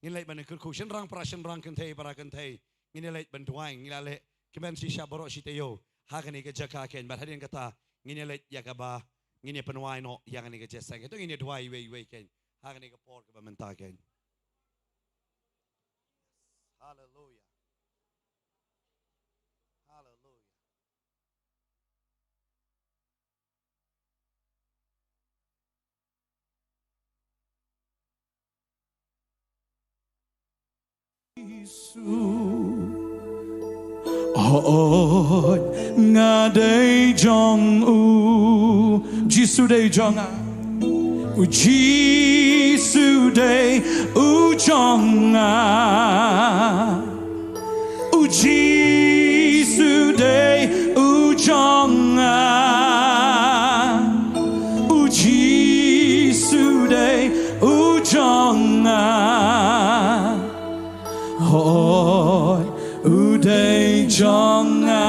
Ngin leit ban kyrkhu, shynrang para shynrang, kynthei para kynthei. Ngin ïa leit ban duwai, ngi la leh kmen shisha baroh shi taïew ha kane ka jaka keiñ. Bad hadien kata ngin ïa leit ïa kaba ngin ïa pynwai noh ïa kane ka Jesseng. To ngin ïa duwai iwei iwei keiñ ha kane ka por kaba mynta keiñ. Haleluya. Haleluya. Jisu. Hooid, nga dei jong u. Jisu dei jong nga. U Jisu dei u jong nga. U Jisu dei u jong nga. U Jisu dei u jong nga. Hooid, u dei jong nga.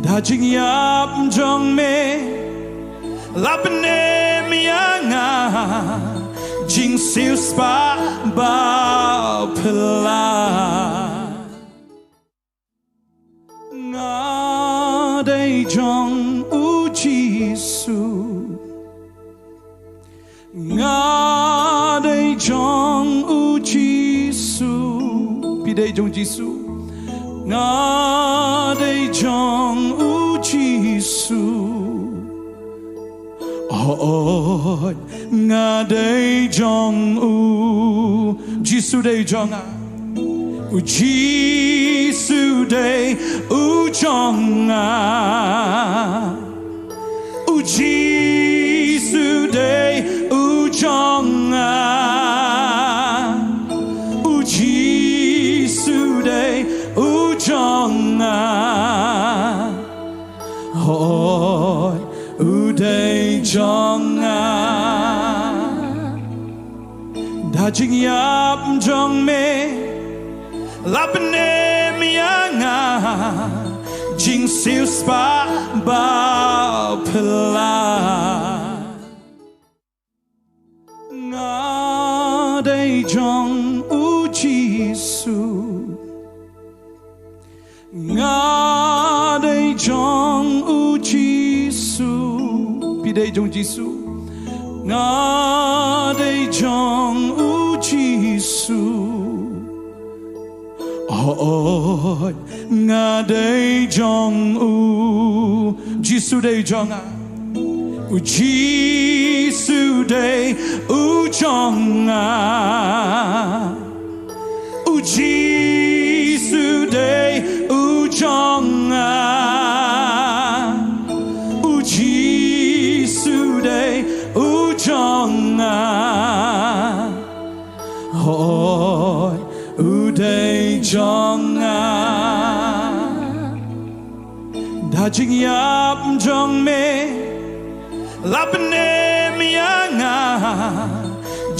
Da jingïap jong me la pynim ïa nga jingsiewspah ba phylla. Nga dei jong u Jisu. Nga dei jong u Jisu. Phi dei jong Jisu. Nga dei jong u Jisu. Hooid, nga dei jong u. Jisu dei jong nga. U Jisu dei u jong nga. U Jisu dei u jong nga. U Jisu dei u jong nga. Hooid, u dei jong nga. Da jingïap jong me la pynim ïa nga jingsiewspah ba phylla. Nga dei jong u Jisu. Nga dei jong u Jisu. Phi dei jong Jisu. Nga dei jong u Jisu. Hooid, nga dei jong u. Jisu dei jong nga. U Jisu dei u jong nga. U Jisu dei u jong nga. U Jisu dei u jong nga. Hooid, u dei jong nga. Da Jingïap jong me la pynim ïa nga,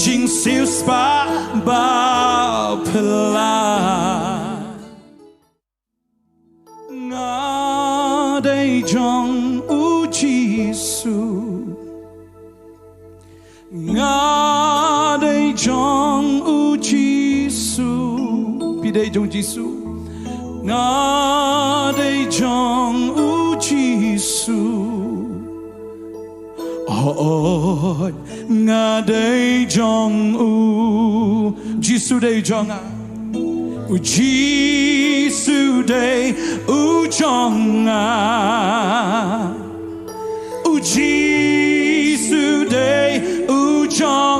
jingsiewspah ba phylla. Nga dei jong u Jisu. Nga dei jong u Jisu. Phi dei jong Jisu. Nga dei jong u Jisu. Oi, nga dei jong u. Jisu dei jong nga. U Jisu dei u jong nga. U Jisu dei u jong